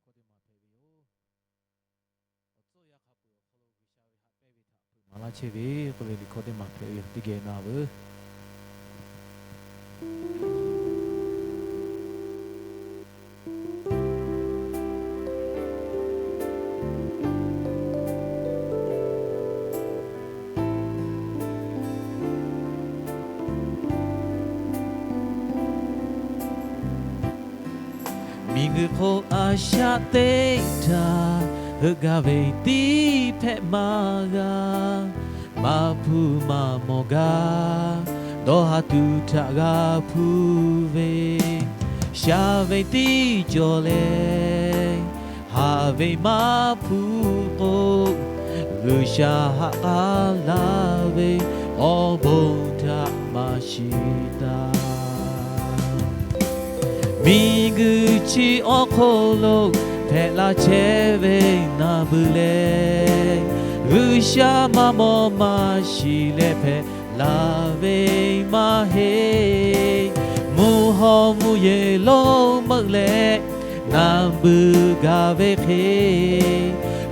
hkawˇ teˇ maˬ hpehꞈ ve yoˬ. Awˬ tcuhˇ yaˇ hk'a peuˬ awˬ hk'aw lo G'uiˬsha ve haꞈ pehnˇ ve htaꞈ hpeuꞈ maˍ laˇ chehˇ ve k'oˆ ve liꞈ hkawˇ teˇ maˬ hpehꞈ ve yoˬ. Teˇ geh na veuˬ. Miˬguiˬ hk'oˆ a shaꞈ teˇ htaꞈ heuˆ gaˇ ve tiˉ hpehꞈ maˇ g'a. Maˇ hpuˇ maˇ mawˬ gaˇ, dawˇ ha tuˬ htaꞈ g'a hpuˇ ve, sha ve tiˉ cawˬ leh, haˍ ve maˇ hpuˇ k'o, G'uiˬsha haꞈ k'aˉ laˇ ve awˬ bon htaꞈ maˇ shiˍ taˍ. Miˬguiˬ chi awˬ hk'oˆ lo hpehꞈ la chehˇ ve naˬ beuˬ leh, G'uiˬsha maˇ mawˬ maˇ shiˍ leh hpehꞈ la ve maˇ heˆ. Mvuhˇ hawˉ mvuhˇ yeˬ lonˉ meuˆ leh naˬ beuˬ gaˬ ve hk'e,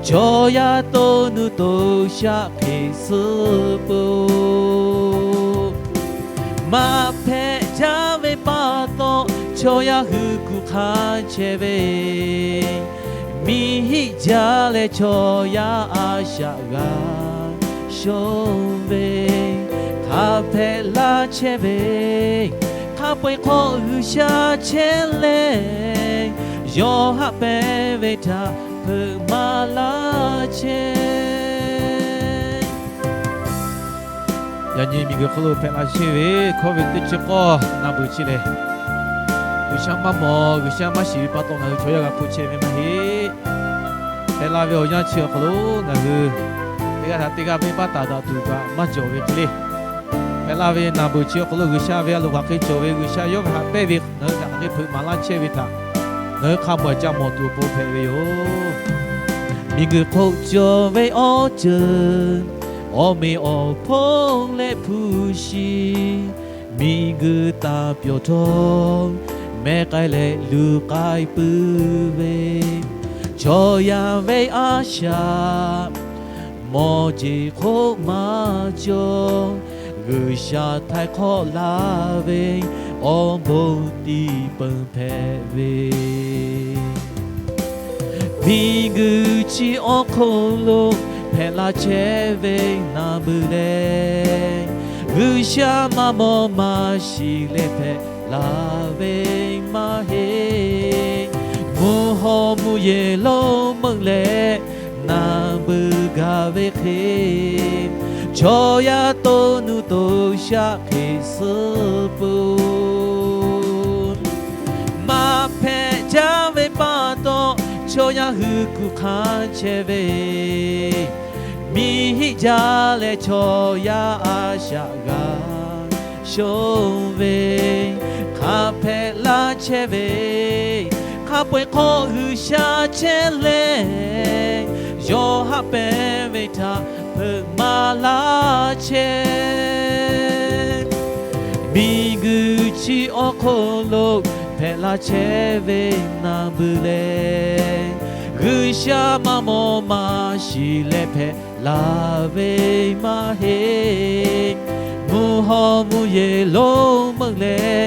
chaw yaˇ to nuˇ to shaˆ hk'e suhˉ peuˬ-oˬ. Maꞈ hpehꞈ jaˇ ve pa taw, chaw yaˇ hui kuˬ hk'a chehˇ ve, miˬ hiˆ jaˇ leh chaw yaˇ a shaꞈ g'a shonˇ ve, hk'a hpehꞈ laˇ chehˇ ve, hk'a peu-eˬ hk'aw G'uiˬsha chehˇ leh, yawˇ haꞈ pehnˇ ve htaꞈ hpeuꞈ maˍ laˇ chehˇ. Yaꞈ nyi miˬguiˬ hk'oˆ lo hpehꞈ la chehˇ ve hkawˇ ve teˇ chi k'awˇ naˬ beuˬ chi lehˬ, G'uiˬsha maˇ mawˬ, G'uiˬsha maˇ shiˍ ve pa taw ngaˬ hui chaw yaˇ g'a hpfuhˆ chehˇ ve maˇ heˆ. Hpehꞈ la ve awˬ yanˇ chi awˬ hk'aw lo ngaˬ hui teˇ g'aˇ htaꞈ teˇ g'aˇ venˇbaˆ taˍ daꞈ tuˬ kaꞈ maˇ cawˬ ve hk'e le, hpehꞈ la ve naˬ beuˬ chi awˬ hk'aw lo G'uiˬsha ve a loˍ hk'aˬ hk'e cawˬ ve, G'uiˬsha yawˇ ve haꞈ pehnˇ ve ngaˬ hui htaꞈ hk'aˬ hk'e hpeuꞈ maˍ laˇ chehˇ ve htaꞈ ngaˬ hui hk'a mawˬ ca mawˬ tuˬ awˬ pon hpehꞈ ve yoˬ. Miˬguiˬ hk'oˆ cawˬ ve awˬ ceuˬ, awˬ meꞈ awˬ hponˇ leh hpu shi, miˬguiˬ taˇ pyawˬ htawˇ, meh k'ai leh luˬ k'ai puiˉ ve, chaw yaˇ ve a shaꞈ mawˬ jeˬ hk'oˆ maˇ cawˬ, G'uiˬsha htaiˍ hk'awˆ laˇ ve awˬ bon tiˉ peunˍ hpehꞈ ve. Miˬguiˬ chi awˬ hk'oˆ lo hpehꞈ la chehˇ ve naˬ beuˬ lehˬ, G'uiˬsha maˇ mawˬ maˇ shiˍ leh hpehꞈ la ve maˇ heˆ. Mvuhˇ hawˉ mvuhˇ yeˬ lonˉ meuˆ leh naˬ beuˬ gaˬ ve hk'e, chaw yaˇ to nuˇ to shaˆ hk'e suhˉ peuˬ-oˬ. Maꞈ hpehꞈ jaˇ ve pa taw, chaw yaˇ hui kuˬ hk'a chehˇ ve, miˬ hiˆ jaˇ leh chaw yaˇ a shaꞈ g'a shonˇ ve, hk'a hpehꞈ laˇ chehˇ ve, hk'a peu-eˬ hk'aw G'uiˬsha chehˇ leh, yawˇ haꞈ pehnˇ ve htaꞈ hpeuꞈ maˍ laˇ chehˇ. Miˬguiˬ chi awˬ hk'oˆ lo hpehꞈ la chehˇ ve naˬ beuˬ lehˬ, G'uiˬsha maˇ mawˬ maˇ shiˍ leh hpehꞈ la ve maˇ heˆ. Mvuhˇ hawˉ mvuhˇ yeˬ lonˉ meuˆ leh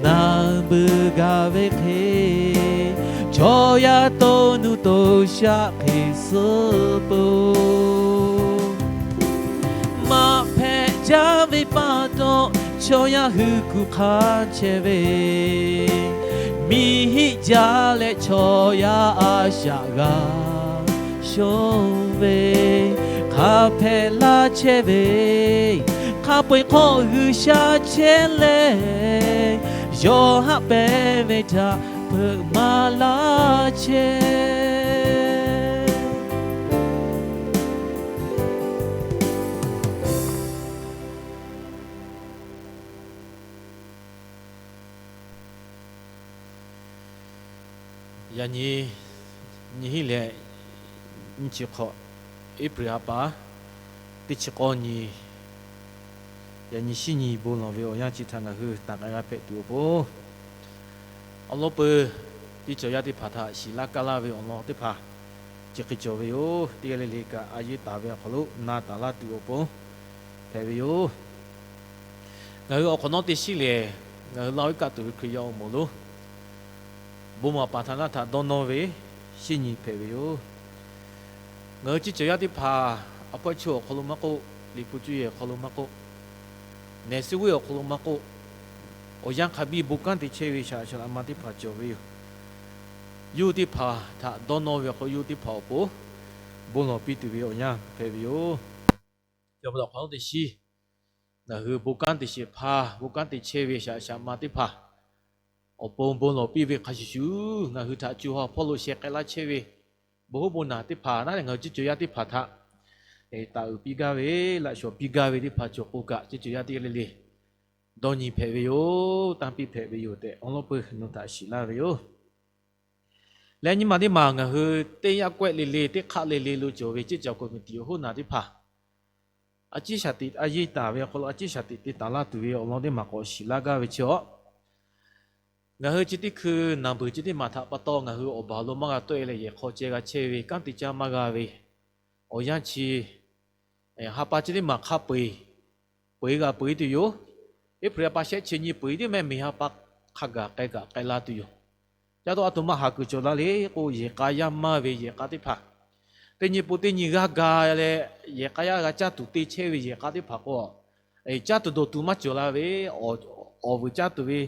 naˬ beuˬ gaˬ ve hk'e, chaw yaˇ to nuˇ to shaˆ hk'e suhˉ peuˬ-oˬ. Maꞈ hpehꞈ jaˇ ve pa taw, chaw yaˇ hui kuˬ hk'a chehˇ ve, miˬ hiˆ jaˇ leh chaw yaˇ a shaꞈ g'a shonˇ ve, hk'a hpehꞈ laˇ chehˇ ve, hk'a peu-eˬ hk'aw G'uiˬsha chehˇ leh, yawˇ haꞈ pehnˇ ve htaꞈ hpeuꞈ maˍ laˇ chehˇ. Yaꞈ nyi nyiˇ hinˉ leh nyiˇ chi hk'awꞈ, April ha pa teˇ chi k'awˇ nyi, yaꞈ nyi shinˉ nyi bon lawˬ ve awˬ yanˇ chi htaꞈ ngaˬ hui taˍ k'ai g'a hpehꞈ tuˬ awˬ pon, awˬ lawn peuˬ Ceˇ cawˬ yaˇ teˇ hpaˍ htaꞈ shiˍ laˇ kaˇ laˇ ve awˬ lawn teˇ hpaˍ chi hk'e cawˬ ve yoˬ. Teˇ g'aˇ le le kaꞈ a yeˇ taˍ ve awˬ hk'aw lo na taˍ laˇ tuˬ awˬ pon hpehꞈ ve yoˬ. Ngaˬ hui awˬ hk'awꞈ nawˉ teˇ shiˉ lehˬ, ngaˬ hui laˇ oˇ kaˆ tuˬ ve Hkriꞈ yaˇ awˬ moˍ lonˉ bon maˍ paˍ htaꞈ naˆ htaꞈ dawˇ nawˇ ve shinˉ nyi hpehꞈ ve yoˬ. Ngaˬ hui ceˇ cawˬ yaˇ teˇ hpaˍ a pawehˇ chi awˬ hk'aw lo maˇ k'oˆ, liꞈ hpu cuˇ yehˬ awˬ hk'aw lo maˇ k'oˆ, nehˬ suh g'uˇ awˬ hk'aw lo maˇ k'oˆ, awˬ yanˇ hk'a biˇ bon kanˉ te chehˇ ve shaˍ shaˍ laꞈ ma teˇ hpaˍ cawˬ ve yoˬ. Yawˇ hui teˇ hpaˍ htaꞈ dawˇ nawˇ ve awˬ hk'aw lo yawˇ hui teˇ hpaˍ awˬ pon bon lawˬ piˇ tuˬ ve awˬ yanˇ hpehꞈ ve yoˬ. Chi pa taw hk'awꞈ nawˉ teˇ shiˉ ngaˬ hui bon kanˉ te sheˍ hpaˇ, bon kanˉ te chehˇ ve shaˍ shaˍ ma teˇ hpaˍ awˬ pon bon lawˬ piˇ ve hk'a shuˍ shuˍ, ngaˬ hui htaꞈ co ha hpawˇ lo sheh k'ai laˇ chehˇ ve bon hoˉ bon naˬ teˇ hpaˍ naˉ leh ngaˬ hui ceˇ cawˬ yaˇ teˇ hpaˍ htaꞈ taˍ uiˍ piˇ gaˇ ve, laꞈ shawˍ piˇ gaˇ ve teˇ hpaˍ cawˬ k'o kaꞈ, ceˇ cawˬ yaˇ teˇ g'aˇ le le dawˇ nyi hpehꞈ ve yoˬ. Tanˇ piˇ hpehꞈ ve yoˬ tehꞈ awˬ lawn peuˬ nawˬ htaꞈ shiˍ laˇ ve yoˬ. Leh nyi ma teˇ maˬ ngaˬ hui teˇ yaˇ kawehˆ le le, teˇ hk'aˆ le le lo cawˬ ve ceˇ cawˬ committee awˬ hoˉ naˬ teˇ hpaˍ a ciˉ shaˍ tiꞈ a yeˇ taˍ ve awˬ hk'aw lo a ciˉ shaˍ tiꞈ te taˍ laˇ tuˬ ve awˬ lawn teˇ maˬ k'awꞈ shiˍ laˇ gaˇ ve chi awˬ, ngaˬ hui chi teˇ hkui naˬ beuˬ chi teˇ maˬ htaꞈ pa taw ngaˬ hui awˬ baˬ lo maˇ g'a tawˆ e leh yehˬ hk'aw ceh g'a chehˇ ve, kanˉ te caˇ maˇ g'a ve awˬ yanˇ chi ha pa chi teˇ maˬ hk'a peu eˬ peu eˬ g'a peu eˬ tuˬ yoˬ. April ha pa shehˆ chi nyi peu eˬ tiˉ mehˆ miˬ ha pa hk'a gaˬ k'ai kaꞈ k'ai la tuˬ yoˬ. Caˇ tawˆ a htoꞈ ma haˍ kuiˬ cawˬ la le k'o, yehˬ k'a yaˇ maˇ ve yehˬ k'a teˇ hpaˍ, teˇ nyi pon teˇ nyi g'aˇ ga leh yehˬ k'a yaˇ g'a caˇ tuˬ te chehˇ ve yehˬ k'a teˇ hpaˍ k'o, caˇ tuˬ dawˬ tuˬ maˇ cawˬ la ve, awˬ vuiˬ caˇ tuˬ ve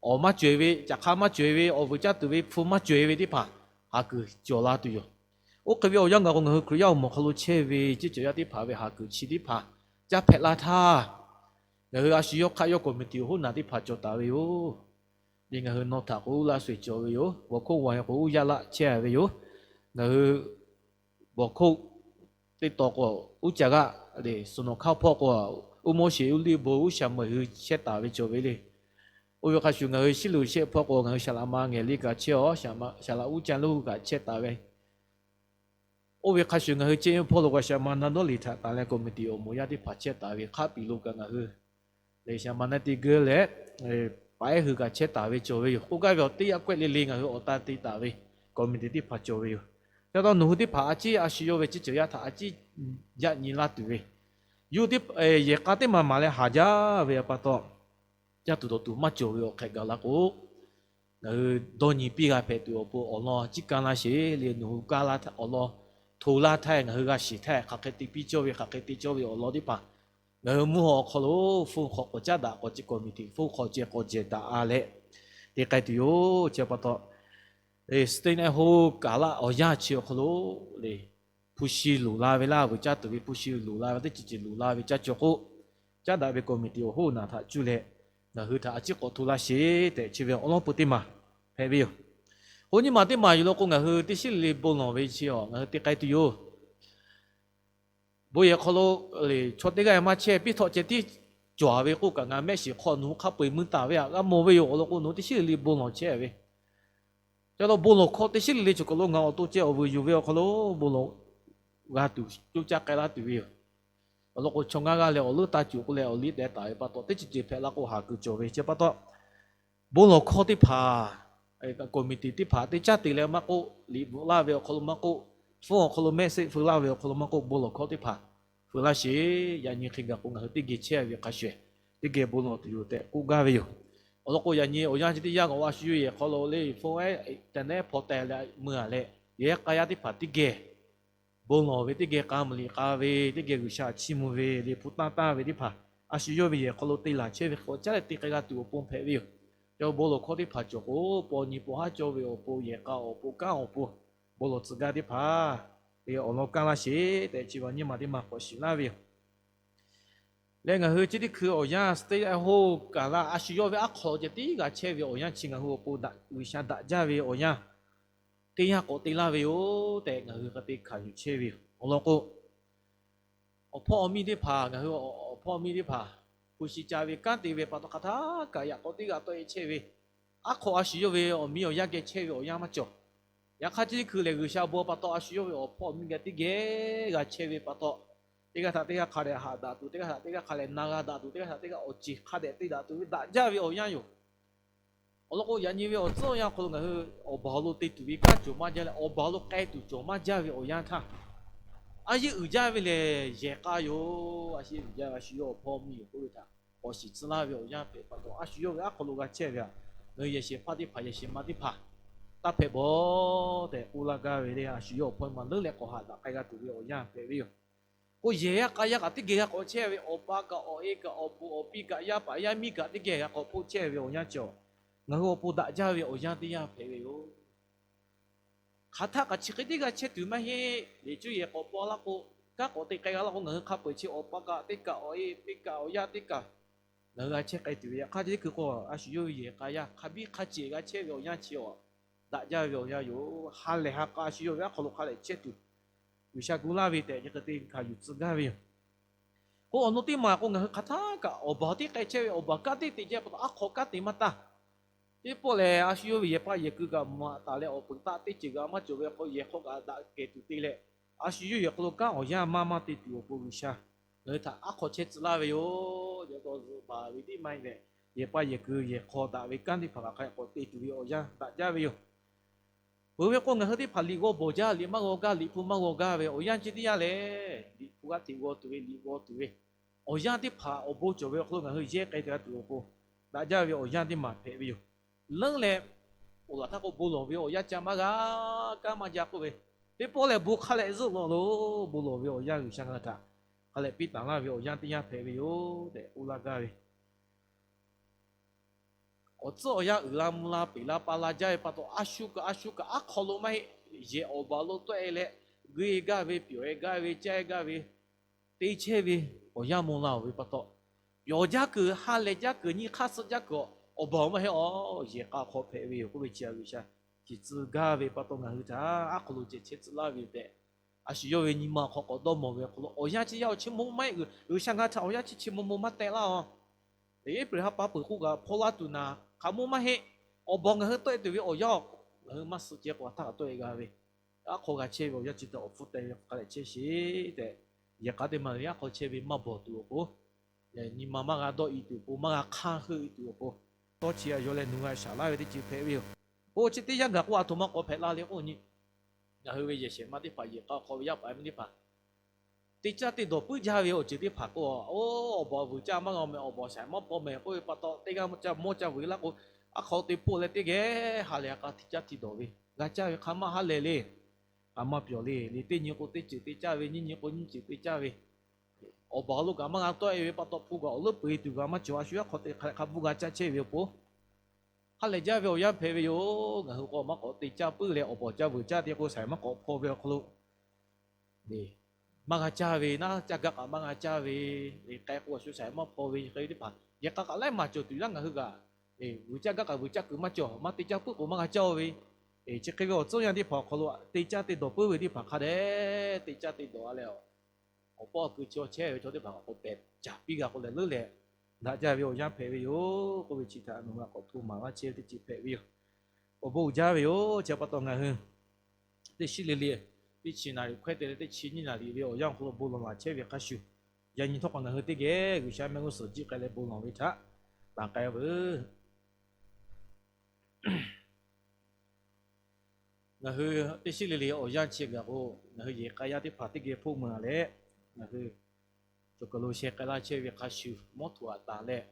awˬ maˇ cawˬ e ve, caꞈ hk'a maˇ cawˬ e ve, awˬ vuiˬ caˇ tuˬ ve hpu maˇ cawˬ e ve teˇ hpaˍ haˍ kuiˬ cawˬ la tuˬ yoˬ. Oˇ hk'e ve awˬ yanˇ gaˬ k'o, ngaˬ hui Hkriꞈ yaˇ awˬ moˍ hk'aw lo chehˇ ve ceˇ cawˬ yaˇ teˇ hpaˍ ve haˍ kuiˬ chi teˇ hpaˍ caˇ hpehꞈ la htaˇ, ngaˬ hui a shu yawˇ hk'aˆ yawˇ committee awˬ hoˉ naˬ teˇ hpaˍ cawˬ taˍ ve yoˬ. Leh ngaˬ hui nawˬ htaꞈ k'oˆ laˇ sho e cawˬ ve yoˬ. Bawˬ hkoˆ g'aw e k'o uˉ yaˇ laˆ chehˇ ve yoˬ. Ngaˬ hui bawˬ hkoˆ teˇ taw k'o uˉ ca g'aˆ leh, suhˍ nawˬ hk'aˇ hpawˇ k'o uˉ mawˇ sheˍ, uˉ liˇ bon, uˉ shaˍ meuˍ hui chehˇ taˍ ve cawˬ ve le. Oˇ ve hk'a shuˍ ngaˬ hui shiˉ luˬ shehˆ hpawˇ k'o ngaˬ hui shaˍ laꞈ ma ngehˬ le kaꞈ chehˇ a, shaˍ laꞈ uˉ ca lo kaꞈ chehˇ taˍ ve. Oˇ ve hk'a shuˍ ngaˬ hui chehˇ hpawˇ lo k'o shaˍ ma naˇ dawˇ liˬ htaꞈ taˍ leh committee awˬ moˍ yaˇ teˇ hpaˍ chehˇ taˍ ve hk'aˆ piˍ lo kaꞈ ngaˬ hui leh shaˍ ma naˇ teˇ geuˇ leh paˍ ehˉ hui kaꞈ chehˇ taˍ ve cawˬ ve yoˬ. K'oˆ gaˇ ve awˬ teˇ yaˇ kawehˆ le le ngaˬ hui awˬ tan te taˍ ve committee teˇ hpaˍ cawˬ ve yoˬ. Ca taw nawˬ hui teˇ hpaˍ a ciˉ a shu yawˇ ve ceˇ cawˬ yaˇ htaꞈ a ciˉ yaꞈ nyi laˇ tuˬ ve, yawˇ hui yehˬ k'a teˇ maˬ maˍ leh haˍ jaˇ ve pa taw, caˇ tuˬ dawˬ tuˬ maˇ cawˬ ve awˬ hk'ehꞈ gaˬ la k'o, ngaˬ hui dawˇ nyi piˇ g'a hpehꞈ tuˬ awˬ pon awˬ lawn ciˉ kaˇ laˇ sheˍ le. Nawˬ hui kaˇ laˇ htaˇ awˬ lawn hto laˇ htaˇ ngaˬ hui g'a shiˍ htaˇ hk'aˬ hk'e te piˇ cawˇ ve, hk'aˬ hk'e te cawˇ ve awˬ lawn teˇ hpaˍ ngaˬ hui mvuhˇ haw awˬ hk'aw lo hpu hk'aw k'awꞈ caˉ daꞈ k'awꞈ ceˇ committee hpu hk'aw ceh k'awꞈ jehˬ daꞈ a leh te k'ai tuˬ yoˬ. Chi pa taw, stay at home kaˬ laˇ awˬ yanˇ chi awˬ hk'aw lo le, hpu shi luˬ la ve laˇ, vuiˬ caˇ tuˬ ve hpu shi luˬ la ve teˇ ceuˬ ceuˬ luˬ la ve caˇ cawˬ k'o, caˉ daꞈ ve committee awˬ hoˉ naˬ htaꞈ cuˇ leh ngaˬ hui htaꞈ a ciˉ k'awꞈ hto laˇ sheˍ tehꞈ chi ve awˬ lawn peuˬ teˇ maˬ hpehꞈ ve yoˬ. K'o nyi ma teˇ maˬ yoˬ law k'o, ngaˬ hui teˇ shiˉ le le bon lawˬ ve chi a ngaˬ hui te k'ai tuˬ yoˬ. Bon yehˬ hk'aw lo chaw teˇ g'aˇ maˇ chehˇ piˇ htawꞈ ceh tiˉ cawˬ ve k'oˆ kaꞈ, ngaˬ mehˆ shiˍ hk'aw nawˬ hui hk'a peu eˬ mui taˍ ve htaꞈ g'a mawˬ ve yoˬ. Awˬ lawn k'o nawˬ hui teˇ shiˉ le le bon lawˬ chehˇ ve, ca taw bon lawˬ hkawˇ teˇ shiˉ le le cawˬ kaˬ lo ngaˬ awˬ to ceh awˬ vuiˬ yuˬ ve awˬ hk'aw lo bon lawˬ g'a tuˬ coˇ caˇ k'ai laˇ tuˬ ve yoˬ. Awˬ lawn k'o chaw ngaˇ g'aˇ leh awˬ leuˉ taˇ cuˬ k'oˆ leh awˬ liˇ tehꞈ taˍ ve pa taw, teˇ ceuˬ ceuˬ hpehꞈ la k'o haˍ kuiˬ cawˬ ve chi pa taw, bon lawˬ hkawˇ teˇ hpaˍ committee teˇ hpaˍ teˇ caˉ te leh maˇ k'oˆ, liꞈ bvuhꞈ laˇ ve awˬ hk'aw lo maˇ k'oˆ, fon awˬ hk'aw lo mehˆ seˆ feu laˇ ve awˬ hk'aw lo maˇ k'oˆ, bon lawˬ hkawˇ teˇ hpaˍ feu laˇ sheˍ. Yaꞈ nyi hk'e gaˬ k'o ngaˬ hui teˇ geh chehˇ ve hk'a shuˍ, teˇ geh bon lawˬ tuˬ yoˬ tehꞈ k'oˆ gaˇ ve yoˬ. Awˬ lawn k'o yaꞈ nyi awˬ yanˇ chi teˇ yanˇ k'awꞈ a shu yawˇ yehˬ hk'aw lo le fon ehˉ tehꞈ nehˉ hpaw teh leh mui a leh, yehˬ k'a yaˇ teˇ hpaˍ teˇ geh bon lawˬ ve, teˇ geh k'a mvuhˇ liꞈ k'a ve, teˇ geh G'uiˬsha chiˇ mvuh ve le, hpu tanˇ tanˇ ve teˇ hpaˍ a shu yawˇ ve yehˬ hk'aw lo te laˬ chehˇ ve k'awꞈ caˉ leh te k'ai g'a tuˬ awˬ pon hpehꞈ ve yoˬ. Yawˇ bon lawˬ hkawˇ teˇ hpaˍ cawˬ k'o, paw nyi paw haˉ cawˇ ve awˬ pon, yehˬ k'a awˬ pon, kanˉ awˬ pon, bon lawˬ tcuh gaˇ teˇ hpaˍ te awˬ lawn kaˇ laˇ sheˍ tehꞈ chi ve nyi ma teˇ maˬ k'awꞈ shiˍ laˇ ve yoˬ. Leh ngaˬ hui chi teˇ hkui awˬ yanˇ stay at home kaˬ laˇ a shu yawˇ ve aˉ hk'aw ceh tiˉ g'a chehˇ ve awˬ yanˇ chi ngaˬ hui awˬ pon daꞈ G'uiˬsha daꞈ jaˇ ve awˬ yanˇ teˇ yanˇ k'awꞈ te laˇ ve yoˬ tehꞈ ngaˬ hui hk'a te hkanˍ yuˬ chehˇ ve yoˬ. Awˬ lawn k'o, awˬ hpawˇ awˬ miˇ teˇ hpaˍ, ngaˬ hui awˬ hpawˇ awˬ miˇ teˇ hpaˍ hpu shi ca ve kanˉ te ve pa taw hk'aˬ htaˇ kaꞈ yaꞈ k'aw teˇ g'aˇ tawˆ e chehˇ ve, aˉ hk'aw a shu yawˇ ve awˬ miˇ awˬ yaˇ geh chehˇ ve awˬ yanˇ maˇ cawˬ. Yaꞈ hk'aˇ chi teˇ hkui lehˬ G'uiˬsha bon pa taw a shu yawˇ ve awˬ hpawˇ awˬ miˇ geh teˇ geh g'a chehˇ ve pa taw, teˇ g'aˇ htaꞈ teˇ g'aˇ hk'a dehꞈ haꞈ daꞈ tuˬ, teˇ g'aˇ htaꞈ teˇ g'aˇ hk'a dehꞈ na g'a daꞈ tuˬ, teˇ g'aˇ htaꞈ teˇ g'aˇ awˬ ceˬ hk'a dehꞈ te daꞈ tuˬ ve daꞈ jaˇ ve awˬ yanˇ yoˬ. Awˬ lawn k'o, yaꞈ nyi ve awˬ tcuhˉ awˬ yanˇ awˬ hk'aw lo ngaˬ hui awˬ baˬ awˬ lo te tuˬ ve kanˉ cawˬ maˇ jaˇ leh, awˬ baˬ awˬ lo k'ai tuˬ cawˬ maˇ jaˇ ve awˬ yanˇ htaˇ, a yeˇ uiˍ jaˇ ve lehˬ yehˬ k'a yoˬ. A shu uiˍ jaˇ ve a shu yawˇ awˬ hpawˇ miˬ yoˬ k'oˆ ve htaꞈ awˬ shiˍ tcuh laˇ ve awˬ yanˇ hpehꞈ pa taw, a shu yawˇ ve aˉ hk'aw lo g'a chehˇ ve htaꞈ ngaˬ hui yehˬ shehˍ hpaˇ teˇ hpaˍ yehˬ shehˍ ma teˇ hpaˍ taˇ hpehꞈ bawˬ tehꞈ k'oˆ laˇ gaˇ ve lehˬ, a shu yawˇ awˬ hpawˇ maˬ leuˉ leh k'awꞈ haꞈ daꞈ k'ai g'a tuˬ ve awˬ yanˇ hpehꞈ ve yoˬ. K'o, yehˬ yaˇ k'a yaˇ kaꞈ teˇ geh g'a k'awꞈ chehˇ ve, awˬ pa kaꞈ awˬ e kaꞈ awˬ bon awˬ piˇ kaꞈ yaˇ paˍ yaˇ miˇ kaꞈ teˇ geh g'a k'awꞈ hpoˆ chehˇ ve awˬ yanˇ chi awˬ, ngaˬ hui awˬ pon daꞈ jaˇ ve awˬ yanˇ teˇ yanˇ hpehꞈ ve yoˬ. Hk'aˬ htaˆ kaꞈ chi hk'e tiˉ g'a chehˇ tuˬ maˇ heˆ. Liꞈ cuˇ yehˬ k'awꞈ paw laˇ k'o, kanˉ k'awꞈ te k'ai g'a laˇ k'o, ngaˬ hui hk'a peu-eˬ chi awˬ pa kaꞈ teˇ kaꞈ awˬ e teˇ kaꞈ awˬ yaˇ teˇ kaꞈ ngaˬ hui g'a chehˇ k'ai tuˬ ve. Yaꞈ hk'aˇ, teˇ hkui k'o a shu yawˇ ve yehˬ k'a yaˇ hk'a biˇ hk'a ceuˬ g'a chehˇ ve awˬ yanˇ chi awˬ, daꞈ jaˇ ve awˬ yanˇ yoˬ. Ha lehˬ ha k'a a shu yawˇ ve aˉ hk'aw lo hk'a lehˬ chehˇ tuˬ G'uiˬsha gu laˇ ve tehꞈ chi hk'e te hkanˍ yuˬ tcuh gaˇ ve yoˬ. K'o, awˬ nu teˇ maˬ k'o, ngaˬ hui hk'aˬ htaˆ kaꞈ awˬ baˬ tiˉ k'ai chehˇ ve, awˬ baˬ kanˉ tiˉ te jaˇ pa taw, aˉ hk'aw kanˉ te maˇ taˇ. Teˇ pawˆ lehˬ, a shu yawˇ ve yehˬ paˆ yehˬ ku kaꞈ maꞈ taˍ leh awˬ peuˬ taˆ teˇ ceuˬ g'a maˇ cawˬ ve k'o, yehˬ hk'aw kaꞈ daꞈ kehˬ tuˬ te leh, a shu yawˇ yehˬ hk'aw lo kanˉ awˬ yanˇ maˇ maˇ te tuˬ awˬ pon G'uiˬsha ngaˬ hui htaꞈ aˉ hk'aw chehˇ tcuh laˇ ve yoˬ. Yaꞈ taw zuhꞈ baˬ ve tiˉ maˇ heˆ leh, yehˬ paˆ yehˬ ku yehˬ hk'aw daꞈ ve kanˉ teˇ hpaˍ kaꞈ hk'a hk'e k'awꞈ te tuˬ ve awˬ yanˇ daꞈ jaˇ ve yoˬ. Peuˬ ve k'o, ngaˬ hui teˇ hpaˍ liꞈ g'aw bawˬ jaˇ, liꞈ maˇ g'aw gaˇ, liꞈ hpu maˇ g'aw gaˇ ve awˬ yanˇ chi teˇ yanˇ lehˬ, liꞈ hpu g'aˇ hteꞈ g'aw tuˬ ve, liꞈ g'aw tuˬ ve awˬ yanˇ teˇ hpaˍ awˬ bon cawˬ ve awˬ hk'aw lo ngaˬ hui yehˇ k'ai te g'a tuˬ awˬ pon daꞈ jaˇ ve awˬ yanˇ teˇ maˬ hpehꞈ ve yoˬ. Leuˉ leh, oˬ laˬ htaˇ k'o bon lawˬ ve awˬ yanˇ ca maˇ g'a, kanˉ maˇ jaˇ k'oˆ ve, teˇ pawˆ lehˬ bon hk'a lehˬ zuhˆ lawˬ lo, bon lawˬ ve awˬ yanˇ G'uiˬsha ngaˬ hui htaꞈ hk'a lehˬ piˇ taˍ laˇ ve awˬ yanˇ teˇ yanˇ hpehꞈ ve yoˬ tehꞈ k'oˆ laˇ gaˇ ve. Awˬ tcuhˉ awˬ yanˇ uiˍ la mvuh la peˬ la pa la jaˇ ve pa taw, a shu kaꞈ a shu kaꞈ aˉ hk'aw lo maˇ heˆ, yehˬ awˬ baˬ lo tawˆ e leh, g'uiˇ e gaˇ ve, pyawˬ e gaˇ ve, caˇ e gaˇ ve, te chehˇ ve awˬ yanˇ mvuh la-oˬ ve pa taw, pyawˬ jaˇ kuiˬ, ha lehˬ jaˇ kuiˬ, nyi hk'aˇ suh jaˇ kuiˬ, awˬ baˬ maˇ heˆ awˬ, yehˬ k'a hk'aw hpehꞈ ve yoˬ k'oˆ ve chi a G'uiˬsha shiˍ tcuh gaˇ ve pa taw, ngaˬ hui htaꞈ aˉ hk'aw lo ceh chehˇ tcuh laˇ ve yoˬ tehꞈ, a shu yawˇ ve nyi ma awˬ hk'aw k'awꞈ dawˇ mawˬ ve awˬ hk'aw lo awˬ yanˇ chi yaˇ awˬ chi mvuh maˇ heˆ, G'uiˬsha ngaˬ hui htaꞈ awˬ yanˇ chi chi mvuh mvuh maˇ teh laˇ-oˬ. Eˇ, Eˇpriˍhaˆm pa peuˬ k'oˆ kaꞈ hpaw laˇ tuˬ naˍ, hk'a mvuh maˇ heˆ. Awˬ baˬ ngaˬ hui tawˆ e tuˬ ve awˬ yanˇ, ngaˬ hui maˇ suh ceh k'o, a htaˇ kaꞈ tawˆ e g'a ve, aˉ hk'aw g'a chehˇ ve awˬ yanˇ chi htaꞈ awˬ hpfuhˇ teh ve hk'a lehˬ chehˇ sheˍ tehꞈ, yehˬ k'a teˇ maˬ lehˬ aˉ hk'aw chehˇ ve maˇ bawˬ tuˬ awˬ pon, nyi ma maˇ g'a dawˆ i tuˬ awˬ pon, maˇ g'a hk'aˇ heuˆ e tuˬ awˬ pon, tawˇ chi a yaw leh nawˬ g'a shaˍ laˇ ve teˇ ceuˬ hpehꞈ ve yoˬ. K'o, chi teˇ yanˇ gaˬ k'o, a htoꞈ ma k'awꞈ hpehꞈ la le k'oˆ nyi, ngaˬ hui ve yehˬ shehˍ ma teˇ hpaˍ, yehˬ k'a hk'aw ve yaˇ paˍ yaˇ miˇ teˇ hpaˍ, teˇ caˇ teˇ dawˬ puiˉ jaˇ ve awˬ ceuˬ teˇ hpaˍ k'o, oˇ, awˬ baˬ vuiˬ caˇ maˇ g'a mehˍ, awˬ baˬ shaiˍ maˇ hpaw mehˍ k'oˆ ve pa taw, teˇ g'aˇ maˇ caˇ mawˇ caˇ vuiˬ laˇ k'o, aˉ hk'aw te hpoˆ leh teˇ geh ha lehˬ ha k'a teˇ caˇ teˇ dawˬ ve g'a caˇ ve hk'a maˇ ha lehˬ le. Hk'a maˇ pyawˬ le. Liꞈ teˇ nyi k'o teˇ ceuˬ te caˇ ve, nyiˇ nyi k'o nyiˇ ceuˬ te caˇ ve, awˬ baˬ lo kaꞈ maˇ g'a tawˆ e ve pa taw, hpu kaꞈ awˬ leuˉ peu e tuˬ kaꞈ maˇ cawˬ, a shu aˉ hk'aw te hk'a leh hk'a bvuhˇ g'a caˇ chehˇ ve awˬ pon, ha lehˬ jaˇ ve awˬ yanˇ hpehꞈ ve yoˬ. Ngaˬ hui k'o maˇ k'awꞈ te caˇ puiˉ leh, awˬ baˬ caˇ vuiˬ caˇ te k'o shaiˍ maˇ k'awꞈ hpaw ve awˬ hk'aw lo, maˇ g'a caˇ ve, naˉ caˇ gaˇ kaꞈ maˇ g'a caˇ ve, k'ai k'o a shu shaiˍ maˇ hpaw ve, hk'e ve teˇ hpaˍ yehˬ k'a kaꞈ laiˉ maˬ cawˬ tuˬ laˇ ngaˬ hui kaꞈ, vuiˬ caˇ gaˇ kaꞈ vuiˬ caˇ kuiˬ maˇ cawˬ, maˇ te caˇ puiˉ k'o maˇ g'a caˇ ve, chi hk'e ve awˬ tcuhˉ yanˇ teˇ hpaˍ awˬ hk'aw lo te caˇ te dawˬ puiˉ ve teˇ hpaˍ hk'a dehꞈ te caˇ te dawˬ a leh, awˬ pawˆ awˬ ku chi awˬ chehˇ ve chaw teˇ hpaˍ k'awꞈ pehˬ caˍ piˇ g'a k'o leh leuˉ leh, daꞈ jaˇ ve awˬ yanˇ hpehꞈ ve yoˬ k'oˆ ve chi htaꞈ nawˬ hui k'awꞈ hto maˍ laˇ chehˇ ve teˇ ceuˬ hpehꞈ ve yoˬ. Awˬ bon uiˍ jaˇ ve yoˬ. Chi pa taw ngaˬ hui teˇ shiˉ le le, teˇ chi naˍ riˍ hkawehˇ te leh teˇ chi nyiˇ naˍ riˍ ve awˬ yanˇ awˬ hk'aw lo bon lawˬ laˬ chehˇ ve hk'a shuˍ, yaꞈ nyi htawˇ k'o ngaˬ hui teˇ geh G'uiˬsha mehˆ g'uˇ suhˍ jiˆ k'ai leh bon lawˬ ve htaꞈ tanˬ k'ai veuˬ. Ngaˬ hui teˇ shiˉ le le awˬ yanˇ chi gaˬ k'o, ngaˬ hui yehˬ k'a yaˇ teˇ hpaˍ teˇ geh hpoˆ meuˬ a leh, ngaˬ hui cawˬ kaˬ lo sheh k'ai laˇ chehˇ ve hk'a shuˍ mawˇ htoꞈ aꞈ tanˍ leh,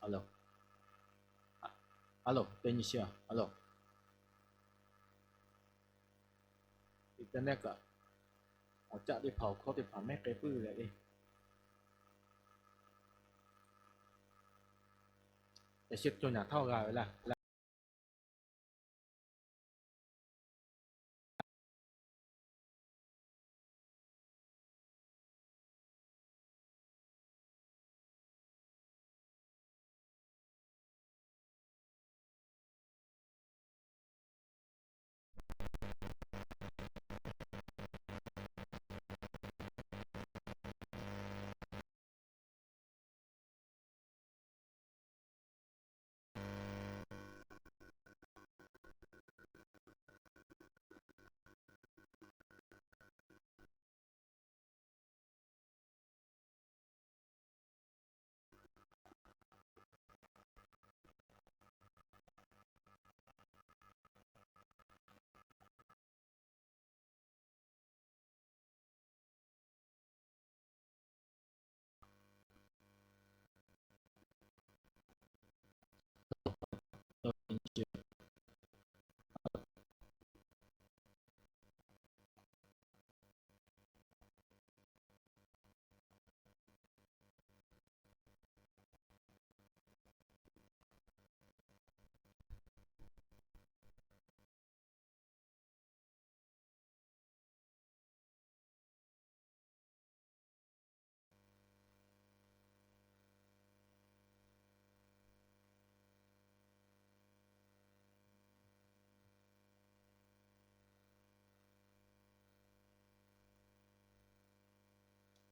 Alo, alo, teˇ nyi shi, alo, internet kaꞈ Awˬ caˆ teˇ hpaˍ awˬ hkawˇ teˇ hpaˍ mehˉ k'ai puiˉ ve leh, yaꞈ sheh cawˬ nyaˬ htaˇ g'a ve laˇ.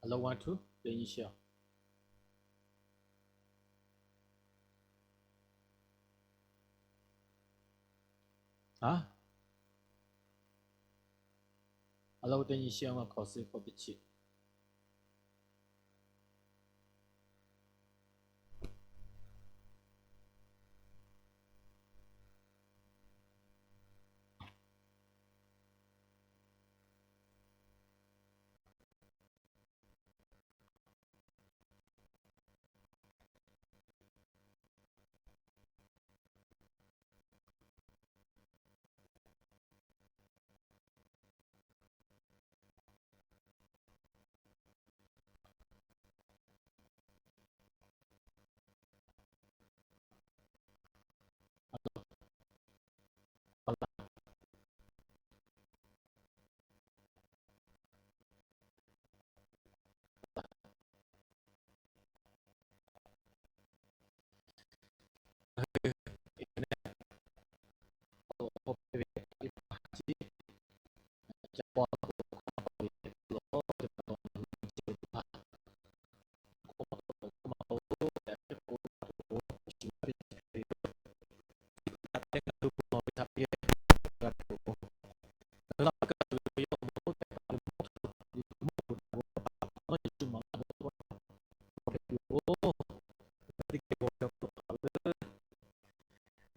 Hello, one, two, teˇ nyi sheh. Hello, teˇ nyi sheh ma hk'awꞈ suh k'awꞈ teˇ chi.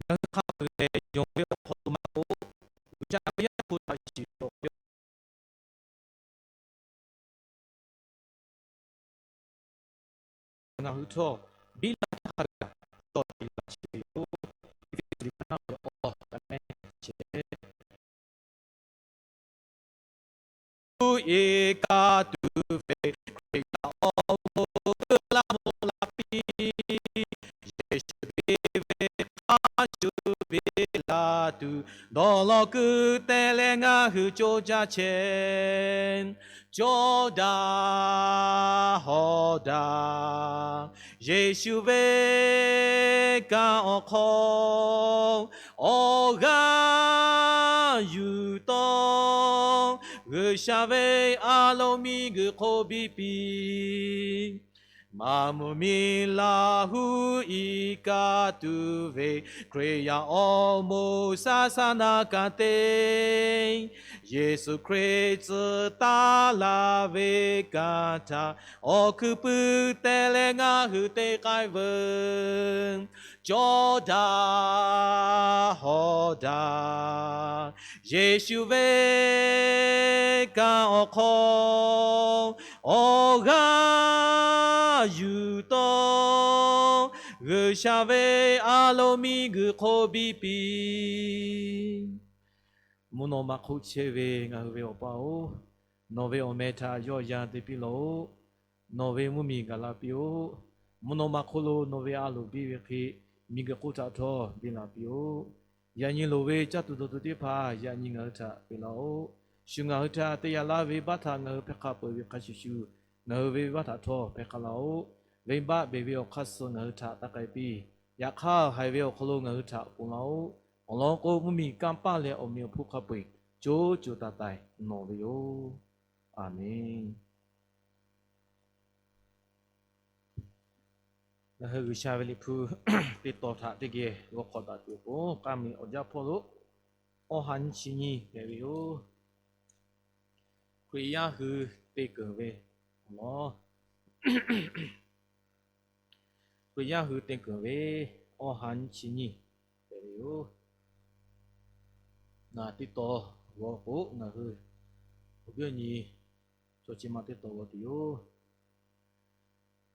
Ngaˬ hui hk'a peu-eˬ yonˍ ve awˬ hk'aw lo maˇ k'oˆ, G'uiˬsha ve Yaˇ hpu htaꞈ shiˍ cawˬ ve yoˬ. Ngaˬ hui htawˇ biˇ la htaˇ hk'a gaˬ cawˬ tiꞈ la chi ve yoˬ. Eˇfeˇsuꞈ liꞈ ka naˉ ve awˬ ka mehˉ chehˇ. Iˉ kaˆ tuˬ ve Hkriꞈ yaˇ awˬ moˍ la mvuh la piˇ. Yeˍsuˆ ve hk'a shuˍ ve la tuˬ dawˇ law kuiˬ te leh ngaˬ hui co jaˇ chehˇ. Cawˇ daꞈ hawˍ daꞈ. Yeˍsuˆ ve kanˉ awˬ hk'aw awˬ g'aˇ yuˬ taw, G'uiˬsha ve a loˍ miˬguiˬ hk'oˆ biˇ piˇ. Maˍ muꞈ miˬ Laˇ hu iˉ kaˆ tuˬ ve Hkriꞈ yaˇ awˬ moˍ saˍ saˍ naˍ ka te, Yeˍsuˆ Hkriꞈ tcuh taˍ laˇ ve kanˉ htaꞈ awˬ hkuiˉ puiˍ te leh ngaˬ hui te k'ai veuˬ. Cawˇ daꞈ hawˍ daꞈ. Yeˍsuˆ ve kanˉ awˬ hk'aw awˬ g'aˇ yuˬ taw, G'uiˬsha ve a loˍ miˬguiˬ hk'oˆ biˇ piˇ. Mvuhˇ naw ma hk'oˆ chehˇ ve ngaˬ hui ve Awˬ pa-oˬ, Nawˬ ve awˬ meh htaꞈ yawˇ yan te piˇ laˇ-oˆ. Nawˬ ve mvuhˇmiˬ gaˬ la piˇ-oˆ. Mvuhˇ naw ma hk'oˆ lo nawˬ ve a loˍ biˇ ve hk'e, miˬguiˬ hk'oˆ htaꞈ htawˇ biˇ la piˇ-oˆ. Yaꞈ nyi loˍ ve caˇ tuˬ dawˬ tuˬ teˇ hpaˍ yaꞈ nyi ngaˬ hui htaꞈ peꞈ laˇ-oˆ. Shu ngaˬ hui htaꞈ te yaꞈ laˇ ve baˆ htaꞈ ngaˬ hui hpehˇ hk'a peu-eˬ ve hk'a shuˍ shuˍ, ngaˬ hui ve venˇbaˆ htaꞈ htawˇ hpehˇ hk'a laˇ-oˆ. Venˇbaˆ beˬ ve awˬ hk'aˇ suh ngaˬ hui htaꞈ taˇ k'ai piˇ. Yaꞈ hk'aˇ, haiˬ ve awˬ hk'aw lo ngaˬ hui htaꞈ ponˬ laˇ-oˆ. Awˬ lawn k'o, mvuhˇmiˬ kanˇ paˆ leh awˬ meꞈ awˬ hponˇ hk'a peu-eˬ co co taiˍ taiˍ nawˬ ve yoˬ. Aˬmenˍ. Ngaˬ hui G'uiˬsha ve Liꞈ hpu teˇ tawn htaꞈ teˇ geh g'aw hk'awꞈ daꞈ tuˬ awˬ pon, k'aˇ miˬ awˬ jaˇ hpawˇ lo awˇ ha nyiˇ chi nyiˇ hpehꞈ ve yoˬ. Hkriꞈ yaˇ hui te keunˍ ve awˬ lawn. Hkriꞈ yaˇ hui te keunˍ ve awˇ ha nyiˇ chi nyiˇ hpehꞈ ve yoˬ. Ngaˬ teˇ tawn g'aw k'o, ngaˬ hui awˬ viˉ awˬ nyi chaw chi ma teˇ tawn g'aw tuˬ yoˬ.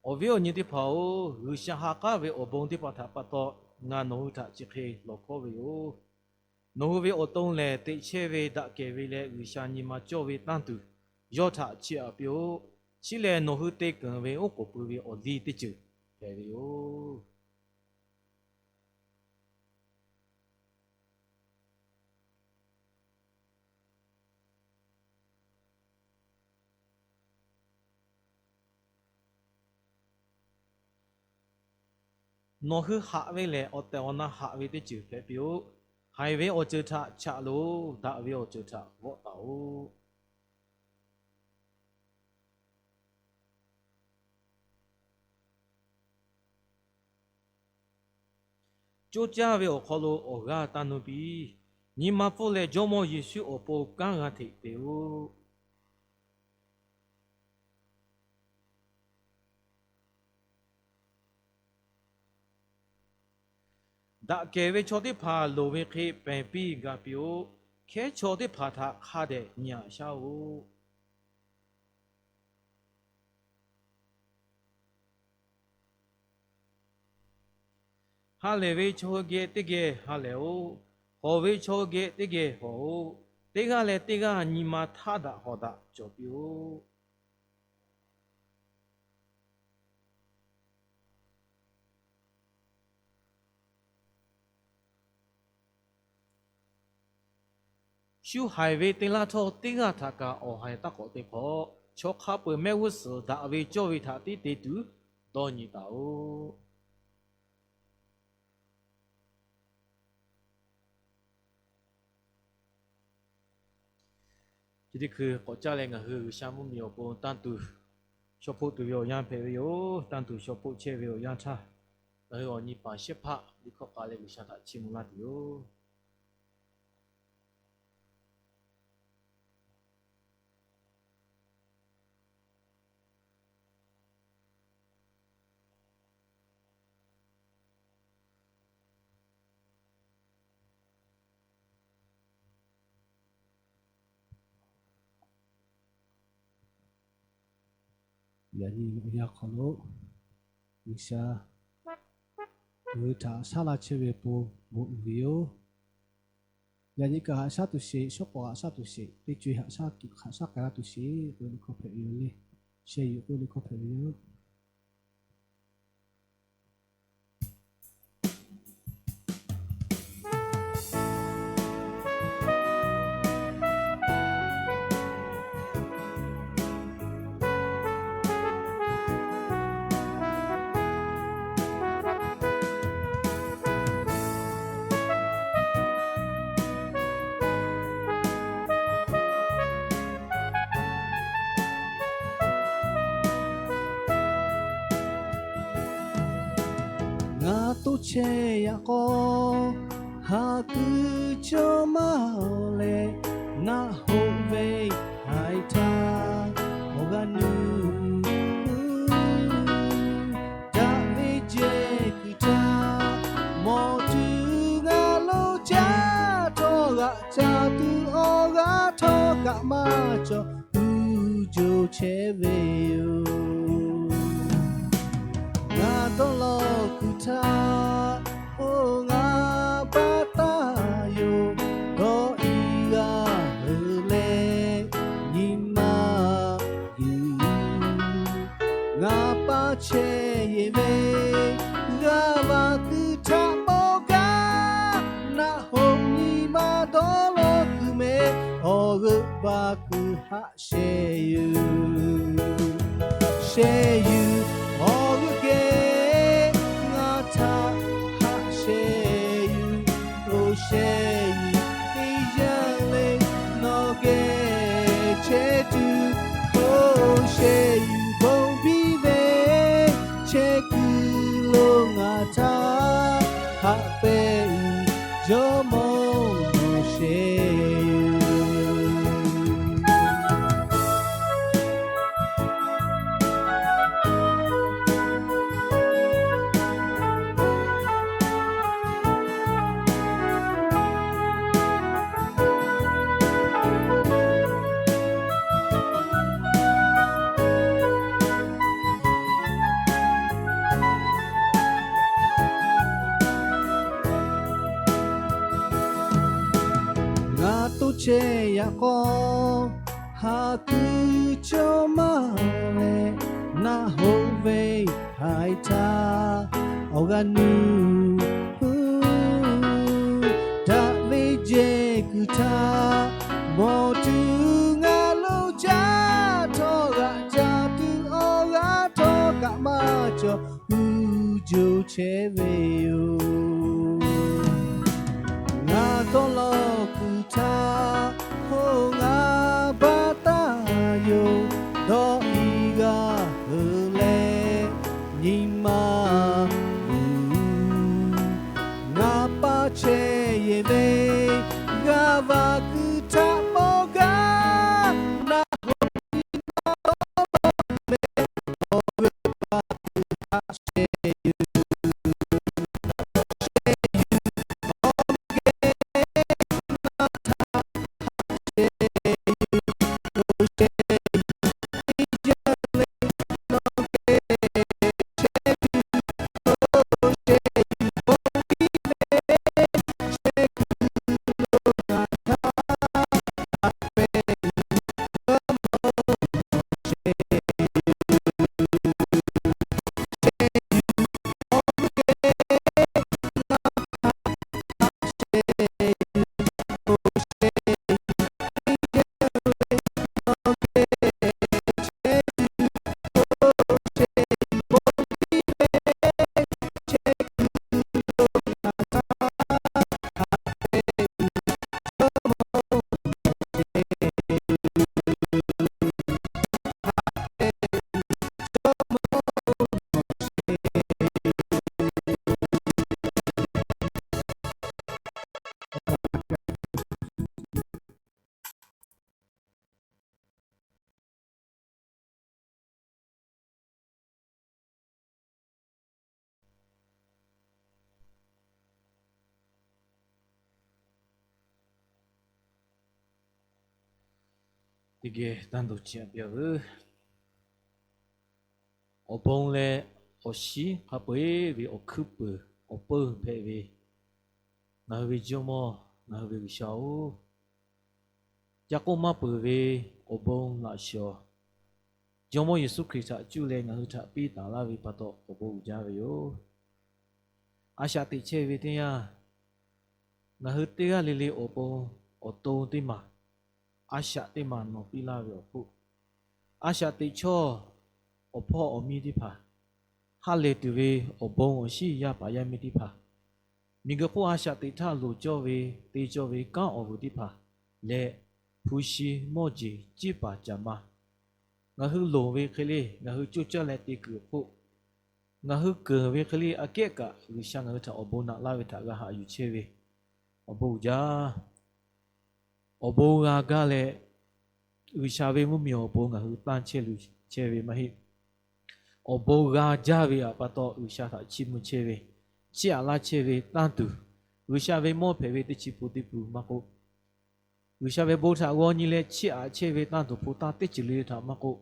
Awˬ viˉ awˬ nyi teˇ hpaˍ-oˬ, G'uiˬsha ha k'aˉ ve awˬ bon teˇ hpaˍ htaꞈ pa taw, ngaˬ nawˬ hui htaꞈ chi hk'e lawˬ hkawˉ ve yoˬ. Nawˬ hui ve awˬ to lehˬ, teꞈ chehˇ ve, daꞈ kehˬ ve leh G'uiˬsha nyi ma cawˇ ve tanˇ tuˬ, yawˇ htaꞈ chiˇ aꞈ piˇ-oˆ. Chi lehˬ, nawˬ hui te keunˍ ve oˉ k'oˍ pui ve awˬ liˇ teˇ ceuˬ hpehꞈ ve yoˬ. Nawˬ hui haꞈ ve lehˬ, awˬ tehˬ awˬ na haꞈ ve teˇ ceuˬ hpehꞈ piˇ-oˆ. Haiˬ ve awˬ ceuˬ htaꞈ chaꞈ loˬ. Daꞈ ve awˬ ceuˬ htaꞈ vawˆ taˍ-oꞈ. Coˇ caˇ ve awˬ hk'aw lo awˬ g'aˇ taˇ nuˇ piˇ. Nyi ma pfuhˇ leh Jawˇmawˇ Yeˍsuˆ awˬ pon kanˉ g'a hteꞈ te-oˆ. Daꞈ kehˬ ve chaw teˇ hpaˍ loˍ ve hk'e pehˬ piˇ ga piˇ-oˆ. Hkehˉ chaw teˇ hpaˍ htaꞈ hk'a dehꞈ nyi aꞈ shaˉ-oˆ. Ha lehˬ ve chaw hui geh teˇ geh ha lehˬ-oꞈ. Hawˬ ve chaw hui geh teˇ geh hawˬ-oꞈ. Teˇ g'aˇ leh teˇ g'aˇ nyi ma htaˇ daꞈ hawˬ daꞈ cawˬ piˇ-oˆ. Shu haiˬ ve te laˇ htawˇ, teˇ g'aˇ htaꞈ kaꞈ awˬ haiˬ taˇ k'awꞈ te hk'awꞈ. Chaw hk'a peu-eˬ mehˆ g'uˇ suhˍ daꞈ ve cawˇ ve htaꞈ tiˉ te tuˬ dawˇ nyi taˍ-oꞈ. Chi teˇ hkui k'awꞈ caˇ leh, ngaˬ hui G'uiˬsha mvuhˇmiˬ awˬ pon tanˇ tuˬ shaw hpoˆ tuˬ ve awˬ yanˇ hpehꞈ ve yoˬ. Tanˇ tuˬ shaw hpoˆ chehˇ ve awˬ yanˇ htaˇ, ngaˬ hui awˬ nyi paˍ shehˇ hpaˆ liꞈ hkawˇ k'a leh G'uiˬsha htaꞈ chiˇ mvuh laˇ tuˬ yoˬ. Yaꞈ nyi awˬ yanˇ hk'aw lo G'uiˬsha ngaˬ hui htaꞈ shaˉ laˇ chehˇ ve pon bon uiˍ ve yoˬ. Yaꞈ nyi kaꞈ haꞈ shaˉ tuˬ sheˍ, shawˉ pawˍ haꞈ shaˉ tuˬ sheˍ, teˇ co-e haꞈ shaˉ kiꞈ haꞈ shaˉ k'ai laˇ tuˬ sheˍ k'oˆ ve liꞈ hkawˇ hpehꞈ ve yoˬ le. Sheh yuˬ k'oˆ ve liꞈ hkawˇ hpehꞈ ve yoˬ. Ngaˬ toˇ chehˇ yaꞈ k'aw, haˍ kuiˬ cawˇ maˇ leh, naˆ hoꞈ ve haiˬ htaˇ awˬ g'aˇ nuˇ, daꞈ ve jehˬ kuiˬ htaꞈ mawˬ tuˬ ngaˬ lo caˇ htawˇ, g'aꞈ ca tuˬ awˬ g'aˇ htawˇ kaꞈ maˇ cawˬ, uˇ jo chehˇ ve yoˬ. Ngaˬ dawˇ law kuiˬ htaꞈ oˇ ngaˬ pa taˇ yoˬ. Dawˇ i g'a heuˬ leh, nyi ma chehˇ yehˬ ve, g'aˇ va kuiˬ htaꞈ mawˬ gaˇ, naˆ hoꞈ nyi ma dawˇ lawˇ kuiˬ mehˍ, awˬ g'euˆ ba kuiˬ haꞈ sheh yuˬ. Sheh yuˬ awˬ g'euˆ geh ngaˬ htaꞈ haꞈ sheh yuˬ. Oˇ sheh yuˬ teˇ yanˇ leh nawˬ geh chehˇ tuˬ, oˇ sheh yuˬ bon biˇ ve chehˇ kuiˬ lo ngaˬ htaꞈ haꞈ pehnˇ Jawˇmawˇ Moˍsehˍ yoˬ. Ngaˬ toˇ chehˇ yaꞈ k'aw, ha kuiˬ cawˇ maˇ leh, naˆ hoꞈ ve haiˬ htaˇ awˬ g'aˇ nuˇ daꞈ ve jehˬ kuiˬ htaꞈ mawˬ tuˬ, ngaˬ lo caˇ htawˇ g'aꞈ ca tuˬ awˬ g'aˇ htawˇ kaꞈ maˇ cawˬ, uˇ jo chehˇ ve yoˬ. Ngaˬ dawˇ law kuiˬ htaꞈ hoˆ ngaˬ baˆ taˇ yoˬ. Dawˇ i g'a heuˬ leh nyi ma luˬ, ngaˬ paˇ chehˇ yehˬ ve, g'aˇ va kuiˬ htaꞈ mawˬ gaˇ, naˆ hoꞈ nyi ma dawˇ lawˇ kuiˬ mehˍ, awˬ g'euˆ ba kuiˬ haꞈ sheh yuˬ. Teˇ geh tanˇ dawˬ chi a pyaˇ veuˬ. Awˬ bon leh awˬ shiˉ hk'a peu-eˬ ve awˬ hkuiˉ peuˬ awˬ peuˇ hpehꞈ ve, ngaˬ hui ve Jawˇmawˇ, ngaˬ hui ve G'uiˬsha-oˬ, ca k'oˆ maˇ peuˬ ve awˬ bon laꞈ shawˍ, Jawˇmawˇ Yeˍsuˆ Hkriꞈ htaꞈ cuˇ leh ngaˬ hui htaꞈ piˇ taˍ laˇ ve pa taw awˬ bon uiˍ jaˇ ve yoˬ. A shaꞈ teꞈ chehˇ ve teˇ yanˇ, ngaˬ hui teˇ g'aˇ le le awˬ pon awˬ to teˇ maˬ, a shaꞈ teˇ maˬ nawˬ piˇ laˇ ve awˬ hk'oˆ, a shaꞈ teꞈ chawˇ awˬ hpawˇ awˬ miˇ teˇ hpaˍ, ha lehˬ tuˬ ve awˬ bon awˬ shiˉ yaˇ paˍ yaˇ miˇ teˇ hpaˍ, miˬguiˬ hk'oˆ a shaꞈ teꞈ htaˇ loˍ cawˇ ve te cawˇ ve kanˉ awˬ vuiˬ teˇ hpaˍ leh, hpu shi mawˇ jeˬ ciˇ paˍ caˍ ma, ngaˬ hui loˍ ve hk'e le ngaˬ hui coˇ caˇ leh te kuiˬ awˬ hk'oˆ, ngaˬ hui keunˍ ve hk'e le aꞈ kehˉ kaꞈ G'uiˬsha ngaˬ hui htaꞈ awˬ bon naꞈ laˇ ve htaꞈ g'a haꞈ yuˬ chehˇ ve awˬ bon uiˍ jaˇ. Awˬ bon g'a gaˇ leh, G'uiˬsha ve mvuhˇmiˬ awˬ pon ngaˬ hui tanˇ chehˇ luˬ chehˇ ve maˇ heˆ. Awˬ bon g'a jaˇ ve pa taw G'uiˬsha htaꞈ chiˇ mvuh chehˇ ve, chiˇ aꞈ laˇ chehˇ ve tanˇ tuˬ, G'uiˬsha ve mawˇ hpehꞈ ve teˇ chi pun teˇ pun maˇ k'oˆ, G'uiˬsha ve bon htaꞈ g'aw nyi leh chiˇ aꞈ chehˇ ve tanˇ tuˬ hpu tanˇ teˇ ceuˬ le le htaꞈ maˇ k'oˆ,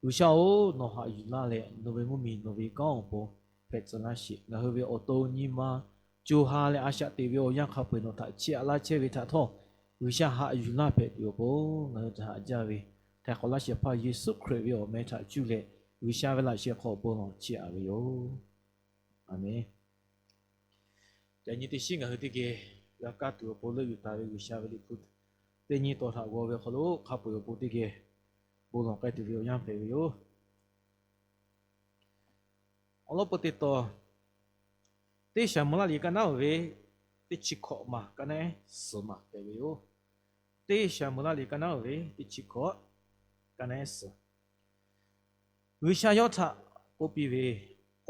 G'uiˬsha-oˬ, nawˬ haꞈ yuˬ laˇ leh nawˬ ve mvuhˇmiˬ nawˬ ve kanˉ awˬ pon hpehꞈ tcuh laˇ sheˍ. Ngaˬ hui ve awˬ to nyi ma co ha leh a shaꞈ teꞈ ve awˬ yanˇ hk'a peu-eˬ nawˬ htaꞈ chiˇ aꞈ laˇ chehˇ ve htaꞈ htawˇ, G'uiˬsha haꞈ yuˬ laˇ hpehꞈ tuˬ awˬ pon ngaˬ hui htaꞈ haꞈ jaˇ ve, htaiˍ hk'awꞈ laˇ shehˍ hpaˇ Yeˍsuˆ Hkriꞈ ve awˬ meh htaꞈ cuˇ leh G'uiˬsha ve laꞈ sheh hk'aw bon lawˬ chiˇ aꞈ ve yoˬ. A menˍ. Yaꞈ nyi teˇ shinˉ ngaˬ hui teˇ geh g'a kaˇ tuˬ awˬ pon leuˆ yuˬ taˍ ve G'uiˬsha ve liꞈ hpu teˇ nyi tawˬ htaꞈ g'aw ve hk'aw lo hk'a peu-eˬ awˬ pon teˇ geh bon lawˬ k'ai tuˬ ve awˬ yanˇ hpehꞈ ve yoˬ. Awˬ lawn peu teˇ tawˬ, Teˇ Shaˍmuˍlaˆ liꞈ ka naˉ uiˍ ve teˇ chi hkawꞈ maˬ ka naˉ suhˍ maˬ hpehꞈ ve yoˬ. Teˇ Shaˍmuˍlaˆ liꞈ ka naˉ uiˍ ve teˇ chi hkawꞈ ka naˉ suhˍ. G'uiˬsha yawˇ htaꞈ k'oˆ piˇ ve,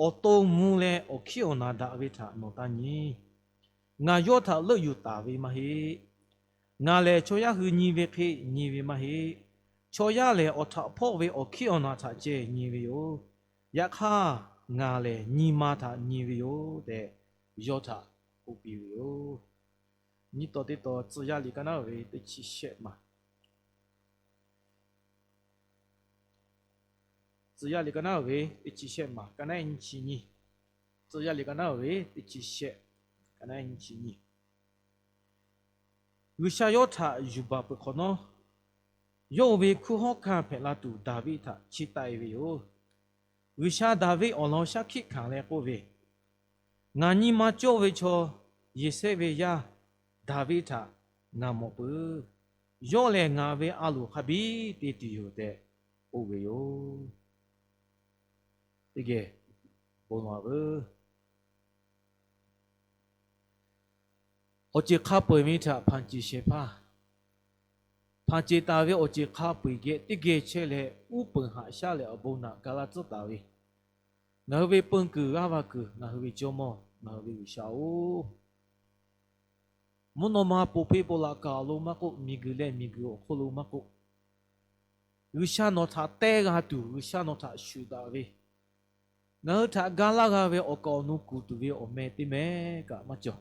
Awˬ to mvuh leh awˬ hkiˉ awˬ naˍ daꞈ ve htaꞈ nawˬ taˇ nyi. Ngaˬ yawˇ htaꞈ leuˆ yuˬ taˍ ve maˇ heˆ. Ngaˬ lehˬ chaw yaˇ hui nyi ve hk'e nyi ve maˇ heˆ. Chaw yaˇ lehˬ awˬ htaꞈ hpawˆ ve awˬ hkiˉ awˬ naˍ htaꞈ ceh nyi ve yoˬ. Yaꞈ hk'aˇ, ngaˬ lehˬ nyi ma htaꞈ nyi ve yoˬ tehꞈ, yawˇ htaꞈ k'oˆ piˇ ve yoˬ. Nyiˇ tawˍ teˇ tawˍ, Tcuh yaˇ liꞈ ka naˉ uiˍ ve teˇ chi shehˆ maˬ Tcuh yaˇ liꞈ ka naˉ uiˍ ve teˇ chi shehˆ maˬ ka naˉ nyi chi nyi. Tcuh yaˇ liꞈ ka naˉ uiˍ ve teˇ chi shehˆ ka naˉ nyi chi nyi. G'uiˬsha yawˇ htaꞈ yuˬ baˬ peuˬ hk'awꞈ nawˉ, yawˇ oˇ ve hkunˉ hawˉ hkanˇ hpehꞈ la tuˬ Daˍviˆ htaꞈ chiˇ taˆ e ve yoˬ. G'uiˬsha Daˍviˆ awˬ lawn shaˉ hkiˆ hkanˍ leh k'oˆ ve, Ngaˬ nyi ma cawˇ ve chaw Yeˍsehˆ ve yaˇ Daˍviˆ htaꞈ ngaˬ mawˬ peuˬ. Yawˇ lehˬ ngaˬ ve a loˍ hk'a biˇ te tuˬ yoˬ tehꞈ k'oˆ ve yoˬ. Teˇ geh bon lawˬ veuˬ. Awˬ ceuˬ hk'a peu-eˬ ve htaꞈ hpanˍ ceˬ shehˍ hpaˇ, hpanˍ ceˬ taˍ ve awˬ ceuˬ hk'a peu-eˬ geh teˇ geh chehˇ leh, uˉ peunˍ haꞈ shaˉ leh awˬ bon naꞈ ga laˇ tcuhˉ taˍ ve ngaˬ hui ve peu kuiˬ g'aˇ va kuiˬ, ngaˬ hui ve Jawˇmawˇ, ngaˬ hui ve G'uiˬsha-oˬ, mvuhˇ naw ma ponˬ hpeˆ ponˬ laꞈ kaˬ awˬ lo maˇ k'oˆ, miˬguiˬ leh miˬguiˬ awˬ hk'oˆ lo maˇ k'oˆ, G'uiˬsha nawˬ htaꞈ teh g'a tuˬ, G'uiˬsha nawˬ htaꞈ shuˍ daꞈ ve, ngaˬ hui htaꞈ ga laˇ g'a ve awˬ kaˍ awˬ nu kuˬ tuˬ ve awˬ meh teˇ meh kaꞈ maˇ cawˬ.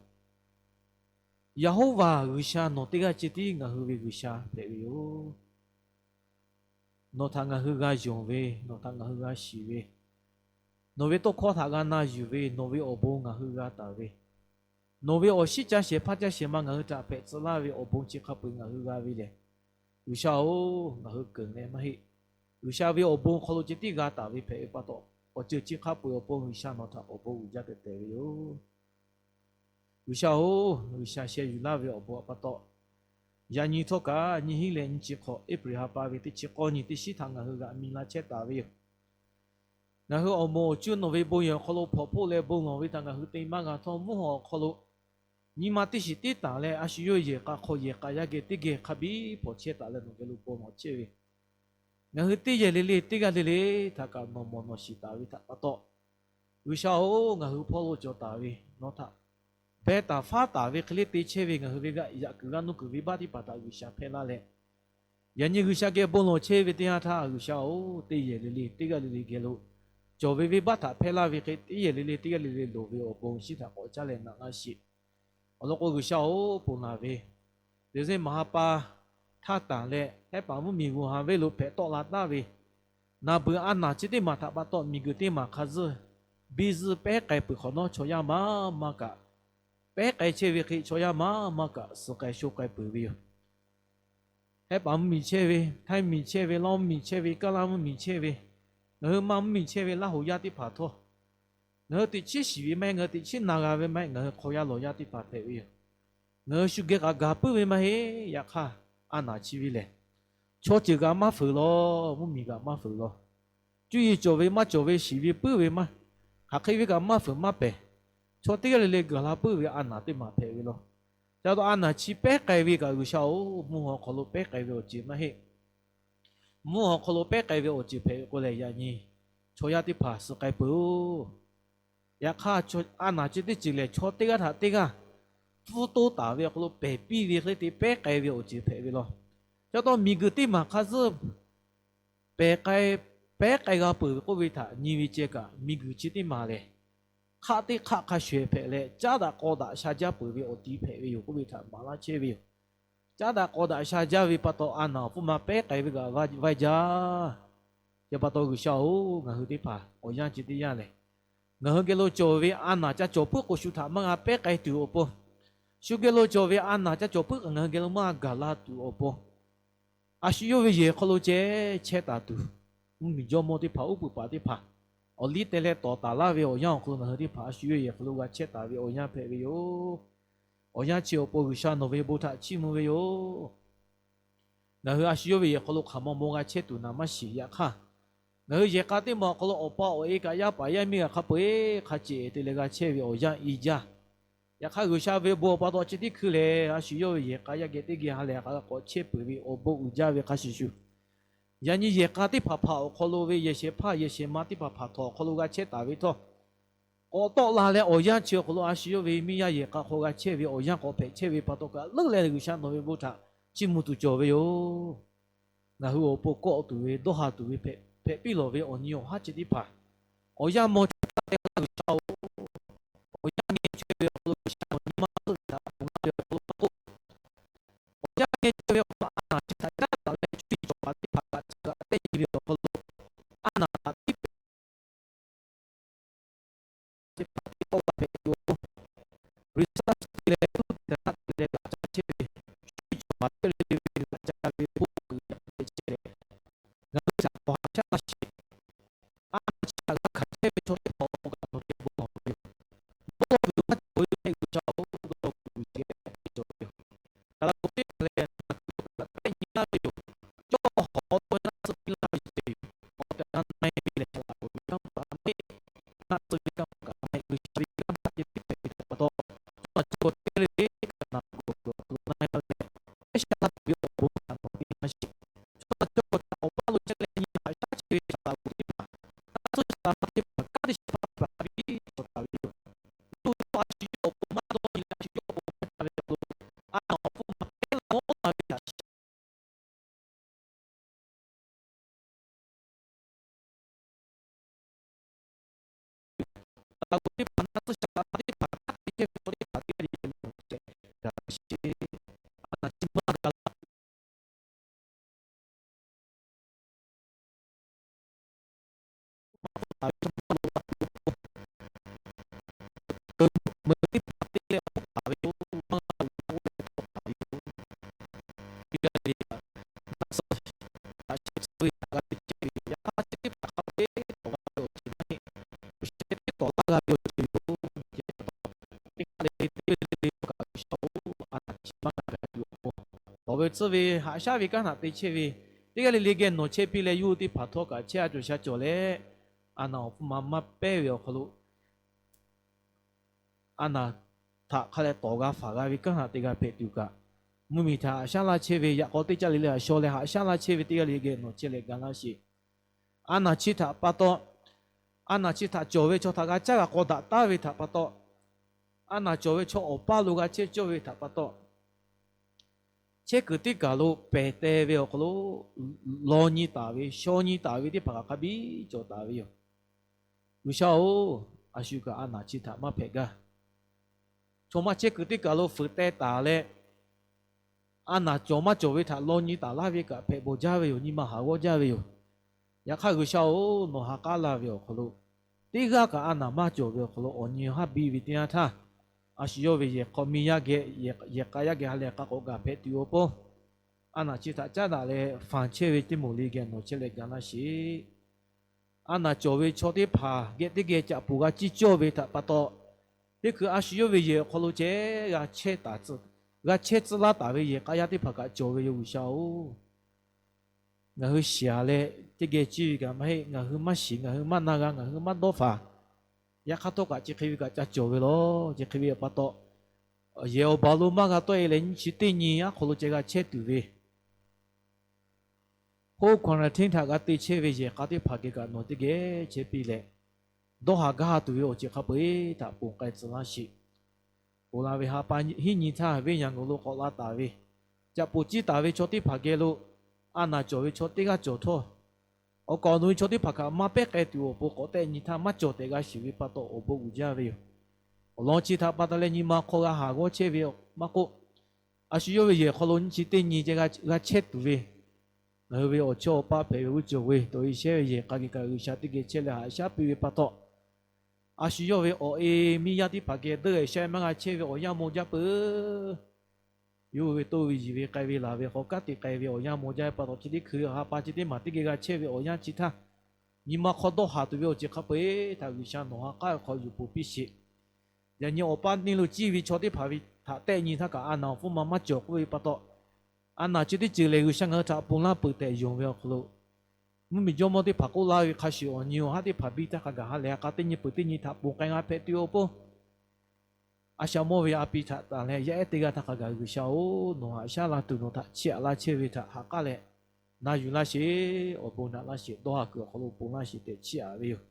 Yeˍhoˉvaˬ G'uiˬsha nawˬ teˇ g'aˇ ceh tiˉ ngaˬ hui ve G'uiˬsha hpehꞈ ve yoˬ. Nawˬ htaꞈ ngaˬ hui g'a yonˍ ve, nawˬ htaꞈ ngaˬ hui g'a shiˍ ve, nawˬ ve tawˇ hkawˇ htaꞈ g'a na yuˬ ve, nawˬ ve awˬ bon ngaˬ hui g'a taˍ ve, nawˬ ve awˬ shiˉ caˇ shehˍ hpaˇ caˇ shehˍ ma ngaˬ hui htaꞈ hpehꞈ tcuh laˇ ve awˬ bon chi hk'a peu-eˬ ngaˬ hui g'a ve lehˬ, G'uiˬsha-oˬ, ngaˬ hui keunˍ leh maˇ heˆ. G'uiˬsha ve awˬ bon hk'aw lo ceh tiˉ g'a taˍ ve hpehꞈ ve pa taw, awˬ ceuˬ chi hk'a peu-eˬ awˬ pon G'uiˬsha nawˬ htaꞈ awˬ bon uiˍ jaˇ tehꞈ tehꞈ ve yoˬ. G'uiˬsha-oˬ, G'uiˬsha sheh yuˬ laˇ ve awˬ bon pa taw, yaꞈ nyi htawˇ kaꞈ nyiˇ hinˉ leh nyiˇ chi hk'awꞈ April ha pa ve teˇ chi k'awˇ nyi teˇ shinˉ htaꞈ ngaˬ hui g'aꞈ mi la chehˇ taˍ ve yoˬ. Ngaˬ hui awˬ moˍ awˬ cuˇ nawˬ ve bon yehˬ awˬ hk'aw lo hpawnˬ hpoˆ leh bon lawˬ ve htaꞈ ngaˬ hui te maˇ g'a htawˇ, mvuhˇ haw awˬ hk'aw lo nyi ma teˇ shiˍ tiˉ taˍ leh, a shu yawˇ yehˬ k'a hk'aw yehˬ k'a yaˇ geh teˇ geh hk'a biˇ hpawnˬ chehˇ taˍ leh nawˬ geh lo bon lawˬ chehˇ ve, ngaˬ hui teˇ yehˬ le le teˇ g'aˇ le le htaꞈ kaꞈ nawˬ mawˬ nawˬ shiˍ taˍ ve htaꞈ pa taw, G'uiˬsha-oˬ, ngaˬ hui hpawˇ lo cawˬ taˍ ve, nawˬ htaꞈ beh taˍ faˉ taˍ ve hk'e le te chehˇ ve ngaˬ hui ve g'aꞈ yaꞈ kuiˬ g'aˇ nuˇ kuiˬ venˇbaˆ teˇ hpaˍ htaꞈ G'uiˬsha hpehˇ laˇ leh, yaꞈ nyi G'uiˬsha geh bon lawˬ chehˇ ve teˇ yanˇ htaˇ, G'uiˬsha-oˬ, teˇ yehˬ le le teˇ g'aˇ le le geh lo cawˬ ve venˇbaˆ htaꞈ hpehˇ laˇ ve hk'e, teˇ yehˬ le le teˇ g'aˇ le le loˍ ve awˬ bon shinˉ htaꞈ k'awꞈ caˉ leh naꞈ laˇ sheˍ. Awˬ lawn k'o, G'uiˬsha-oˬ, ponˬ laˬ ve December ha pa htaˇ tanˬ leh, Hehˉ paˍ mvuhˇmiˬ Wuhan venˇ lo hpehꞈ tawˆ la taˍ ve naˬ beuˬ a naˬ chi teˇ maˬ htaꞈ pa taw, miˬguiˬ teˇ maˬ hk'a zuhˇ biˇ zuhˇ pehˉ k'ai peuˬ hk'awꞈ nawˉ, chaw yaˇ maˇ maˇ kaꞈ pehˉ k'ai chehˇ ve hk'e, chaw yaˇ maˇ maˇ kaꞈ suh k'ai sho k'ai peuˬ ve yoˬ. Hehˉ paˍ mvuhˇmiˬ chehˇ ve, Htaiˇ miˬ chehˇ ve, Lawˇ mvuhˇmiˬ chehˇ ve, Kaˇlaˇ mvuhˇmiˬ chehˇ ve, ngaˬ hui Manˇ mvuhˇmiˬ chehˇ ve Laˇ hoꞈ yaˇ teˇ hpaˍ htawˇ, ngaˬ hui teꞈ chiˉ shiˍ ve maˇ heˆ, ngaˬ hui teꞈ chiˉ na g'a ve maˇ heˆ, ngaˬ hui hk'aw yaˇ lawˬ yaˇ teˇ hpaˍ hpehꞈ ve yoˬ. Ngaˬ hui shu geh kaꞈ gaˬ puiˉ ve maˇ heˆ. Yaꞈ hk'aˇ, a naˬ chi ve lehˬ, chaw ceuˬ kaꞈ maˇ fuiˍ law, mvuhˇmiˬ kaꞈ maˇ fuiˍ law, cuˇ yiˍ cawˬ ve maˇ cawˬ ve, shiˍ ve puiˉ ve maˇ, hk'aˬ hk'e ve kaꞈ maˇ fuiˍ maˇ pehˬ, chaw teˇ g'aˇ le le gaˬ la puiˉ ve a naˬ teˇ maˬ hpehꞈ ve law. Ca taw a naˬ chi pehˉ k'ai ve kaꞈ G'uiˬsha-oˬ, mvuhˇ haw hk'aw lo pehˉ k'ai ve awˬ ceuˬ maˇ heˆ. Mvuhˇ haw hk'aw lo pehˉ k'ai ve awˬ ceuˬ hpehꞈ ve k'o lehˬ, yaꞈ nyi chaw yaˇ teˇ hpaˍ suh k'ai peuˬ-oˬ. Yaꞈ hk'aˇ, a naˬ chi teˇ ceuˬ lehˬ, chaw teˇ g'aˇ htaꞈ teˇ g'aˇ pfuhˇ toˇ taˍ ve awˬ hk'aw lo pehˬ piˇ ve hk'e le te pehˉ k'ai ve awˬ ceuˬ hpehꞈ ve law. Ca taw miˬguiˬ teˇ maˬ hk'a zuhˇ pehˬ k'ai, pehˉ k'ai g'a peuˬ ve k'oˆ ve htaꞈ nyi ve ceh kaꞈ, miˬguiˬ chi teˇ maˬ lehˬ, hk'aˆ teˇ hk'aˆ hk'a shuˍ hpehꞈ leh, caˉ daꞈ k'aw daꞈ sha jaˇ peuˬ ve awˬ ti hpehꞈ ve yoˬ k'oˆ ve htaꞈ maˍ laˇ chehˇ ve yoˬ. Caˉ daꞈ k'aw daꞈ sha jaˇ ve pa taw, a naˬ awˬ pfuhˇ ma pehˉ k'ai ve kaꞈ vaiˇ jaˇ. Chi pa taw G'uiˬsha-oˬ, ngaˬ hui teˇ hpaˍ awˬ yanˇ chi teˇ yanˇ lehˬ, ngaˬ hui geh lo cawˬ ve a naˬ ca cawˬ puiˉ k'o shu htaꞈ maˇ g'a pehˉ k'ai tuˬ awˬ pon, shu geh lo cawˬ ve a naˬ ca cawˬ puiˉ kaꞈ ngaˬ hui geh lo maˇ gaˬ la tuˬ awˬ pon, a shu yawˇ ve yehˬ hk'aw lo ceh chehˇ taˍ tuˬ, mvuhˇmiˬ jawˇmawˇ teˇ hpaˍ, uˉ peunˍ paˍ teˇ hpaˍ, awˬ liˇ teh leh tawˍ taˍ laˇ ve awˬ yanˇ awˬ hk'aw lo ngaˬ hui teˇ hpaˍ a shu yawˇ ve yehˬ hk'aw lo g'a chehˇ taˍ ve awˬ yanˇ hpehꞈ ve yoˬ. Awˬ yanˇ chi awˬ pon G'uiˬsha nawˬ ve bon htaꞈ chiˇ mvuh ve yoˬ. Ngaˬ hui a shu yawˇ ve yehˬ hk'aw lo hk'aˬ maw maw g'a chehˇ tuˬ naˍ maˇ shiˍ. Yaꞈ hk'aˇ, ngaˬ hui yehˬ k'a teˇ maˬ awˬ hk'aw lo awˬ pa awˬ e kaꞈ yaˇ paˍ yaˇ miˇ g'a hk'a peu-eˬ hk'a ceh te leh g'a chehˇ ve awˬ yanˇ i jaˇ. Yaꞈ hk'aˇ, G'uiˬsha ve bon awˬ pa taw chi teˇ hkui lehˬ, a shu yawˇ ve yehˬ k'a yaˇ geh teˇ geh ha lehˬ k'a k'awꞈ chehˇ peuˬ ve awˬ bon uiˍ jaˇ ve hk'a shuˍ shuˍ, yaꞈ nyi yehˬ k'a teˇ hpaˍ hpaˍ awˬ hk'aw lo ve yehˬ shehˍ hpaˇ yehˬ shehˍ ma teˇ hpaˍ hpaˍ htawꞈ awˬ hk'aw lo g'a chehˇ taˍ ve htawˇ, k'awꞈ tawˆ la leh awˬ yanˇ chi awˬ hk'aw lo a shu yawˇ ve miˇ yaˇ yehˬ k'a hk'aw g'a chehˇ ve awˬ yanˇ k'awꞈ hpehꞈ chehˇ ve pa taw kaꞈ leuˉ leh G'uiˬsha nawˬ ve bon htaꞈ chiˇ mvuh tuˬ cawˬ ve yoˬ. Ngaˬ hui awˬ pon kawˆ tuˬ ve dawˇ ha tuˬ ve hpehꞈ piˇ lawˬ ve awˬ nyi awˬ haˉ chi teˇ hpaˍ, awˬ yanˇ maw chi teˇ g'aˇ G'uiˬsha-oˬ, awˬ yanˇ ngeh chaweh ve awˬ hk'aw lo G'uiˬsha nawˬ nyi ma tcuhˆ ve htaꞈ ponˬ laˇ ve awˬ hk'aw lo maˇ k'oˆ, awˬ yanˇ ngeh chaweh ve awˬ hk'aw lo a naˬ chi htaꞈ caˉ daꞈ leh cuˇ yiˍ cawˬ paˍ teˇ hpaˍ kaꞈ chi kaꞈ tehˆ nyi ve awˬ hk'aw lo, a naˬ htaꞈ tiˉ pehˍ teˇ hpaˍ teˇ pawˆ g'a hpehꞈ tuˬ awˬ pon, G'uiˬsha chi te leh tuˉ te htaꞈ te leh g'a caˇ chehˇ ve, cuˇ yiˍ cawˬ paˍ chehˇ leh te ve g'a caˇ ve hpoˆ uiˍ jaˇ ve chehˇ leh, ngaˬ hui shaˍ k'awꞈ haꞈ shaˉ laˇ sheˍ. A naˬ chi htaꞈ g'a hkanˍ chehˇ ve chaw teˇ hpaˍ awˬ pon kaꞈ nawˬ geh bon lawˬ ve yoˬ. Dawˇ law kuiˬ maˇ cawˬ ve hk'e G'uiˬsha-oˬ, dawˇ law kuiˬ ceh cawˬ ve yoˬ. Kaˍ laˍ k'o teˇ hpaˍ lehˬ, ngaˬ hui kaꞈ pehˆ nyi laˇ ve yoˬ. Cawˇ hawˍ lo ve naˆ tsuhˇ piˇ laˇ ve ceh yoˬ. Awˬ tehˬ awˬ na na-e ve lehˬ, Kaˍ laˍ k'o ve kanˉ hpaˍ maˇ heˆ. Naˆ tsuhˇ ve kanˉ hpaˍ kaꞈ maˇ heˆ. G'uiˬsha ve kanˉ hpaˍ ceh piˇ hpehꞈ ve htaꞈ pa taw, chaw na chi k'awꞈ te leh ve kaꞈ naˬ gawˬ gawˬ hk'aw lo na-e laˇ leh, ehˉ sha la tuˬ ve awˬ bon htaꞈ nawˬ piˇ laˇ sheˍ. Chaw na chi k'awꞈ htaꞈ awˬ paˇ lo chehˇ leh nyi haꞈ shaˉ chehˇ ve Kaˍ laˍ k'o teˇ hpaˍ, naˆ tsuhˇ shaˍ laꞈ ma teˇ hpaˍ kanˉ teˇ shehˍ hpaˇ hpaˍ hpaˍ piˇ cawˬ taˍ ve yoˬ. Yawˇ hui yawˇ a shu yawˇ awˬ pon maˇ dawˇ nyi leh a shu yawˇ awˬ pon maˇ ca ve awˬ hk'aw lo, a naˬ awˬ pon maꞈ kehˉ la mawˉ la ve htaꞈ shiˍ Kaˍ laˍ k'o teˇ hpaˍ naˆ tsuhˇ shaˍ laꞈ ma teˇ hpaˍ kanˉ te chehˇ ve chaw teˇ hpaˍ teˇ g'aˇ le le nawˬ ceh gaˬ sheˍ. A naˬ chi maˇ gaˬ la tuˬ maˇ k'oˆ taˍ ve chaw maˇ lo la tuˬ awˬ pon, meuꞈ teˇ hpaˍ te leh awˬ hk'oˆ taˍ ve yoˬ. Maˇ g'a tuˬ maˇ k'oˆ leh tawˆ taˍ ve yoˬ. Teˇ g'aˇ le le kaꞈ, naˆ tsuhˇ shaˍ laꞈ sheh tcuh ve htaꞈ g'a te chehˇ ve yoˬ. Yaꞈ hk'aˇ chi teˇ hpaˍ hk'a peu-eˬ tawˍ g'a ve awˬ ceuˬ maˇ heˆ. G'uiˬsha teˇ pawˆ tawˍ laˇ g'a ve awˬ ceuˬ yoˬ. Teˇ g'aˇ le le teˇ g'aˇ le le kaꞈ G'uiˬsha-oˬ, a naˬ chi maˇ g'a tuˬ awˬ pon, tawˍ ve tcuhˇ ve haꞈ shaˉ ve kanˉ htaꞈ te chehˇ ve, teˇ g'aˇ le le geh nawˬ chehˇ piˇ leh yawˇ hui teˇ hpaˍ htawˇ kaꞈ chehˇ a cawˬ sha cawˬ leh, a naˬ awˬ pfuhˇ ma maˇ pehˇ ve awˬ hk'aw lo, a naˬ htaꞈ hk'a leh tawˍ g'a faˍ g'a ve kanˉ htaꞈ te g'a hpehꞈ tuˬ kaꞈ, mvuhˇmiˬ htaꞈ haꞈ shaˉ laˇ chehˇ ve, yaꞈ k'aw teˇ caˇ le le haꞈ shaw leh haꞈ shaˉ laˇ chehˇ ve teˇ g'aˇ le geh nawˬ chehˇ leh ga laˇ sheˍ. A naˬ chi htaꞈ pa taw, a naˬ chi htaꞈ cawˬ ve chaw htaꞈ g'a caˇ g'a k'aw daꞈ taˉ ve htaꞈ pa taw, a naˬ cawˬ ve chaw awˬ paˇ lo g'a chehˇ cawˇ ve htaꞈ pa taw, chehˇ kuiˬ teˇ kaˬ lo pehˬ teh ve awˬ hk'aw lo law nyi taˍ ve, shaw nyi taˍ ve teˇ hpaˍ kaꞈ hk'a biˇ cawˬ taˍ ve yoˬ. G'uiˬsha-oˬ, a shu kaꞈ a naˬ chi htaꞈ maˇ hpehꞈ gaˇ. Chaw maˇ chehˇ kuiˬ teˇ kaˬ lo fuiˍ teh taˍ leh, a naˬ cawˬ maˇ cawˬ ve htaꞈ law nyi taˍ laˇ ve kaꞈ hpehꞈ bawˬ jaˇ ve yoˬ. Nyi ma haˍ g'awˇ jaˇ ve yoˬ. Yaꞈ hk'aˇ G'uiˬsha-oˬ, nawˬ ha k'aˉ laˇ ve awˬ hk'aw lo, teˇ g'aˇ kaꞈ a naˬ maˇ cawˬ ve awˬ hk'aw lo awˬ nyi haˉ biˇ ve teˇ yanˇ htaˇ, a shu yawˇ ve yehˬ k'a miˇ yaˇ geh, yehˬ k'a yaˇ geh ha lehˬ k'a k'awꞈ gaˬ hpehꞈ tuˬ awˬ pon, a naˬ chi htaꞈ caˉ daꞈ leh fanˬ chehˇ ve teˇ moˍ le geh nawˬ chehˇ leh ga laˇ sheˍ. A naˬ cawˬ ve chaw teˇ hpaˍ geh teˇ geh caꞈ poˬ g'a ciˇ cawˇ ve htaꞈ pa taw, teˇ hkui a shu yawˇ ve yehˬ awˬ hk'aw lo ceh g'a chehˇ tcuh, g'a chehˇ tcuh laˇ taˍ ve yehˬ k'a yaˇ teˇ hpaˍ kaꞈ cawˬ ve yoˬ. G'uiˬsha-oˬ, ngaˬ hui shiˍ leh teˇ geh ciˇ ve kaꞈ maˇ heˆ. Ngaˬ hui maˇ shiˍ, ngaˬ hui maˇ na g'a, ngaˬ hui maˇ dawˇ faˍ. Yaꞈ hk'aˇ htawˇ kaꞈ chi hk'e ve kaꞈ ca cawˬ ve law. Chi hk'e ve pa taw, yehˬ awˬ baˬ lo maˇ g'a tawˆ e leh nyiˇ chi teˇ nyi aˉ hk'aw lo ceh g'a chehˇ tuˬ ve home quarantine htaꞈ g'a te chehˇ ve yehˬ k'a teˇ hpaˍ geh kaꞈ nawˬ teˇ geh chehˇ piˇ leh, dawˇ haˍ gaˇ tuˬ ve awˬ ceuˬ hk'a peu-eˬ htaꞈ ponˬ k'ai tcuh laˇ sheˍ. Ponˬ la ve ha pa hiˉ nyi htaˇ venˇ yaˬ ngaˬ lo k'awꞈ la taˍ ve, caꞈ poˬ ciˇ taˍ ve chaw teˇ hpaˍ geh lo, a naˬ cawˬ ve chaw teˇ g'aˇ cawˬ htawˇ, awˬ kaˍ awˬ nu ve chaw teˇ hpaˍ kaꞈ maˇ pehˉ k'ai tuˬ awˬ pon k'awꞈ tehˆ nyi htaˇ maˇ cawˬ tehꞈ g'a shiˍ ve pa taw awˬ bon uiˍ jaˇ ve yoˬ. Awˬ lawn chi htaꞈ pa taw leh nyi ma hk'aw g'a haˍ g'awˇ chehˇ ve maˇ k'oˆ, a shu yawˇ ve yehˬ awˬ hk'aw lo nyiˇ chi teˇ nyi ceh g'a chehˇ tuˬ ve, ngaˬ hui ve awˬ chawˇ awˬ paˇ hpehꞈ ve g'uˇ cawˬ ve tawˇ e shehˉ ve yehˬ k'a geh kaꞈ G'uiˬsha teˇ geh chehˇ leh haꞈ shaˉ piˇ ve pa taw, a shu yawˇ ve awˬ e miˇ yaˇ teˇ hpaˍ geh deuˆ e shaiˉ maˇ g'a chehˇ ve awˬ yanˇ maw jaˇ peuˬ. Yawˇ hui ve toˇ ve yiˬ ve k'ai ve laˬ ve hk'aw kanˉ te k'ai ve awˬ yanˇ maw jaˇ ve pa taw, chi teˇ hkui ha pa chi teˇ maˬ teˇ geh g'a chehˇ ve awˬ yanˇ chi htaˇ, nyi ma hk'aw dawˇ haˍ tuˬ ve awˬ ceuˬ hk'a peu-eˬ htaꞈ G'uiˬsha nawˬ ha k'aˉ ve hk'aw yuˬ ponˬ piˇ sheˍ. Yaꞈ nyi awˬ paˇ neˇ lo ciˇ ve chaw teˇ hpaˍ ve htaꞈ tehˆ nyi htaˇ kaꞈ a naˍ awˬ hpfuhˇ ma maˇ cawˬ k'oˆ ve pa taw, a naˍ chi teˇ ceuˬ lehˬ G'uiˬsha ngaˬ hui htaꞈ ponˬ laˇ peuˬ tehꞈ yonˍ ve awˬ hk'aw lo, mvuhˇmiˬ jawˇmawˇ teˇ hpaˍ k'oˆ laˇ ve hk'a shuˍ awˬ nyi awˬ haˉ teˇ hpaˍ biˇ htaˇ hk'a gaˬ ha lehˬ ha k'a teˇ nyi peuˬ teˇ nyi htaꞈ ponˬ k'ai g'a hpehꞈ tuˬ awˬ pon, a shaꞈ mawˇ ve a pi htaꞈ tanˬ leh yaˇ ehˉ teˇ g'aˇ htaˇ hk'a gaˬ G'uiˬsha-oˬ, nawˬ haꞈ shaˉ la tuˬ nawˬ htaꞈ chiˇ aꞈ laˇ chehˇ ve htaꞈ ha k'aˉ leh na yuˬ laˇ sheˍ. Awˬ bon naꞈ laˇ sheˍ. Dawˇ haˍ kuiˬ awˬ hk'aw lo ponˬ laˇ sheˍ tehꞈ chiˇ aꞈ ve yoˬ.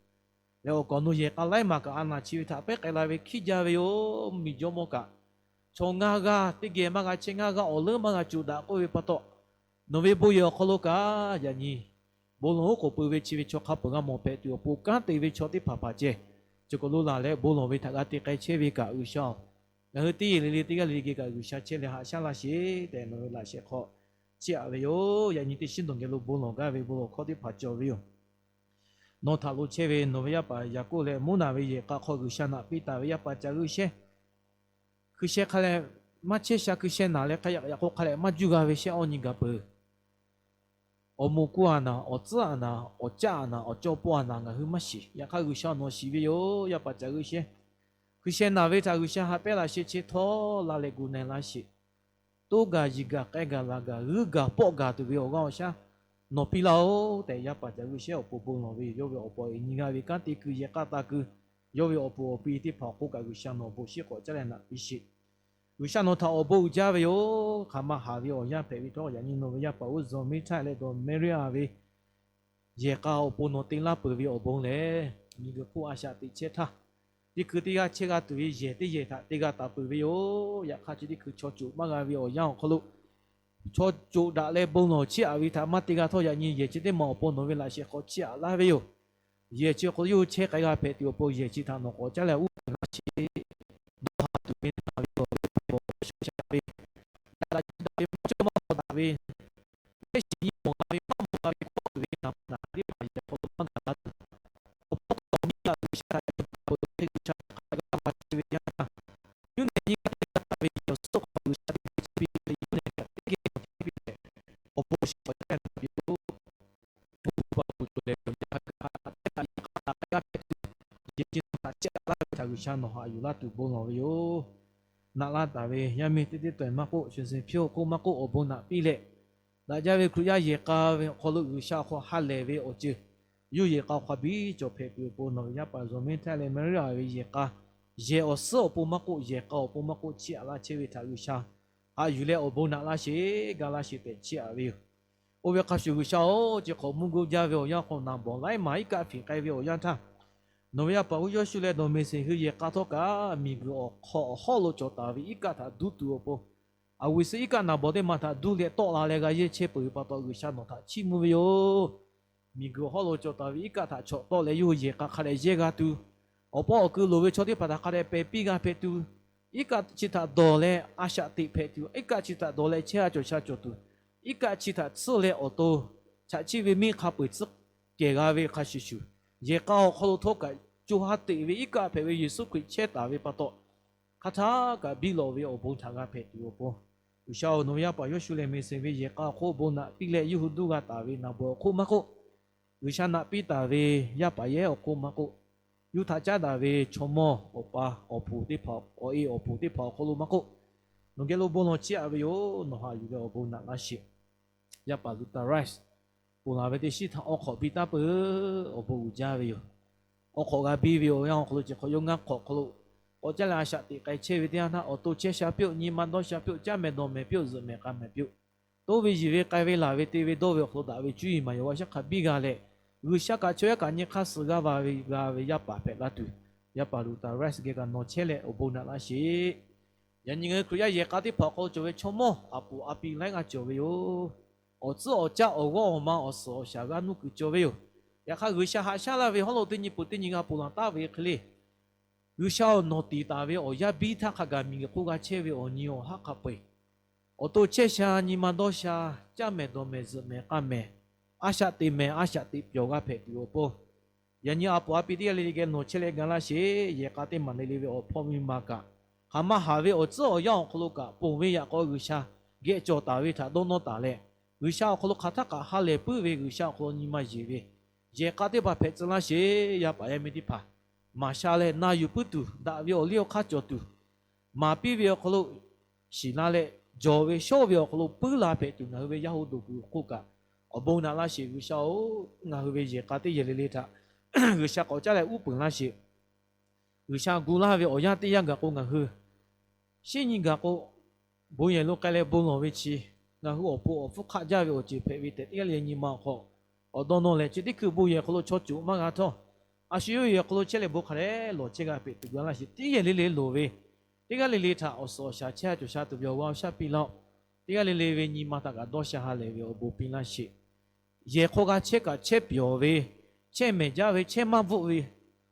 Leh awˬ kaˍ awˬ nu yehˬ k'a laiˉ maˬ kaꞈ a naˍ chi ve htaꞈ pehˉ k'ai la ve hkiˉ jaˇ ve yoˬ. Mvuhˇmiˬ jawˇmawˇ kaꞈ chaw ngaˇ g'aˇ teˇ geh maˇ g'a chehˇ, ngaˇ g'aˇ awˬ leuˉ maˇ g'a coˬ daꞈ k'oˆ ve pa taw, nawˬ ve bon yehˬ awˬ hk'aw lo kaꞈ yaꞈ nyi bon lawˬ oˉ k'oˍ pui ve chi ve chaw hk'a peuˬ g'a mawˬ hpehꞈ tuˬ awˬ pon kanˉ te ve chaw teˇ hpaˍ hpaˍ ceh, chi kaˬ lo laˬ leh bon lawˬ ve htaꞈ g'a te k'ai chehˇ ve kaꞈ G'uiˬsha-oˬ, ngaˬ hui teˇ yehˬ le le teˇ g'aˇ le le geh kaꞈ G'uiˬsha chehˇ leh haꞈ shaˉ laˇ sheˍ tehꞈ nawˬ ve laꞈ shehˍ hk'aw chiˇ aꞈ ve yoˬ. Yaꞈ nyi teˇ shiˉ nawˬ geh lo bon lawˬ gaˇ ve bon lawˬ hkawˇ teˇ hpaˍ cawˬ ve yoˬ. Nawˬ htaꞈ loˍ chehˇ ve nawˬ ve yaˇ paˍ Yaˍkoˆ leh Moˉnaˍ ve yehˬ k'a hk'aw G'uiˬsha naꞈ piˇ taˍ ve yaˇ paˍ ca g'uˇ shehˇ, hkui sheh hk'a leh maˇ chehˇ sha, hkui sheh naˍ leh hk'a yaꞈ yaꞈ k'o hk'a leh maˇ juˇ g'a ve shehˆ awˇ nyi gaˬ peuˬ. Awˬ moˍ kuˇ a naˍ, awˬ tcuhˉ a naˍ, awˬ caˆ a naˍ, awˬ cawˇ pawˆ a naˍ ngaˬ hui maˇ shiˍ. Yaꞈ hk'aˇ G'uiˬsha nawˬ shiˍ ve yoˬ. Yaˇ paˍ ca g'uˇ shehˇ, hkui sheh naˍ ve htaꞈ G'uiˬsha ha pehˉ laꞈ sheh chehˇ htawˇ la leh gu na laˇ sheˍ. Toˇ gaˬ yiˬ gaˬ k'ai gaˬ la gaˬ g'uiˇ gaˬ pawˆ gaˬ tuˬ ve awˬ g'aˇ awˬ shaˉ nawˬ piˇ laˇ-oˬ tehꞈ yaˇ paˍ ca g'uˇ shehˇ awˬ pon bon lawˬ ve yoˬ. Yawˇ ve awˬ pon awˬ e nyi g'a ve kanˉ te kuiˬ yehˬ k'a taˍ kuiˬ, yawˇ ve awˬ pon awˬ pi teˇ hpaˍ awˬ hk'oˆ kaꞈ G'uiˬsha nawˬ bon shiˉ k'awꞈ caˉ leh naꞈ piˇ sheˍ. G'uiˬsha nawˬ htaꞈ awˬ bon uiˍ jaˇ ve yoˬ. Hk'aˬ ma haˍ ve awˬ yanˇ hpehꞈ ve htawˇ, yaꞈ nyi nawˬ ve yaˇ paˍ uˉ Zawˬ miˇ htaˇ leh dawˬ Mehˇriˆaˍ ve yehˬ k'a awˬ pon nawˬ te laˇ peuˬ ve awˬ bon lehˬ, miˬguiˬ hk'oˆ a shaꞈ teꞈ chehˇ htaˇ, teˇ hkui teˇ g'aˇ chehˇ g'a tuˬ ve yehˬ teˇ yehˬ htaꞈ te g'a taˍ peuˬ ve yoˬ. Yaꞈ hk'aˇ chi teˇ hkui chaw coˬ maˇ g'a ve awˬ yanˇ awˬ hk'aw lo, chaw coˬ daꞈ leh bon lawˬ chiˇ aꞈ ve htaꞈ maˇ te g'a htawˇ, yaꞈ nyi yehˬ chi teˇ maˬ awˬ pon nawˬ ve laꞈ shehˍ hk'aw chiˇ aꞈ laˇ ve yoˬ. Yehˬ chi hk'aw lo yawˇ hui chehˇ k'ai g'a hpehꞈ tuˬ awˬ pon yehˬ chi htaꞈ nawˬ k'awꞈ caˉ leh uˉ peunˍ laˇ sheˍ. Dawˇ haˍ tuˬ ve naˍ ve awˬ hk'aw lo shaw sha ve, daꞈ la chi daꞈ ve maˇ cawˇ maˇ hk'aw daꞈ ve, mehˆ shiˍ nyi mawˬ g'a ve maˇ mawˬ g'a ve kawˆ tuˬ ve naˍ baꞈ naˍ riˉ paˍ yehˬ hk'aw lo maˇ gaˬ la tuˬ, awˬ hpaw k'awꞈ miˇ g'a G'uiˬsha htaꞈ yuˬ pa peuˬ hk'e G'uiˬsha htaꞈ g'a ma chi ve yaˇ htaˇ, yawˇ nehˬ nyi g'a teˇ g'a taˍ ve yehˬ awˬ suhˉ hk'aw G'uiˬsha te ve hk'e yawˇ nehˬ kaꞈ teˇ geh teˇ piˇ leh, awˬ bon awˬ shiˍ k'awꞈ caˇ leh naˍ ve yoˬ. Bon uiˍ pa uiˍ cawˬ leh yaꞈ hk'aˇ kaꞈ teˇ htaꞈ yaꞈ hk'aˇ kaꞈ teˇ htaꞈ yehˬ chi htaꞈ chiˇ aꞈ laˇ ve htaꞈ G'uiˬsha nawˬ haꞈ yuˬ laˇ tuˬ bon lawˬ ve yoˬ. Naꞈ laˇ taˍ ve yaˇ miˇ teˇ teˇ taweh maˇ k'oˆ, sho seh hpiˇ awˬ hk'oˆ maˇ k'oˆ, awˬ bon naꞈ piˇ leh, daꞈ jaˇ ve Hkriꞈ yaˇ yehˬ k'a ve awˬ hk'aw lo G'uiˬsha awˬ hk'aw ha lehˬ ve awˬ ceuˬ yawˇ yehˬ k'a hk'a biˇ cawˬ hpehꞈ tuˬ awˬ pon nawˬ ve yaˇ paˍ Zawˬ miˇ htaˇ leh Mehˇriˆaˍ ve yehˬ k'a, yehˬ awˬ suhˉ awˬ pon maˇ k'oˆ, yehˬ k'a awˬ pon maˇ k'oˆ, chiˇ aꞈ laˇ chehˇ ve htaꞈ G'uiˬsha haꞈ yuˬ leh awˬ bon naꞈ laˇ sheˍ, ga laˇ sheˍ tehꞈ chiˇ aꞈ ve yoˬ. Oˇ ve hk'a shuˍ G'uiˬsha-oˬ, chi hk'awꞈ mvuhˇ g'uˇ jaˇ ve awˬ yanˇ hk'aw naˍ bawˬ laiˉ maˬ iˉ kaˆ hpinˍ k'ai ve awˬ yanˇ htaˇ, nawˬ ve yaˇ paˍ uˉ Yawˇshuˆ leh dawˬ meˍ seˍ hui yehˬ k'a htawˇ kaꞈ miˬguiˬ awˬ hk'aw awˬ hawˉ lo cawˬ taˍ ve iˉ kaˆ htaꞈ duˇ tuˬ awˬ pon, aˬ g'uiˬ suh iˉ kaˆ naˍ bawˬ teˇ ma htaꞈ duˇ leh tawˆ la leh g'a yehˇ chehˇ peuˬ ve pa taw G'uiˬsha nawˬ htaꞈ chiˇ mvuh ve yoˬ. Miˬguiˬ awˬ hawˉ lo cawˬ taˍ ve iˉ kaˆ htaꞈ chawꞈ tawˆ leh yawˇ hui yehˬ k'a hk'a dehꞈ yehˇ g'a tuˬ, awˬ pawˆ awˬ kui loˍ ve chaw teˇ hpaˍ htaꞈ hk'a dehꞈ pehˬ piˇ g'a hpehꞈ tuˬ, iˉ kaˆ chi htaꞈ dawˬ leh a shaꞈ teꞈ hpehꞈ tuˬ, iˉ kaˆ chi htaꞈ dawˬ leh chehˇ g'a cawˬ sha cawˬ tuˬ, iˉ kaˆ chi htaꞈ tsuhˇ leh awˬ to chaꞈ chiˇ ve miˇ hk'a peu-eˬ tsuhˇ kehˬ g'a ve hk'a shuˍ shuˍ, yehˬ k'a awˬ hk'aw lo htawˇ kaꞈ co ha teꞈ ve iˉ kaˆ hpehꞈ ve Yeˍsuˆ Hkriꞈ chehˇ taˍ ve pa taw, hk'aˬ htaˇ kaꞈ biˇ lawꞈ ve awˬ bon htaꞈ g'a hpehꞈ tuˬ awˬ pon, G'uiˬsha-oˬ, nawˬ ve yaˇ paˍ Yawˇshuˆ leh Meˍseˍ ve yehˬ k'a awˬ hk'oˆ bon naꞈ piˇ leh yawˇ hui duˇ g'a taˍ ve naˍ bawˬ awˬ hk'oˆ maˇ k'oˆ, G'uiˬsha naꞈ piˇ taˍ ve yaˇ paˍ yehˉ awˬ hk'oˆ maˇ k'oˆ, yawˇ htaꞈ caˉ daꞈ ve chaw mawˇ awˬ pa awˬ poˍ teˇ hpaˍ, awˬ e awˬ poˍ teˇ hpaˍ awˬ hk'aw lo maˇ k'oˆ, nawˬ geh lo bon lawˬ chiˇ aꞈ ve yoˬ. Nawˬ haꞈ yuˬ leh awˬ bon naꞈ laˇ sheˍ. Yaˇ paˍ Luther Rice ponˬ laˬ ve teˇ shiˉ htaꞈ awˬ hk'awꞈ piˇ taˉ peuˬ. Awˬ bon uiˍ jaˇ ve yoˬ. Awˬ hk'awꞈ g'a biˇ ve awˬ yanˇ awˬ hk'aw lo chi hk'awꞈ yawˇ ngaˇ hk'awꞈ hk'aw lo k'awꞈ caˉ leh a shaꞈ teꞈ k'ai chehˇ ve teˇ yanˇ htaˇ, awˬ to chehˇ sha piˇ-oˆ, nyi ma dawˇ sha piˇ-oˆ, caˇ mehˍ dawˬ mehˍ piˇ-oˆ, zuhꞈ mehˍ k'a mehˍ piˇ-oˆ, toˇ ve yiˬ ve k'ai ve laˬ ve te ve dawˇ ve awˬ hk'aw lo daꞈ ve cuˇ yiˍ maˍ yaꞈ g'a shaˉ hk'a biˇ g'a leh, G'uiˬsha kaꞈ chaw yaˇ kaꞈ nyi hk'aˇ suh g'aˇ va ve g'a ve yaˇ paˍ hpehꞈ laˇ tuˬ, yaˇ paˍ Luther Rice geh kaꞈ nawˬ chehˇ leh awˬ bon naꞈ laˇ sheˍ. Yaꞈ nyi ngaˬ hui Hkriꞈ yaˇ yehˬ k'a teˇ hpaˍ awˬ hk'aw lo cawˬ ve chaw mawˇ aˬ puˍ a pi laiˉ g'aˇ cawˬ ve yoˬ. Awˬ tcuhˉ awˬ caˆ awˬ g'awˇ awˬ ma awˬ suhˍ awˬ shaˍ g'aˇ nuˇ kuiˬ cawˬ ve yoˬ. Yaꞈ hk'aˇ G'uiˬsha haꞈ shaˉ laˇ ve hawˉ lo teˇ nyi peuˬ teˇ nyi g'a ponˬ laˬ taˍ ve hk'e le, G'uiˬsha-oˬ, nawˬ tiˍ taˍ ve awˬ yaˇ biˇ htaˇ hk'a gaˬ miˬguiˬ hk'oˆ g'a chehˇ ve awˬ nyi awˬ haˉ hk'a peu-eˬ, awˬ to chehˇ sha, nyi ma dawˇ sha, caˇ mehˍ dawˬ mehˍ zuhꞈ mehˍ k'a mehˍ, a shaꞈ teꞈ mehˍ a shaꞈ teꞈ pyawˬ g'a hpehꞈ tuˬ awˬ pon, yaꞈ nyi a puˍ a pi teˇ g'aˇ le le geh nawˬ chehˇ leh ga laˇ sheˍ. Yehˬ k'a teˇ maˬ le le ve awˬ hpawˇ miˇ ma kaꞈ, hk'aˬ ma haˍ ve awˬ tcuhˉ awˬ yanˇ awˬ hk'aw lo kaꞈ ponˬ ve yaꞈ k'aw G'uiˬsha geh cawˬ taˍ ve htaꞈ dawˇ nawˇ taˍ leh, G'uiˬsha awˬ hk'aw lo hk'aˬ htaˇ kaꞈ ha lehˬ puiˉ ve, G'uiˬsha awˬ hk'aw lo nyi ma yeˬ ve, yehˬ k'a teˇ hpaˍ hpehꞈ tcuh laˇ sheˍ. Yaˇ paˍ yaˇ miˇ teˇ hpaˍ maˍ sha leh na yuˬ puiˉ tuˬ, daꞈ ve awˬ liˇ awˬ hk'aˇ cawˬ tuˬ, maˍ piˇ ve awˬ hk'aw lo shiˍ la leh, jawˬ ve shawˉ ve awˬ hk'aw lo puiˉ la hpehꞈ tuˬ, ngaˬ hui ve yaˇ hoꞈ dawˬ kuiˬ hk'oˆ kaꞈ awˬ bon naꞈ laˇ sheˍ. G'uiˬsha-oˬ, ngaˬ hui ve yehˬ k'a teˇ yehˬ le le htaꞈ G'uiˬsha k'awꞈ caˉ leh uˉ peunˍ laˇ sheˍ. G'uiˬsha gu laˇ ve awˬ yanˇ teˇ yanˇ gaˬ k'o, ngaˬ hui shinˉ nyi gaˬ k'o, bon yehˬ lo k'ai leh bon lawˬ ve chi, ngaˬ hui awˬ pon awˬ hpfuhˇ hk'aˆ jaˇ ve awˬ ceuˬ hpehꞈ ve tehꞈ teˇ g'aˇ le le nyi ma awˬ hk'aw, awˬ dawˇ nawˇ leh chi teˇ hkui bon yehˬ hk'aw lo chaw coˬ maˇ g'a htawˇ, a shu yawˇ yehˬ hk'aw lo chehˇ leh bon hk'a dehꞈ lawˬ chehˇ g'a hpehꞈ tuˬ ga laˇ sheˍ. Teˇ yehˬ le le loˍ ve, teˇ g'aˇ le le htaꞈ awˬ suhˍ awˬ shaˍ chehˇ a cawˬ sha tuˬ ve awˬ g'aˇ awˬ shaˉ piˇ laˇ-oˆ. Teˇ g'aˇ le le ve nyi ma htaꞈ kaꞈ dawˇ sha ha lehˬ ve awˬ bon piˇ laˇ sheˍ. Yehˬ hk'aw g'a chehˇ kaꞈ chehˇ pyawˬ ve, chehˇ mehˍ jaˇ ve, chehˇ maˇ bvuhˆ ve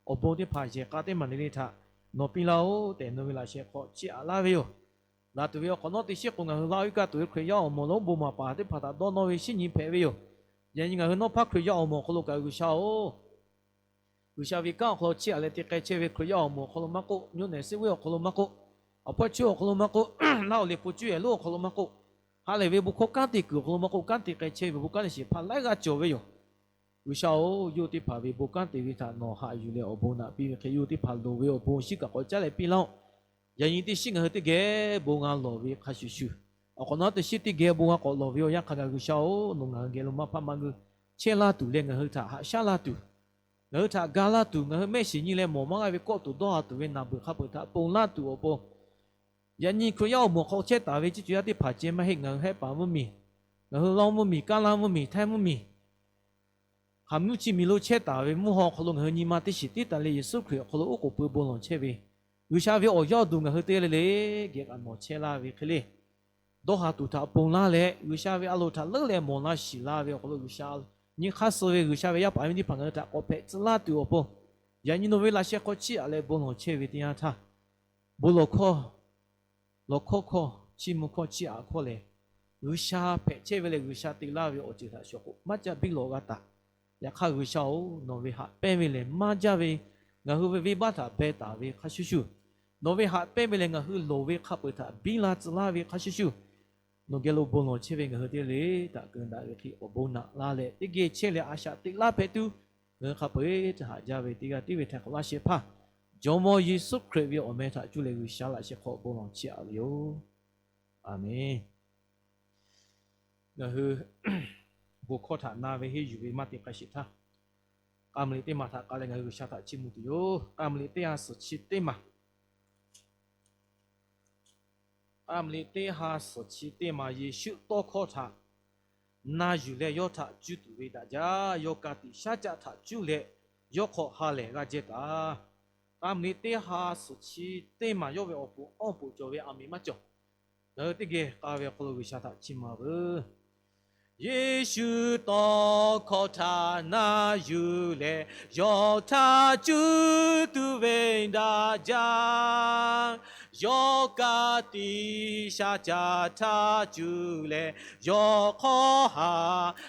awˬ bon teˇ hpaˍ yehˬ k'a teˇ maˬ le le htaꞈ nawˬ piˇ laˇ-oˆ tehꞈ, nawˬ ve laꞈ sheh hk'aw chiˇ aꞈ laˇ ve yoˬ. Laˬ tuˬ ve awˬ hk'awꞈ nawˉ teˇ shiˉ k'o, ngaˬ hui laˇ-oˆ iˉ kaˆ tuˬ ve Hkriꞈ yaˇ awˬ moˍ lonˉ bon maˍ paˍ teˇ hpaˍ htaꞈ dawˇ nawˇ ve shinˉ nyi hpehꞈ ve yoˬ. Yaꞈ nyi ngaˬ hui nawˉ hpaˇ Hkriꞈ yaˇ awˬ moˍ awˬ hk'aw lo kaꞈ, G'uiˬsha-oˬ, G'uiˬsha ve kanˉ awˬ hk'aw lo chiˇ aꞈ leh te k'ai chehˇ ve Hkriꞈ yaˇ awˬ moˍ awˬ hk'aw lo maˇ k'oˆ, nyuˇ nehˬ suˉ vuiˇ awˬ hk'aw lo maˇ k'oˆ, awˬ hpawˇ chi awˬ hk'aw lo maˇ k'oˆ, laˇ awˬ liꞈ hpu cuˇ yehˬ lonˉ awˬ hk'aw lo maˇ k'oˆ, ha lehˬ ve bon hkawˇ kanˉ te kuiˬ awˬ hk'aw lo maˇ k'oˆ, kanˉ te k'ai chehˇ ve bon kanˉ te sheˍ hpaˇ laiˉ g'aˇ cawˬ ve yoˬ. G'uiˬsha-oˬ, yawˇ teˇ hpaˍ ve bon kanˉ te ve htaꞈ nawˬ haꞈ yuˬ leh awˬ bon naꞈ piˇ ve hk'e, yawˇ teˇ hpaˍ loˍ ve awˬ bon awˬ shinˉ kaꞈ k'awꞈ caˉ leh piˇ laˇ-oˆ. Yaꞈ nyi teˇ shiˉ ngaˬ hui teˇ geh bon g'a lawˬ ve hk'a shuˍ shuˍ, awˬ hk'awꞈ nawˉ teˇ shiˉ teˇ geh bon g'a k'awꞈ lawˬ ve awˬ yanˇ hk'a gaˬ, G'uiˬsha-oˬ, nawˬ ngaˬ hui geh lo maˇ hpaˇ maˇ g'uiˇ chehˇ laˇ tuˬ leh, ngaˬ hui htaꞈ haꞈ shaˉ laˇ tuˬ, ngaˬ hui htaꞈ ga laˇ tuˬ, ngaˬ hui mehˆ shiˍ nyi leh mawˬ maˇ g'a ve kawˆ tuˬ dawˇ ha tuˬ ve naˬ beuˬ hk'a peu-eˬ htaꞈ ponˬ laˇ tuˬ awˬ pon, yaꞈ nyi Hkriꞈ yaˇ awˬ moˍ hk'aw chehˇ taˍ ve ceˇ cawˬ yaˇ teˇ hpaˍ ceh maˇ heˆ, ngaˬ hui Hehˆ paˍ mvuhˇ miˬ, ngaˬ hui Lawˇ mvuhˇ miˬ, Kaˇ laˇ mvuhˇ miˬ, Htaiˇ mvuhˇ miˬ, hk'aˬ mvuhˇ chi miˬ lo chehˇ taˍ ve mvuhˇ haw awˬ hk'aw lo ngaˬ hui nyi ma teˇ shiˍ tiˉ taˍ leh, Yeˍsuˆ Hkriꞈ awˬ hk'aw lo oˉ k'oˍ pui bon lawˬ chehˇ ve, G'uiˬsha ve awˬ yaˇ awˬ duˬ ngaˬ hui teˇ g'aˇ le le geh kaꞈ nawˬ chehˇ laˇ ve hk'e le, dawˇ ha tuˬ htaꞈ ponˬ laˇ leh, G'uiˬsha ve a loˍ htaꞈ leuˉ leh mawˬ laˇ shiˍ laˇ ve awˬ hk'aw lo, G'uiˬsha nyi hk'aˇ suh ve G'uiˬsha ve yaˇ paˍ yaˇ miˇ teˇ hpaˍ ngaˬ hui htaꞈ k'awꞈ hpehꞈ tcuh laˇ tuˬ awˬ pon, yaꞈ nyi nawˬ ve laꞈ sheh hk'aw chiˇ aꞈ leh bon lawˬ chehˇ ve teˇ yanˇ htaˇ, bon lawˬ hkawˇ, lawˬ hkawˇ hkawˇ, chiˇ mvuh hkawˇ chiˇ aꞈ hkawˇ lehˬ, G'uiˬsha hpehꞈ chehˇ ve leh G'uiˬsha te laˇ ve awˬ ceuˬ htaꞈ shawˍ k'o maˇ ca biˇ lawˬ g'a taˍ. Yaꞈ hk'aˇ G'uiˬsha-oˬ, nawˬ ve haꞈ pehnˇ ve lehˬ maˇ jaˇ ve, ngaˬ hui ve venˇbaˆ htaꞈ beh taˍ ve hk'a shuˍ shuˍ, nawˬ ve haꞈ pehnˇ ve lehˬ ngaˬ hui loˍ ve hk'a peu-eˬ htaꞈ biˇ la tcuh laˇ ve hk'a shuˍ shuˍ, nawˬ geh lo bon lawˬ chehˇ ve ngaˬ hui teˇ g'aˇ le htaꞈ keu daꞈ ve hk'e awˬ bon naꞈ laˇ leh, teˇ geh chehˇ leh a shaꞈ teꞈ laˇ hpehꞈ tuˬ, ngaˬ hui hk'a peu-eˬ htaꞈ haꞈ jaˇ ve teˇ g'aˇ tiˉ ve htaiˍ hk'awꞈ laˇ shehˍ hpaˇ, Jawˇmawˇ Yeˍsuˆ Hkriꞈ ve awˬ meh htaꞈ cuˇ leh G'uiˬsha laꞈ sheh hk'aw bon lawˬ chiˇ aꞈ ve yoˬ. Aˬmenˍ. Ngaˬ hui bon hkawˇ htaꞈ na ve henˇ yuˬ ve maˇ te k'ai sheˍ htaˇ, k'a meuꞈ liꞈ teˇ maˬ htaꞈ k'a leh ngaˬ hui G'uiˬsha htaꞈ chiˇ mvuh tuˬ yoˬ. K'a meuꞈ liꞈ teˇ ha suhˍ chi teˇ maˬ, k'a meuꞈ liꞈ teˇ ha suhˍ chi teˇ maˬ, Yeˍsuˆ tawˇ hkawˇ htaꞈ na yuˬ leh yawˇ htaꞈ cuˇ tuˬ ve daꞈ jaˇ. Yawˇ ka tiꞈ shaˉ caˆ htaꞈ cuˇ leh yawˇ hk'aw ha lehˬ g'a jehˇ taˍ. K'a meuꞈ liꞈ teˇ ha suhˍ chi teˇ maˬ yawˇ ve awˬ pon awˇ pon cawˬ ve aˬ miˍ maˇ cawˬ. Ngaˬ hui teˇ geh k'a ve awˬ hk'aw lo G'uiˬsha htaꞈ chiˇ mvuh veuˬ. Yeˍsuˆ tawˇ hkawˇ htaꞈ na yuˬ leh yawˇ htaꞈ cuˇ tuˬ ve daꞈ jaˇ. Yawˇ ka tiꞈ shaˉ caˆ htaꞈ cuˇ leh yawˇ hk'aw ha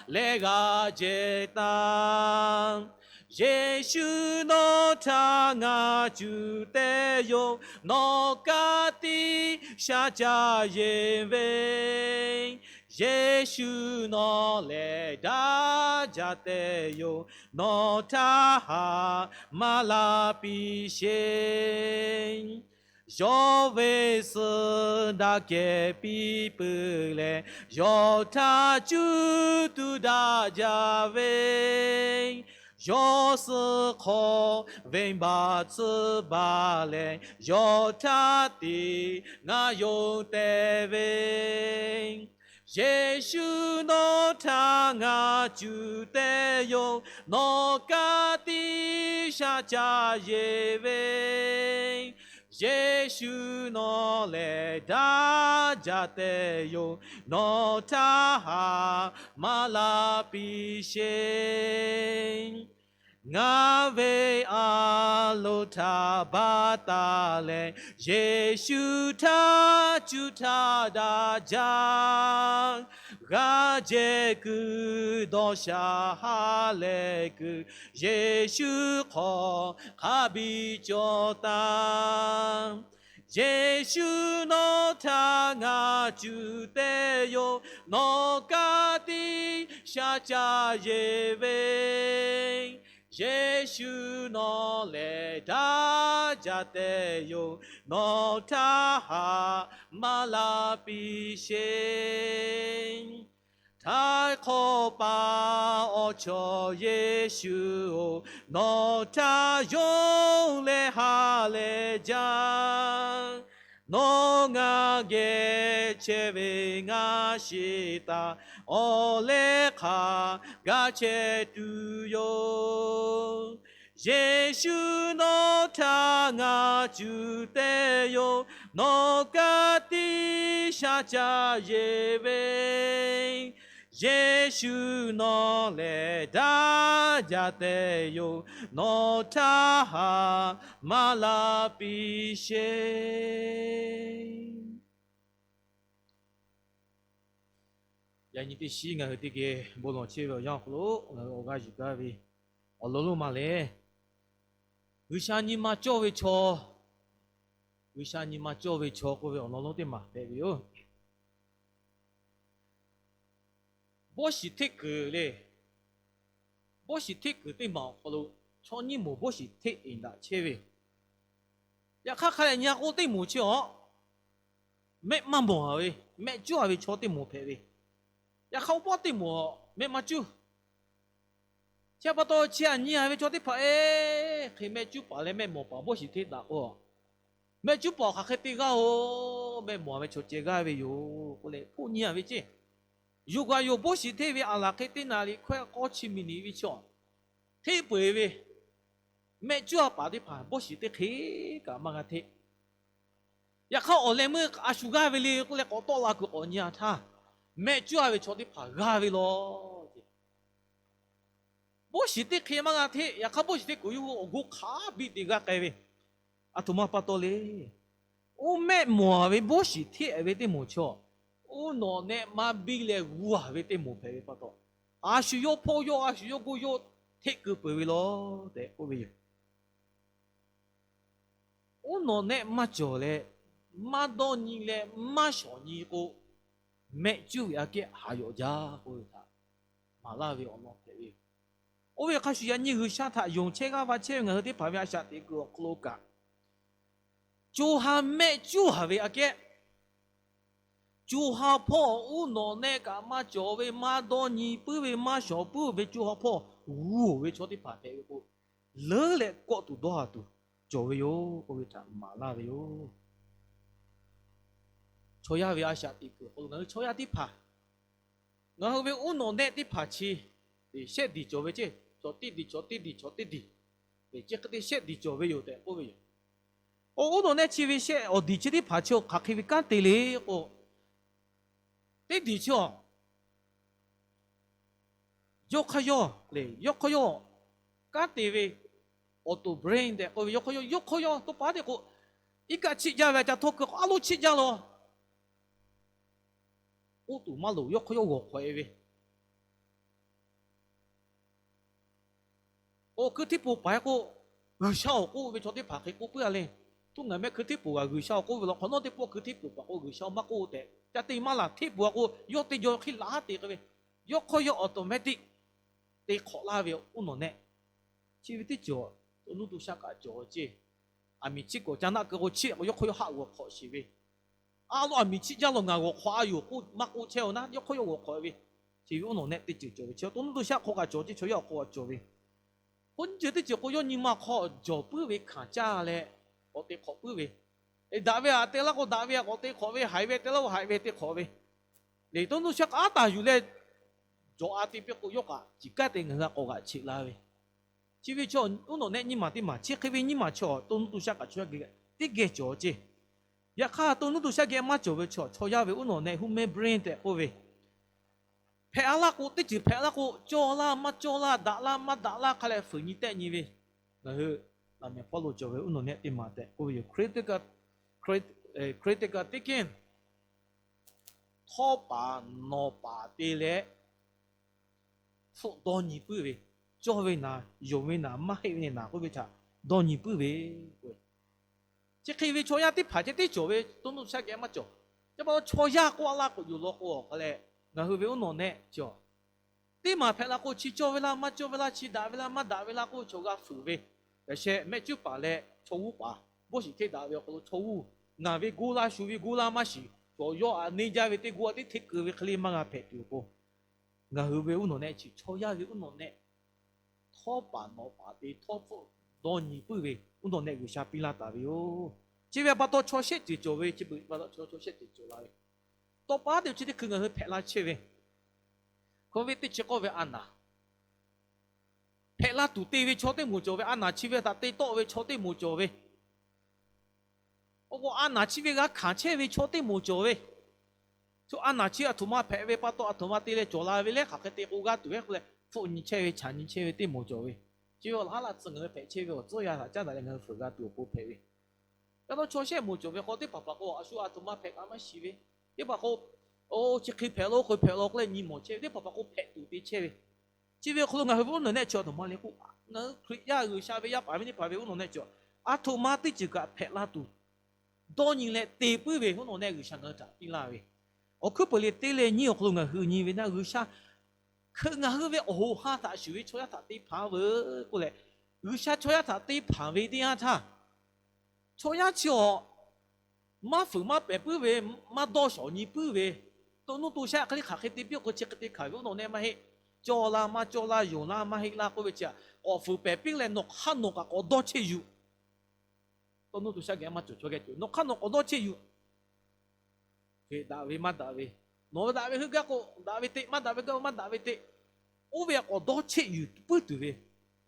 lehˬ g'a jehˇ taˍ. Yeˍsuˆ nawˬ htaꞈ ngaˬ cuˇ tehꞈ yoˬ. Nawˬ ka tiꞈ shaˉ caˆ yeˬ ve, Yeˍsuˆ nawˬ lehˬ daꞈ jaˇ tehꞈ yoˬ. Nawˬ htaꞈ ha maˇ la piˇ sheˍ. Yawˇ ve suh daꞈ kehˬ piˇ peuˬ leh, yawˇ htaꞈ cuˇ tuˬ daꞈ jaˇ ve, yawˇ suh hk'aw venˇbaˆ tcuhˉ baˬ leh, yawˇ htaꞈ tiꞈ ngaˬ yonˍ teh ve. Yeˍsuˆ nawˬ htaꞈ ngaˬ cuˇ tehꞈ yoˬ. Nawˬ ka tiꞈ shaˉ caˆ yeˬ ve, Yeˍsuˆ nawˬ lehˬ daꞈ jaˇ tehꞈ yoˬ. Nawˬ htaꞈ ha maˇ la piˇ sheˍ. Ngaˬ ve a loˍ htaꞈ baˬ taˍ leh, Yeˍsuˆ htaꞈ cuˇ htaˇ daꞈ jaˇ. G'aˇ jehˇ kuiˬ dawˇ sha ha lehˬ kuiˬ, Yeˍsuˆ hk'aw hk'a biˇ cawˬ taˍ. Yeˍsuˆ nawˬ htaꞈ ngaˬ cuˇ tehꞈ yoˬ. Nawˬ ka tiꞈ shaˉ caˆ yeˬ ve, Yeˍsuˆ nawˬ lehˬ daꞈ jaˇ tehꞈ yoˬ, nawˬ htaˇ haꞈ maˇ la piˇ sheˍ. Htaiˍ hk'awꞈ paˍ awˬ chawˬ Yeˍsuˆ-oˬ, nawˬ htaˇ yonˍ leh ha lehˬ jaˇ. Nawˬ ngaˬ geh chehˇ ve ngaˬ shiˍ taˍ, awˬ leh hk'aˬ g'a chehˇ tuˬ yoˬ. Yeˍsuˆ nawˬ htaˇ ngaˬ cuˇ tehꞈ yoˬ, nawˬ ka tiꞈ sha ca yeˬ ve. Yeˍsuˆ nawˬ lehˬ daꞈ jaˇ tehꞈ yoˬ, nawˬ htaˇ haꞈ maˇ la piˇ sheˍ. Yaꞈ nyi teˇ shiˉ ngaˬ hui teˇ geh bon lawˬ chehˇ ve awˬ yanˇ awˬ hk'aw lo ngaˬ hui awˬ g'aˇ yuˬ gaˇ ve awˬ lawn lonˉ ma lehˬ, G'uiˬsha nyi ma cawˇ ve chaw, G'uiˬsha nyi ma cawˇ ve chaw k'oˆ ve awˬ lawn lonˉ teˇ maˬ hpehꞈ ve yoˬ. Bawˇshiˍ hteˆ kuiˬ le, bawˇshiˍ hteˆ kuiˬ teˇ maˬ awˬ hk'aw lo chaw nyiˇ moˍ bawˇshiˍ hteˆ eˍ daꞈ chehˇ ve. Yaꞈ hk'aˇ hk'a dehꞈ nyi-a k'o, teˇ moˍ chi awˬ mehˆ maˇ mawˬ-a ve, mehˆ cuˉ-a ve chaw teˇ moˍ hpehꞈ ve. Yaꞈ hk'aˇ awˬ paˇ teˇ moˍ mehˆ maˇ cuˉ. Chi pa taw chi htaꞈ nyi-a ve chaw teˇ hpaˍ-e, hk'e mehˆ cuˉ paˍ leh mehˆ mawˬ paˍ bawˇshiˍ hteˆ daꞈ k'o, mehˆ cuˉ paˍ awˬ hk'aˬ hk'e te g'aˇ-oˬ, mehˆ mawˬ-a ve chaw ceh g'aˇ ve yoˬ k'oˆ leh hpoˆ nyi-a ve ceˇ. Yoˬ gaˬ yoˬ, bawˇshiˍ hteˆ ve aˬ laˬ hk'e teˇ naˍ riˍ hkawehˇ k'awˇ chi miˬ niꞈ ve chaw hteˆ peu-eˬ ve, mehˆ cuˉ-a paˍ teˇ hpaˍ bawˇshiˍ teˇ hk'e kaꞈ maˇ g'a hteˆ. Yaꞈ hk'aˇ awˬ leh meuˇ a shu g'aˇ ve le k'oˆ leh k'awꞈ tawˆ la kuiˬ k'awꞈ nyi-a htaˇ, mehˆ cuˉ-a ve chaw teˇ hpaˍ g'aˇ ve lawˬ. Bawˇshiˍ teˇ hk'e maˇ g'a hteˆ. Yaꞈ hk'aˇ bawˇshiˍ hteˆ kuiˬ yawˇ hui awˬ g'oˇ hk'a biˇ te g'aˇ k'ai ve, aˬ htoꞈ ma pa taw le. Oˇ mehˆ mawˬ-a ve bawˇshiˍ hteˆ ve teˇ moˍ chaw, oˇ nawˬ nehˆ maˇ biˇ leh g'uˇ-a ve teˇ moˍ hpehꞈ ve pa taw, a shu yawˇ hpawˇ yawˇ, a shu yawˇ g'oˇ yawˇ hteˆ keu peuˬ ve lawˬ tehꞈ k'oˆ ve yoˬ. Oˇ nawˬ nehˆ maˇ cawˬ leh, maˇ dawˇ nyi leh maˇ shawˍ nyi k'o, mehˆ cuˉ ve aꞈ kehˉ haˍ yawꞈ jaˇ k'oˆ ve htaꞈ maˍ laˇ ve awˬ lawn hpehꞈ ve yoˬ. Oˇ ve hk'a shuˍ yaꞈ nyi G'uiˬsha htaꞈ yonˍ chehˇ g'aˇ va chehˇ ve ngaˬ hui teˇ hpaˍ ve a shaꞈ teꞈ kuiˬ awˬ hk'aw lo kaꞈ, co ha mehˆ cuˉ-a ve aꞈ kehˉ, co ha hpawˇ oˇ nawˬ nehˆ kaꞈ maˇ cawˬ ve, maˇ dawˇ nyi puiˉ ve, maˇ shawˍ puiˉ ve, co ha hpawˇ g'uˇ-oˬ ve chaw teˇ hpaˍ hpehꞈ ve k'o, leuˉ leh kawˆ tuˬ dawˇ ha tuˬ cawˬ ve yoˬ k'oˆ ve htaꞈ maˍ laˇ ve yoˬ. Chaw yaˇ ve a shaꞈ teꞈ kuiˬ awˬ hk'aw lo ngaˬ hui chaw yaˇ teˇ hpaˍ, ngaˬ hui ve oˇ nawˬ nehˆ teˇ hpaˍ chi shehˆ diˬ cawˬ ve ceˇ. Chaw teˇ diˬ, chaw teˇ diˬ, chaw teˇ diˬ, chi hk'e te shehˆ diˬ cawˬ ve yoˬ tehꞈ k'oˆ ve yoˬ. Oˇ nawˬ nehˆ chi ve shehˆ awˬ diˬ chi teˇ hpaˍ chi hk'aˬ hk'e ve kanˉ te le k'o, teˇ diˬ chi a yawˇ hk'aˇ yawˇ le, yawˇ hk'aˇ yawˇ kanˉ te ve, auto brain tehꞈ k'oˆ ve, yawˇ hk'aˇ yawˇ, yawˇ hk'aˇ yawˇ to paˉ te k'o, iˉ kaˆ chiˆ jaˇ ve a ca htawˇ keu k'o a loˉ chiˆ jaˇ law. K'oˆ tuˬ maˇ loˍ, yawˇ hk'aˇ yawˇ g'awˬ hk'awꞈ-e ve K'o, hkui hteˇ poˬ paˍ-e k'o, G'uiˬsha awˬ k'oˆ ve chaw teˇ hpaˍ hk'e k'oˆ puiˉ-a le. Htuˇ ngaˬ meh hkui hteˇ poˬ g'a G'uiˬsha awˬ k'oˆ ve law, hk'awꞈ nawˉ teˇ pawˆ hkui hteˇ poˬ paˍ k'o G'uiˬsha maˇ k'oˆ tehꞈ ca te maˇ laˬ. Hteˇ poˬ-a k'o, yawˇ te jaw hk'e laˬ haˉ te k'ai ve, yawˇ hk'aw yawˇ automatic te hk'awꞈ laˇ ve oˇ nawˬ nehˆ. Chi ve teˇ cawˬ, to nuˇ to shaˆ kaꞈ cawˬ ceˇ. Aˬ miˍ chiˇ kawꞈ ca naˆ keu k'o chiˇ k'o, yawˇ hk'aw yawˇ haˆ g'awˬ hk'awꞈ sheˍ ve, a lo aˬ miˍ chiˇ jaˇ law ngaˬ g'awˬ hk'awꞈ-a yoˬ k'oˆ maˇ k'oˆ chehˇ-oˬ naˉ, yawˇ hk'aw yawˇ g'awˬ hk'awꞈ ve. Chi ve oˇ nawˬ nehˆ teˇ ceuˬ cawˬ ve, chi to nuˇ to shaˆ hk'aw kaꞈ cawˬ ceˇ, chaw yaˇ awˬ hk'aw kaꞈ cawˬ ve. Hk'oˆ nyiˇ ceuˬ teˇ ceuˬ k'o, yawˇ nyi ma hk'aw jawˬ puiˉ ve hkanˍ caˇ leh k'awꞈ te hk'awꞈ puiˉ ve, daꞈ ve aꞈ te laˇ k'o daꞈ ve aꞈ k'awꞈ te hk'awꞈ ve, haiˬ ve te laˇ k'o haiˬ ve te hk'awꞈ ve, le to nuˇ to shaˆ k'aˉ taˍ yuˬ leh jawˬ-a te piˇ k'o, yawˇ kaꞈ ciˍ kaˉ te ngaˬ hui a k'awꞈ g'aꞈ cheꞈ la ve. Chi ve chaw oˇ nawˬ nehˆ nyiˇ maˬ teˇ maˬ chi hk'e ve nyiˇ maˬ chaw to nuˇ to shaˆ kaꞈ chaw yaˇ geh teˇ geh cawˬ ceˇ. Yaꞈ hk'aˇ, to nuˇ to shaˆ geh maˇ cawˬ ve chaw, chaw yaˇ ve oˇ nawˬ nehˆ human brain tehꞈ k'oˆ ve, hpehꞈ-a laˇ k'o, teˇ ceuˬ hpehꞈ laˇ k'o, cawˇ laˇ maˇ cawˇ laˇ, daꞈ laˇ maˇ daꞈ laˇ hk'a leh fuiˍ nyi tehˆ nyi ve, ngaˬ hui laꞈ mehˍ hpawˇ lo cawˬ ve oˇ nawˬ nehˆ teˇ maˬ tehꞈ k'oˆ ve yoˬ. Critical, critical thinking, htawˇ paˍ nawˬ paˍ te leh hpfuhˆ dawˇ nyi puiˉ ve, cawˇ ve naˍ, yonˍ ve naˍ, maˇ heˆ ve naˍ k'oˆ ve htaꞈ dawˇ nyi puiˉ ve. Chi hk'e ve chaw yaˇ teˇ hpaˍ ceh teˇ cawˬ ve, to nuˇ to shaˆ geh maˇ cawˬ. Chi pa taw chaw yaˇ k'oˆ-a laˇ k'oꞈ yoˬ law k'o, hk'a leh ngaˬ hui ve oˇ nawˬ nehˆ chi a Teˇ maˬ hpehꞈ la k'o, chi cawˇ ve laˇ maˇ cawˇ ve laˇ, chi daꞈ ve laˇ maˇ daꞈ ve laˇ k'oˆ ve chaw g'a fuiˍ ve. Yaꞈ sheh mehˆ cuˉ paˍ leh chaw g'uˇ paˍ, bawˇ shiˍ hteˇ daꞈ ve awˬ hk'aw lo chaw g'uˇ, ngaˬ ve goˇ laˇ shu ve goˇ laˇ maˇ shiˍ, cawˬ yawˇ aꞈ neˇ jaˇ ve teˇ goˇ aꞈ teˇ hteˇ keu ve hk'e le maˇ g'a hpehꞈ tuˬ awˬ pon, ngaˬ hui ve uˉ nawˬ nehˆ chi chaw yaˇ ve uˉ nawˬ nehˆ htawˇ paˍ nawꞈ paˍ te htawˇ hpfuhˆ dawˇ nyi puiˉ ve uˉ nawˬ nehˆ G'uiˬsha piˇ laˇ taˍ ve yoˬ. Chi ve pa taw chaw shehˆ ceuˬ cawˬ ve, chi beuꞈ pa taw chaw shehˆ ceuˬ cawˬ la ve. Tawˇ pa teˇ chi teˇ hkui ngaˬ hui hpehꞈ la chehˇ ve, COVID teˇ chi k'oˆ ve a naˍ hpehꞈ la tuˬ te ve chaw teˇ moˍ cawˬ ve, a naˍ chi ve htaꞈ te tawˆ ve chaw teˇ moˍ cawˬ ve, awˬ k'o a naˍ chi ve g'a hkanˍ chehˇ ve chaw teˇ moˍ cawˬ ve, chaw a naˍ chi aˬ htoꞈ ma hpehꞈ ve pa taw aˬ htoꞈ ma te leh cawˬ la ve leh hk'aˬ hk'e te k'o g'aˇ tuˬ ve k'oˆ leh hpfuhˆ nyi chehˇ ve chaꞈ nyi chehˇ ve teˇ moˍ cawˬ ve. Chi ve awˬ laꞈ haˉ laꞈ tcuh ngaˬ hui hpehꞈ chehˇ ve awˬ tcuhˉ yaˇ htaꞈ caˉ daꞈ leh ngaˬ hui fuiˍ g'a tuˬ awˬ pon hpehꞈ ve. Yaꞈ hk'aˇ chaw shehˆ moˍ cawˬ ve hk'aw teˇ hpaˍ hpaˍ k'o a shu aˬ htoꞈ ma hpehꞈ kaꞈ maˇ shiˍ ve, teˇ hpaˍ k'o, o, chi hk'e hpehꞈ la, oˇ hk'e hpehꞈ la k'oˆ leh nyi mawˬ chehˇ ve, teˇ hpaˍ hpaˍ k'o hpehꞈ tuˬ te chehˇ ve. Chi ve awˬ hk'aw lo ngaˬ hui ve uˉ nawˬ nehˆ chi aˬ htoꞈ ma le k'o, ngaˬ hui Hkriꞈ yaˇ G'uiˬsha ve yaˇ paˍ ve teˇ hpaˍ ve uˉ nawˬ nehˆ chi aˬ htoꞈ ma teˇ ceuˬ kaꞈ hpehꞈ la tuˬ dawˇ nyi leh te puiˉ ve uˉ nawˬ nehˆ G'uiˬsha ngaˬ hui htaꞈ piˇ laˇ ve. Awˬ hkuiˉ peuˬ le teˇ leh nyiˇ awˬ hk'aw lo ngaˬ hui nyi ve naˆ G'uiˬsha hk'e ngaˬ hui ve awˬ hoꞈ ha htaꞈ shuˍ ve chaw yaˇ htaꞈ te hpanˍ veuˬ k'oˆ leh, G'uiˬsha chaw yaˇ htaꞈ te hpanˍ ve teˇ yanˇ htaˇ, chaw yaˇ chi awˬ maˇ fuiˍ maˇ pehˍ puiˉ ve, maˇ dawˇ shawˍ nyi puiˉ ve, to nuˇ to shaˆ hk'e le hk'aˬ hk'e te piˇ k'o chi hk'e te hkanˍ ve uˉ nawˬ nehˆ maˇ heˆ. Cawˇ laˇ maˇ cawˇ laˇ, yonˍ laˇ maˇ heˆ laˇ k'oˆ ve chi, k'awꞈ fuiˍ pehˍ piˇ leh nawˬ hk'aˇ nawˬ kaꞈ k'awꞈ dawˇ chehˇ yuˬ. To nuˇ to shaˆ geh maˇ cawˬ chaw geh cawˬ, nawˬ hk'aˇ nawˬ k'awꞈ dawˇ chehˇ yuˬ. Hk'e daꞈ ve maˇ daꞈ ve, nawˬ ve daꞈ ve heuˆ gaˇ k'o daꞈ ve teꞈ, maˇ daꞈ ve gaˇ k'o maˇ daꞈ ve teꞈ, oˇ ve k'awꞈ dawˇ chehˇ yuˬ puiˉ tuˬ ve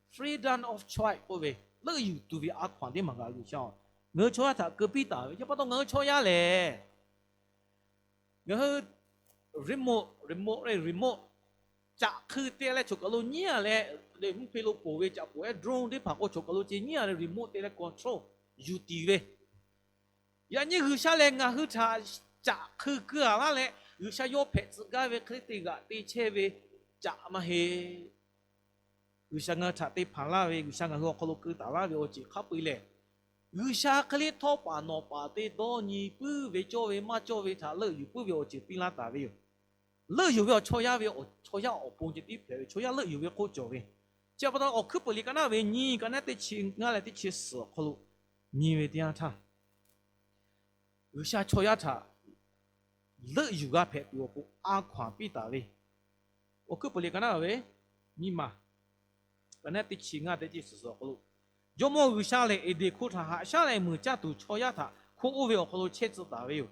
freedom of choice k'oˆ ve, leuˆ yuˬ tuˬ ve a hkaw anˬ teˇ maˬ kaꞈ G'uiˬsha ngaˬ hui chaw yaˇ htaꞈ keu piˇ taˍ ve. Chi pa taw ngaˬ hui chaw yaˇ lehˬ, ngaˬ hui remote, remote, remote caꞈ hkui te leh choˬ kaˬ lo nyiˉ a leh, mvuhˇ hpe lo poˬ ve caꞈ poˬ ehˉ drone teˇ hpaˍ k'o choˬ kaˬ lo ce nyiˉ a leh remote te leh control yuˬ tiˍ ve, yaꞈ nyi G'uiˬsha lehˬ ngaˬ hui htaꞈ caꞈ hkui keu a laˇ leh G'uiˬsha yawˇ hpehꞈ tcuh gaˇ ve hk'e te g'aꞈ te chehˇ ve caꞈ maˇ heˆ. G'uiˬsha ngaˬ hui htaꞈ te hpanˍ laˇ ve, G'uiˬsha ngaˬ hui awˬ hk'aw lo keu taˍ laˇ ve awˬ ceuˬ hk'a peu-eˬ lehˬ, G'uiˬsha hk'e le htawˇ paˍ nawˬ paˍ te dawˇ nyi puiˉ ve cawˇ ve maˇ cawˇ ve htaꞈ leuˆ yuˬ puiˉ ve awˬ ceuˬ piˇ laˇ taˍ ve yoˬ. Leuˆ yuˬ ve awˬ chaw yaˇ ve, chaw yaˇ awˬ pon ceh tiˉ hpehꞈ ve, chaw yaˇ leuˆ yuˬ ve hk'oˆ cawˬ ve. Chi pa taw awˬ hkuiˉ peuˬ liꞈ ka naˉ ve nyi, ka naˉ teˇ chi ngaˇ leh teˇ chi suhˍ awˬ hk'aw lo nyi ve teˇ yanˇ htaˇ, G'uiˬsha chaw yaˇ htaꞈ leuˆ yuˬ g'a hpehꞈ tuˬ awˬ pon a hkaw anˬ piˇ taˍ ve. Awˬ hkuiˉ peuˬ liꞈ ka naˉ ve nyiˇ maˬ, ka naˉ teˇ chi ngaˇ teˇ chi suhˍ awˬ hk'aw lo, Jawˇmawˇ G'uiˬsha lehˬ Eˍdenˍ hkoˇ htaꞈ haꞈ shaˉ leh muiˬ caˇ tuˬ chaw yaˇ htaꞈ hkoˇ oˇ ve awˬ hk'aw lo chehˇ tcuh taˍ ve yoˬ.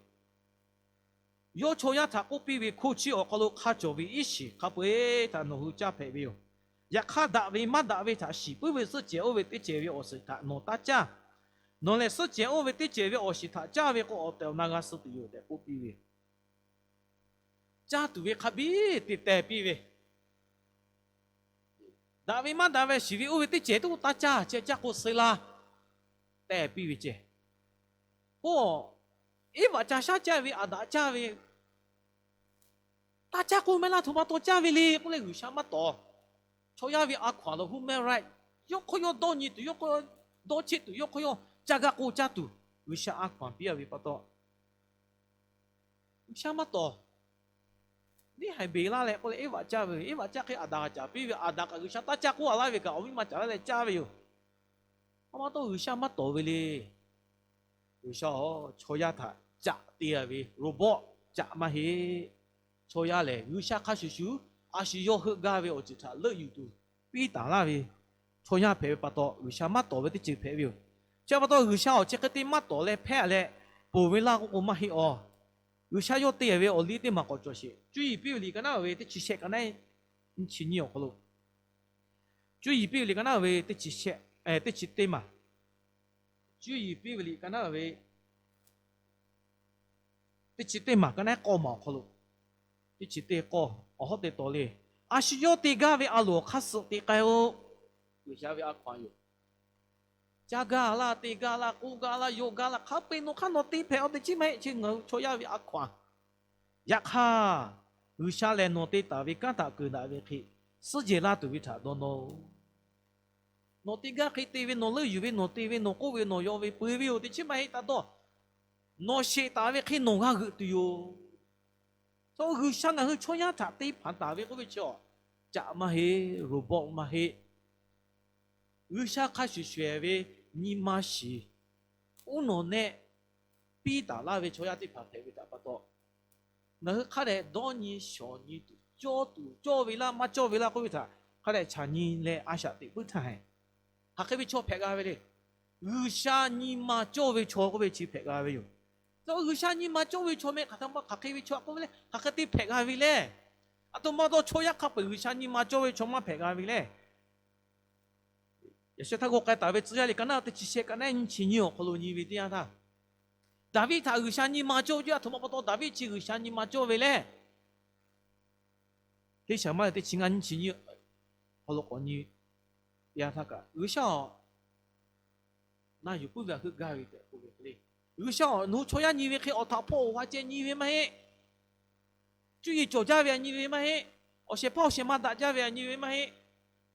Yawˇ chaw yaˇ htaꞈ k'oˆ piˇ ve, Hkoˇ chi awˬ hk'aw lo hk'a cawˬ ve iˉ shiˍ hk'a peu-eˬ htaꞈ nawˬ hui caˇ hpehꞈ ve yoˬ. Yaꞈ hk'aˇ, daꞈ ve maˇ daꞈ ve htaꞈ shiˍ puiˉ ve suhˆ cehˬ oˇ ve teˇ cehˬ ve awˬ shiˍ htaꞈ nawˬ taˇ caˇ. Nawˬ lehˬ suhˆ cehˬ oˇ ve teˇ cehˬ ve awˬ shiˍ htaꞈ caˇ ve k'o, awˬ tehˬ awˬ na g'a suh tuˬ yoˬ tehꞈ k'oˆ piˇ ve. Caˇ tuˬ ve hk'a biˇ te teh piˇ ve, daꞈ ve maˇ daꞈ ve shiˍ ve oˇ ve teˇ cehˬ teˇ k'oˆ taˇ caˇ, chi caˇ k'o suh laˇ tehꞈ piˇ ve ceh. K'o, Eˇvaꞈ ca shaˉ caˇ ve, Aˍdanˍ caˇ ve, taˇ caˇ k'oˆ mehˆ laˇ, htoꞈ ma taw caˇ ve le k'oˆ leh G'uiˬsha maˇ tawˍ. Chaw yaˇ ve a hkaw anˬ lawˬ human right, yawˇ hk'aw yawˇ dawˇ nyi tuˬ, yawˇ hk'aw yawˇ dawˇ cheˆ tuˬ, yawˇ hk'aw yawˇ caˇ gaˇ k'o caˇ tuˬ, G'uiˬsha a hkaw anˬ piˇ a ve pa taw, G'uiˬsha maˇ tawˍ. Neˇ haiˬ beˬ laˇ leh k'oˆ leh Eˇvaꞈ caˇ ve, Eˇvaꞈ caˇ hk'e Aˍdanˍ caˍ piˇ ve, Aˍdanˍ kaꞈ G'uiˬsha taˇ caˇ k'oˆ a laˇ ve kaꞈ awˬ miˇ ma caˍ laˇ leh caˇ ve yoˬ. A ma tawˇ G'uiˬsha maˇ tawˍ ve le. G'uiˬsha-oˬ, chaw yaˇ htaꞈ caꞈ te a ve robot caꞈ maˇ heˆ. Chaw yaˇ lehˬ G'uiˬsha hk'a shuˍ shuˍ a shu yawˇ heuˆ gaˇ ve awˬ ceuˬ htaꞈ leuˆ yuˬ tuˬ piˇ taˍ laˇ ve chaw yaˇ hpehꞈ ve pa taw, G'uiˬsha maˇ tawˍ ve teˇ ceuˬ hpehꞈ ve yoˬ. Chi pa taw G'uiˬsha awˬ chi hk'e te maˇ tawˍ leh hpehˇ leh ponˬ ve laˇ k'oˆ k'o maˇ heˆ awˬ. G'uiˬsha yawˇ te ve awˬ liˇ teˇ maˬ k'awꞈ cawˬ sheˍ. Cuˇ yiˍ piˇ ve liꞈ ka naˉ ve teˇ chi shehˆ ka naˉ nyiˇ chi nyiˇ awˬ hk'aw lo, Cuˇ yiˍ piˇ ve liꞈ ka naˉ ve teˇ chi shehˆ, teˇ chi teˇ maˬ, Cuˇ yiˍ piˇ ve liꞈ ka naˉ ve teˇ chi teˇ maˬ ka naˉ k'awˇ maˬ awˬ hk'aw lo, teˇ chi teˇ k'awˇ awˬ hawˉ te taw le. A shu yawˇ te gaˇ ve a loˍ awˬ hk'aˇ suh te k'ai-o. G'uiˬsha ve a hkaw anˬ yoˬ. Caˇ gaˇ laˇ, te gaˇ laˇ, k'oˆ gaˇ laˇ, yonˍ gaˇ laˇ, hk'a peu-eˬ nawˬ hk'aˇ nawˬ te hpehꞈ-aw teꞈ chiˉ maˇ heˆ. Chi ngaˬ hui chaw yaˇ ve a hkaw anˬ. Yaꞈ hk'aˇ, G'uiˬsha lehˬ nawˬ te taˍ ve kanˉ htaꞈ keunˍ daꞈ ve hk'e, suhˉ jehˬ laˇ tuˬ ve htaꞈ dawˇ nawˇ-oˬ. Nawˬ te gaˇ hk'e te ve, nawˬ leuˆ yuˬ ve, nawˬ te ve, nawˬ k'oˆ ve, nawˬ yaw ve, peu-eˬ ve yoˬ teꞈ chiˉ maˇ heˆ taˇ dawˇ. Nawˬ sheˍ taˍ ve hk'e nawˬ g'a g'euꞈ tuˬ yoˬ. Chaw G'uiˬsha ngaˬ hui chaw yaˇ htaꞈ te hpanˍ taˍ ve k'oˆ ve chi-a, caꞈ maˇ heˆ, robot maˇ heˆ. G'uiˬsha hk'a shuˍ shuˍ ve nyi ma shiˍ, uˉ nawˬ nehˆ piˇ taˍ laˇ ve chaw yaˇ teˇ hpaˍ hpehꞈ ve htaꞈ pa taw, ngaˬ hui hk'a dehꞈ dawˇ nyi shawˍ nyi tuˬ, cawˇ tuˬ cawˇ ve laˇ maˇ cawˇ ve laˇ k'oˆ ve htaꞈ hk'a dehꞈ chaꞈ nyi leh a shaꞈ teꞈ puiˉ htaˇ heˆ. Hk'aˬ hk'e ve chaw hpehꞈ g'a ve le. G'uiˬsha nyi ma cawˇ ve chaw k'oˆ ve chi hpehꞈ g'a ve yoˬ. G'uiˬsha nyi ma cawˇ ve chaw meh hk'aˬ htaꞈ ma hk'aˬ hk'e ve chaw k'oˆ ve le, hk'aˬ hk'e te hpehꞈ g'a ve le. Aˬ htoꞈ ma taw chaw yaˇ hk'a peu-eˬ G'uiˬsha nyi ma cawˇ ve chaw maˇ hpehꞈ g'a ve le. Yaꞈ sheh htaˇ g'aw k'ai taˍ ve Tcuh yaˇ liꞈ ka naˆ teˇ chi shehˆ ka naˆ nyiˇ chi nyiˇ awˬ hk'aw lo nyi ve teˇ yanˇ htaˇ, Daˍviˆ htaꞈ G'uiˬsha nyi ma cawˇ ve aˬ htoꞈ ma pa taw Daˍviˆ chi G'uiˬsha nyi ma cawˇ ve le. Teˇ Saˍmuˍeˍlaˆ teˇ chi ngaˇ nyiˇ chi nyiˇ awˬ hk'aw lo k'awꞈ nyi teˇ yanˇ htaˇ kaꞈ, G'uiˬsha-oˬ, na yuˬ puiˉ ve htaꞈ heuˆ gaˇ ve tehꞈ k'oˆ ve hk'e le. G'uiˬsha-oˬ, nawˬ hui chaw yaˇ nyi ve hk'e awˬ htaꞈ hpawˇ awˬ ha ceh nyi ve maˇ heˆ. Cuˇ yiˍ cawˬ jaˇ ve htaꞈ nyi ve maˇ heˆ. Awˬ shehˍ hpaˇ awˬ shehˍ ma daꞈ jaˇ ve htaꞈ nyi ve maˇ heˆ.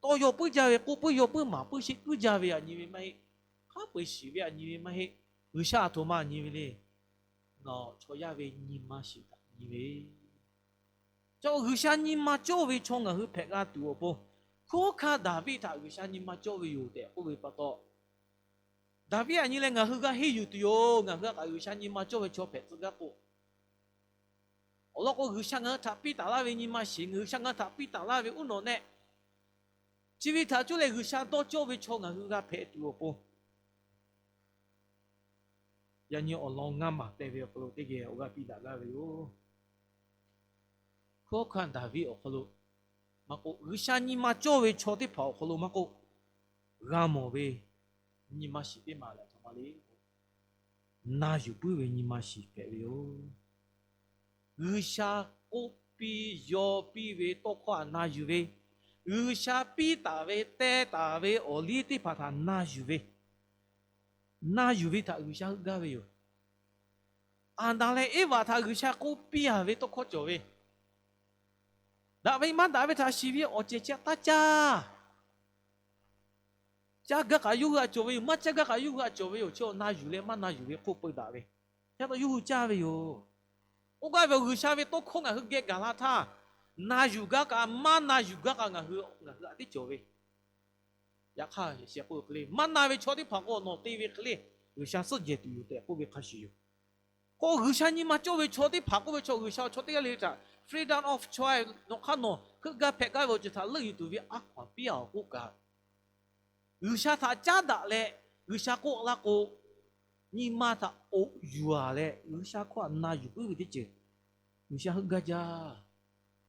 Tawˇ yaw puiˉ jaˇ ve, k'oˆ puiˉ yaw puiˉ maˍ puiˉ sheˆ puiˉ jaˇ ve htaꞈ nyi ve maˇ heˆ. Hk'a peu-eˬ shiˍ ve htaꞈ nyi ve maˇ heˆ. G'uiˬsha aˬ htoꞈ ma nyi ve le. Nawˬ chaw yaˇ ve nyi ma shiˍ htaꞈ nyi ve. Chaw G'uiˬsha nyi ma cawˇ ve chaw ngaˬ hui hpehꞈ g'a tuˬ awˬ pon, hkunˉ hawˉ hkanˇ Daˍviˆ htaꞈ G'uiˬsha nyi ma cawˇ ve yoˬ tehꞈ k'oˆ ve pa taw, Daˍviˆ htaꞈ nyi leh ngaˬ hui g'a henˇ yuˬ tuˬ yoˬ. Ngaˬ hui htaꞈ kaꞈ G'uiˬsha nyi ma cawˇ ve chaw hpehꞈ tcuh gaˇ k'o, awˬ lawn k'o, G'uiˬsha ngaˬ hui htaꞈ piˇ taˍ laˇ ve nyi ma shiˍ, G'uiˬsha ngaˬ hui htaꞈ piˇ taˍ laˇ ve uˉ nawˬ nehˆ, chi ve htaꞈ cuˇ leh G'uiˬsha dawˇ cawˇ ve chaw ngaˬ hui g'a hpehꞈ tuˬ awˬ pon, yaꞈ nyi awˬ lawn ngaˇ maˬ te ve awˬ hk'aw lo teˇ geh awˬ g'aˇ piˇ daꞈ gaˇ ve yoˬ. Hkunˉ hawˉ hkanˇ Daˍviˆ awˬ hk'aw lo maˇ k'oˆ, G'uiˬsha nyi ma cawˇ ve chaw teˇ hpaˍ awˬ hk'aw lo maˇ k'oˆ, g'a mawˬ ve nyi ma shiˍ teˇ maˬ lehˬ, aˬ htoꞈ ma le, na yuˬ puiˉ ve nyi ma shiˍ hpehꞈ ve yoˬ. G'uiˬsha k'oˆ piˇ yaw piˇ ve tawˇ hkawˇ htaꞈ na yuˬ ve, G'uiˬsha piˇ taˍ ve teh taˍ ve awˬ liˇ teˇ hpaˍ htaꞈ na yuˬ ve, na yuˬ ve htaꞈ G'uiˬsha heuˆ gaˇ ve yoˬ. Aˍdanˍ leh Eˇvaꞈ htaꞈ G'uiˬsha k'oˆ piˇ a ve tawˇ hkawˇ cawˬ ve, daꞈ ve maˇ daꞈ ve htaꞈ shiˍ ve awˬ ceuˬ chi htaꞈ taˇ caˇ. Caˇ gaˇ kaꞈ yawˇ hui htaꞈ cawˬ ve yoˬ, maˇ caˇ gaˇ kaꞈ yawˇ hui htaꞈ cawˬ ve yoˬ. Chi na yuˬ leh maˇ na yuˬ ve hk'oˆ peu daꞈ ve, chi htaꞈ yawˇ hui caˇ ve yoˬ. K'oˆ gaˇ ve awˬ G'uiˬsha ve tawˇ hkawˇ ngaˬ hui geh gaˬ la htaˇ, na yuˬ gaˇ kaꞈ maˇ na yuˬ gaˇ kaꞈ ngaˬ hui, ngaˬ hui htaꞈ teˇ cawˬ ve. Yaꞈ hk'aˇ, sheh k'oˆ ve hk'e le, maˇ na ve chaw teˇ hpaˍ k'o nawˬ te ve hk'e le, G'uiˬsha suhˉ jehˬ tuˬ yoˬ tehꞈ k'oˆ ve hk'a shuˍ yoˬ. K'o G'uiˬsha nyi ma cawˇ ve chaw teˇ hpaˍ k'oˆ ve chaw, G'uiˬsha chaw teˇ g'aˇ le htaꞈ freedom of choice, nawˬ hk'aˇ nawˬ heuˆ gaˇ hpehꞈ gaˇ ve awˬ ceuˬ htaꞈ leuˆ yuˬ tuˬ ve a hkaw anˬ piˇ a awˬ k'oˆ kaꞈ, G'uiˬsha htaꞈ caˉ daꞈ leh, G'uiˬsha k'oˆ la k'o, nyi ma htaꞈ k'oꞈ yuˬ a leh G'uiˬsha hkawˇ htaꞈ na yuˬ puiˉ ve teˇ ceuˬ G'uiˬsha heuˆ gaˇ jaˇ.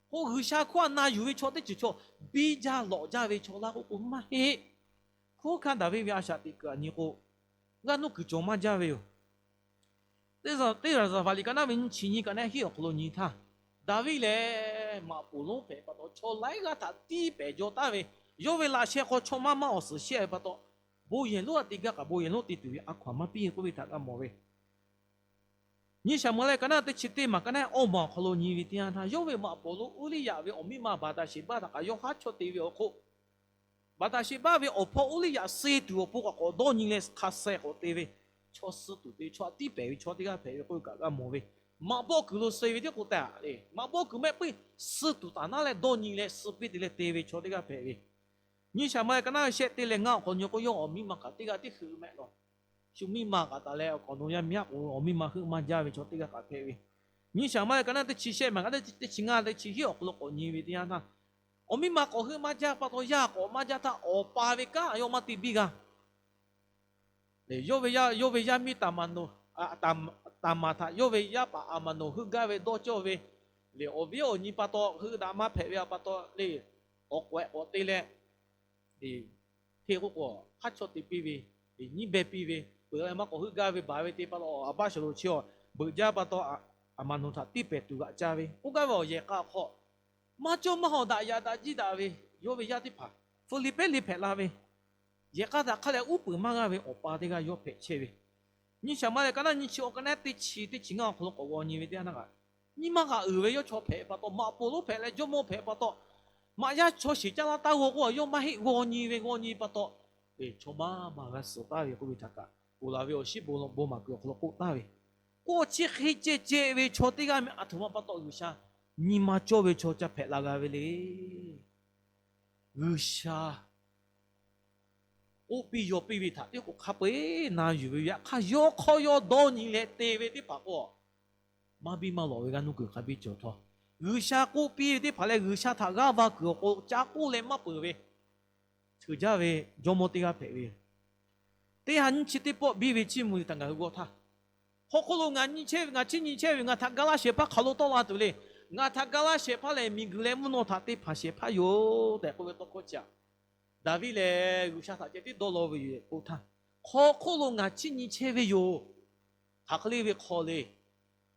K'o G'uiˬsha hkawˇ htaꞈ na yuˬ ve chaw teˇ ceuˬ chaw biˇ jaˇ lawꞈ jaˇ ve chaw laˇ k'oˆ k'o maˇ heˆ. Hkunˉ hawˉ hkanˇ Daˍviˆ ve a shaꞈ teꞈ kuiˬ aꞈ nyi k'o, g'aˇ nuˇ kuiˬ cawˬ maˇ jaˇ ve yoˬ. Teˇ Zaˍvaˍ liꞈ ka naˉ ve nyiˇ chi nyiˇ ka naˉ hiˉ awˬ hk'aw lo nyi htaˇ, Daˍviˆ lehˬ maꞈ poˍ lonˉ hpehꞈ pa taw, chaw laiˉ g'aˇ htaꞈ tiˇ pehˍ jaw taˉ ve, yawˇ ve laꞈ sheh hk'aw chaw maˇ maˇ awˬ suhˍ shehˆ ve pa taw, bon yehˬ lonˉ htaꞈ te gaˇ kaꞈ bon yehˬ lonˉ te tuˬ ve a hkaw anˬ maˇ piˇ k'oˆ ve htaꞈ g'a mawˬ ve. Nyi Saˍmo-eˍlaˆ ka naˉ teˇ chi teˇ maˬ ka naˉ awˇ maˬ awˬ hk'aw lo nyi ve teˇ yanˇ htaˇ, yawˇ ve maꞈ poˍ lonˉ Uˇliˇyaꞈ ve awˬ miˇ ma Baˍtaˍsheˍbaˆ htaꞈ kaꞈ yawˇ haˉ chawˇ te ve awˬ hk'oˆ, Baˍtaˍsheˍbaˆ ve awˬ hpawˇ Uˇliˇyaꞈ suh tuˬ awˬ pon kaꞈ k'awꞈ dawˇ nyi leh hk'a suh k'awꞈ te ve, chaw suh tuˬ te ve, chaw tiˇ pehˍ ve chaw teˇ g'aˇ hpehꞈ ve k'oˆ ve kaꞈ g'a mawˬ ve. Maꞈ bawˆ kuiˬ lo suh ve tiˉ k'o taˍ le, maꞈ bawˆ kuiˬ mehˆ puiˉ suh tuˬ taˍ naˉ leh dawˇ nyi leh suh piˇ te leh te ve chaw teˇ g'aˇ hpehꞈ ve. Nyi Saˍmo-eˍlaˆ ka naˉ shehˆ teˇ leh ngaˇ awˬ hk'aw nyi k'o, yawˇ awˬ miˇ ma kaꞈ teˇ g'aˇ tiˉ heuˆ mehˆ law. Shu miˇ ma kaꞈ taˍ leh awˬ k'awꞈ nawˬ yaˇ miˇ haˉ k'o awˬ miˇ ma heuˆ maˇ jaˇ ve chaw teˇ g'aˇ kaꞈ hpehꞈ ve. Nyi Saˍmo-eˍlaˆ ka naˉ teˇ chi shehˆ maˬ ka teˇ chi ngaˇ teˇ chi hiˉ awˬ hk'aw lo k'awꞈ nyi ve teˇ yanˇ htaˇ, awˬ miˇ ma k'awꞈ heuˆ maˇ jaˇ pa taw, yaˇ k'awꞈ maˇ jaˇ htaˇ awˬ pa ve kanˉ yawˇ maˇ te biˇ g'a. Yawˇ ve yaˇ, yawˇ ve yaˇ miˇ Taˍmaˍ htaꞈ, yawˇ ve yaˇ paˍ Aˍmaˍnoˍ heuˆ gaˇ ve dawˇ cawˇ ve, lehˬ awˬ viˉ awˬ nyi pa taw heuˆ daꞈ maˇ hpehꞈ ve pa taw le, k'awꞈ k'awehꞈ k'awꞈ te leh, hteˇ k'oˆ k'o haˉ chawˇ te piˇ ve, nyiˉ beh piˇ ve, peuˬ leh maˇ k'awꞈ heuˆ gaˇ ve baˬ ve te pa taw, Aˍbaˆsaˍlonˍ chi awˬ beuꞈ jaˇ pa taw, Aˍmaˍnoˍ htaꞈ tiˇ pehˍ tuˬ g'aꞈ caˇ ve k'oˆ gaˇ ve awˬ yehˬ k'a awˬ hk'aw, maˇ cawˇ maˇ hawˍ daꞈ yaꞈ daꞈ jiˇ daꞈ ve, yawˇ ve yaˇ teˇ hpaˍ Hfuˍliˍpehˇ liꞈ hpehꞈ la ve, yehˬ k'a htaꞈ hk'a leh uˉ peunˍ maˇ g'a ve awˬ pa teˇ g'aˇ yawˇ hpehꞈ chehˇ ve. Nyi Saˍmo-eˍlaˆ ka naˉ nyi chi awˬ ka naˉ teˇ chi teˇ chi ngaˇ awˬ hk'aw lo k'awꞈ g'aw nyi ve teˇ yanˇ htaˇ kaꞈ, nyi ma kaꞈ uiˍ ve yawˇ chaw hpehꞈ pa taw, maꞈ poˍ lonˉ hpehꞈ leh jawˇmawˇ hpehꞈ pa taw, maꞈ yaˇ chaw sheˍ caˇ laˇ taˇ g'aw k'o yawˇ maˇ heˆ g'aw nyi ve, g'aw nyi pa taw, chaw maˇ maˇ g'a suhˍ taˍ ve k'oˆ ve htaꞈ kaꞈ, ponˬ laˬ ve awˬ shiˉ bon bon maˍ kuiˬ awˬ hk'aw lo k'oˆ taˍ ve. K'o chi hk'e ceh ceh ve chaw teˇ g'aˇ meh aˬ htoꞈ ma pa taw G'uiˬsha nyi ma cawˇ ve chaw ca hpehꞈ la g'a ve le. G'uiˬsha k'oˆ piˇ yaw piˇ ve htaꞈ teˇ k'o hk'a peu-eˬ na yuˬ ve yaꞈ hk'aˇ, yawˇ hk'awˇ yawˇ dawˇ nyi leh te ve teˇ hpaˍ k'o, maˇ biˇ maˇ lawꞈ ve g'aˇ nuˇ kuiˬ hk'a biˇ cawˬ htawˇ, G'uiˬsha k'oˆ piˇ ve teˇ hpaˍ leh G'uiˬsha htaꞈ g'aˇ va kuiˬ awˬ k'o caˇ k'oˆ leh maˇ peuˬ ve, ceuˬ jaˇ ve jawˇmawˇ teˇ g'aˇ hpehꞈ ve yoˬ. Teˇ ha nyiˇ chi teˇ pawˆ biˇ ve chiˇ mvuh ve htaꞈ ngaˬ hui g'aw htaˇ, hk'aw hk'oˆ lo ngaˬ nyiˇ chehˇ ve, ngaˬ chiˇ nyi chehˇ ve, ngaˬ htaꞈ ga laˇ shehˍ hpaˇ hk'aˬ lo tawˆ la tuˬ le. Ngaˬ htaꞈ ga laˇ shehˍ hpaˇ lehˬ, miˬguiˬ leh mvuhˇ naw htaꞈ te hpanˍ shehˍ hpaˇ yoˬ tehꞈ k'oˆ ve tawˇ hkawˇ chi aꞈ, Daˍviˆ lehˬ G'uiˬsha htaꞈ ceh tiˉ dawˇ law ve yoˬ k'oˆ htaˇ, hk'aw hk'oˆ lo ngaˬ chiˇ nyi chehˇ ve yoˬ. Hk'aˬ hk'e le ve hk'aw le,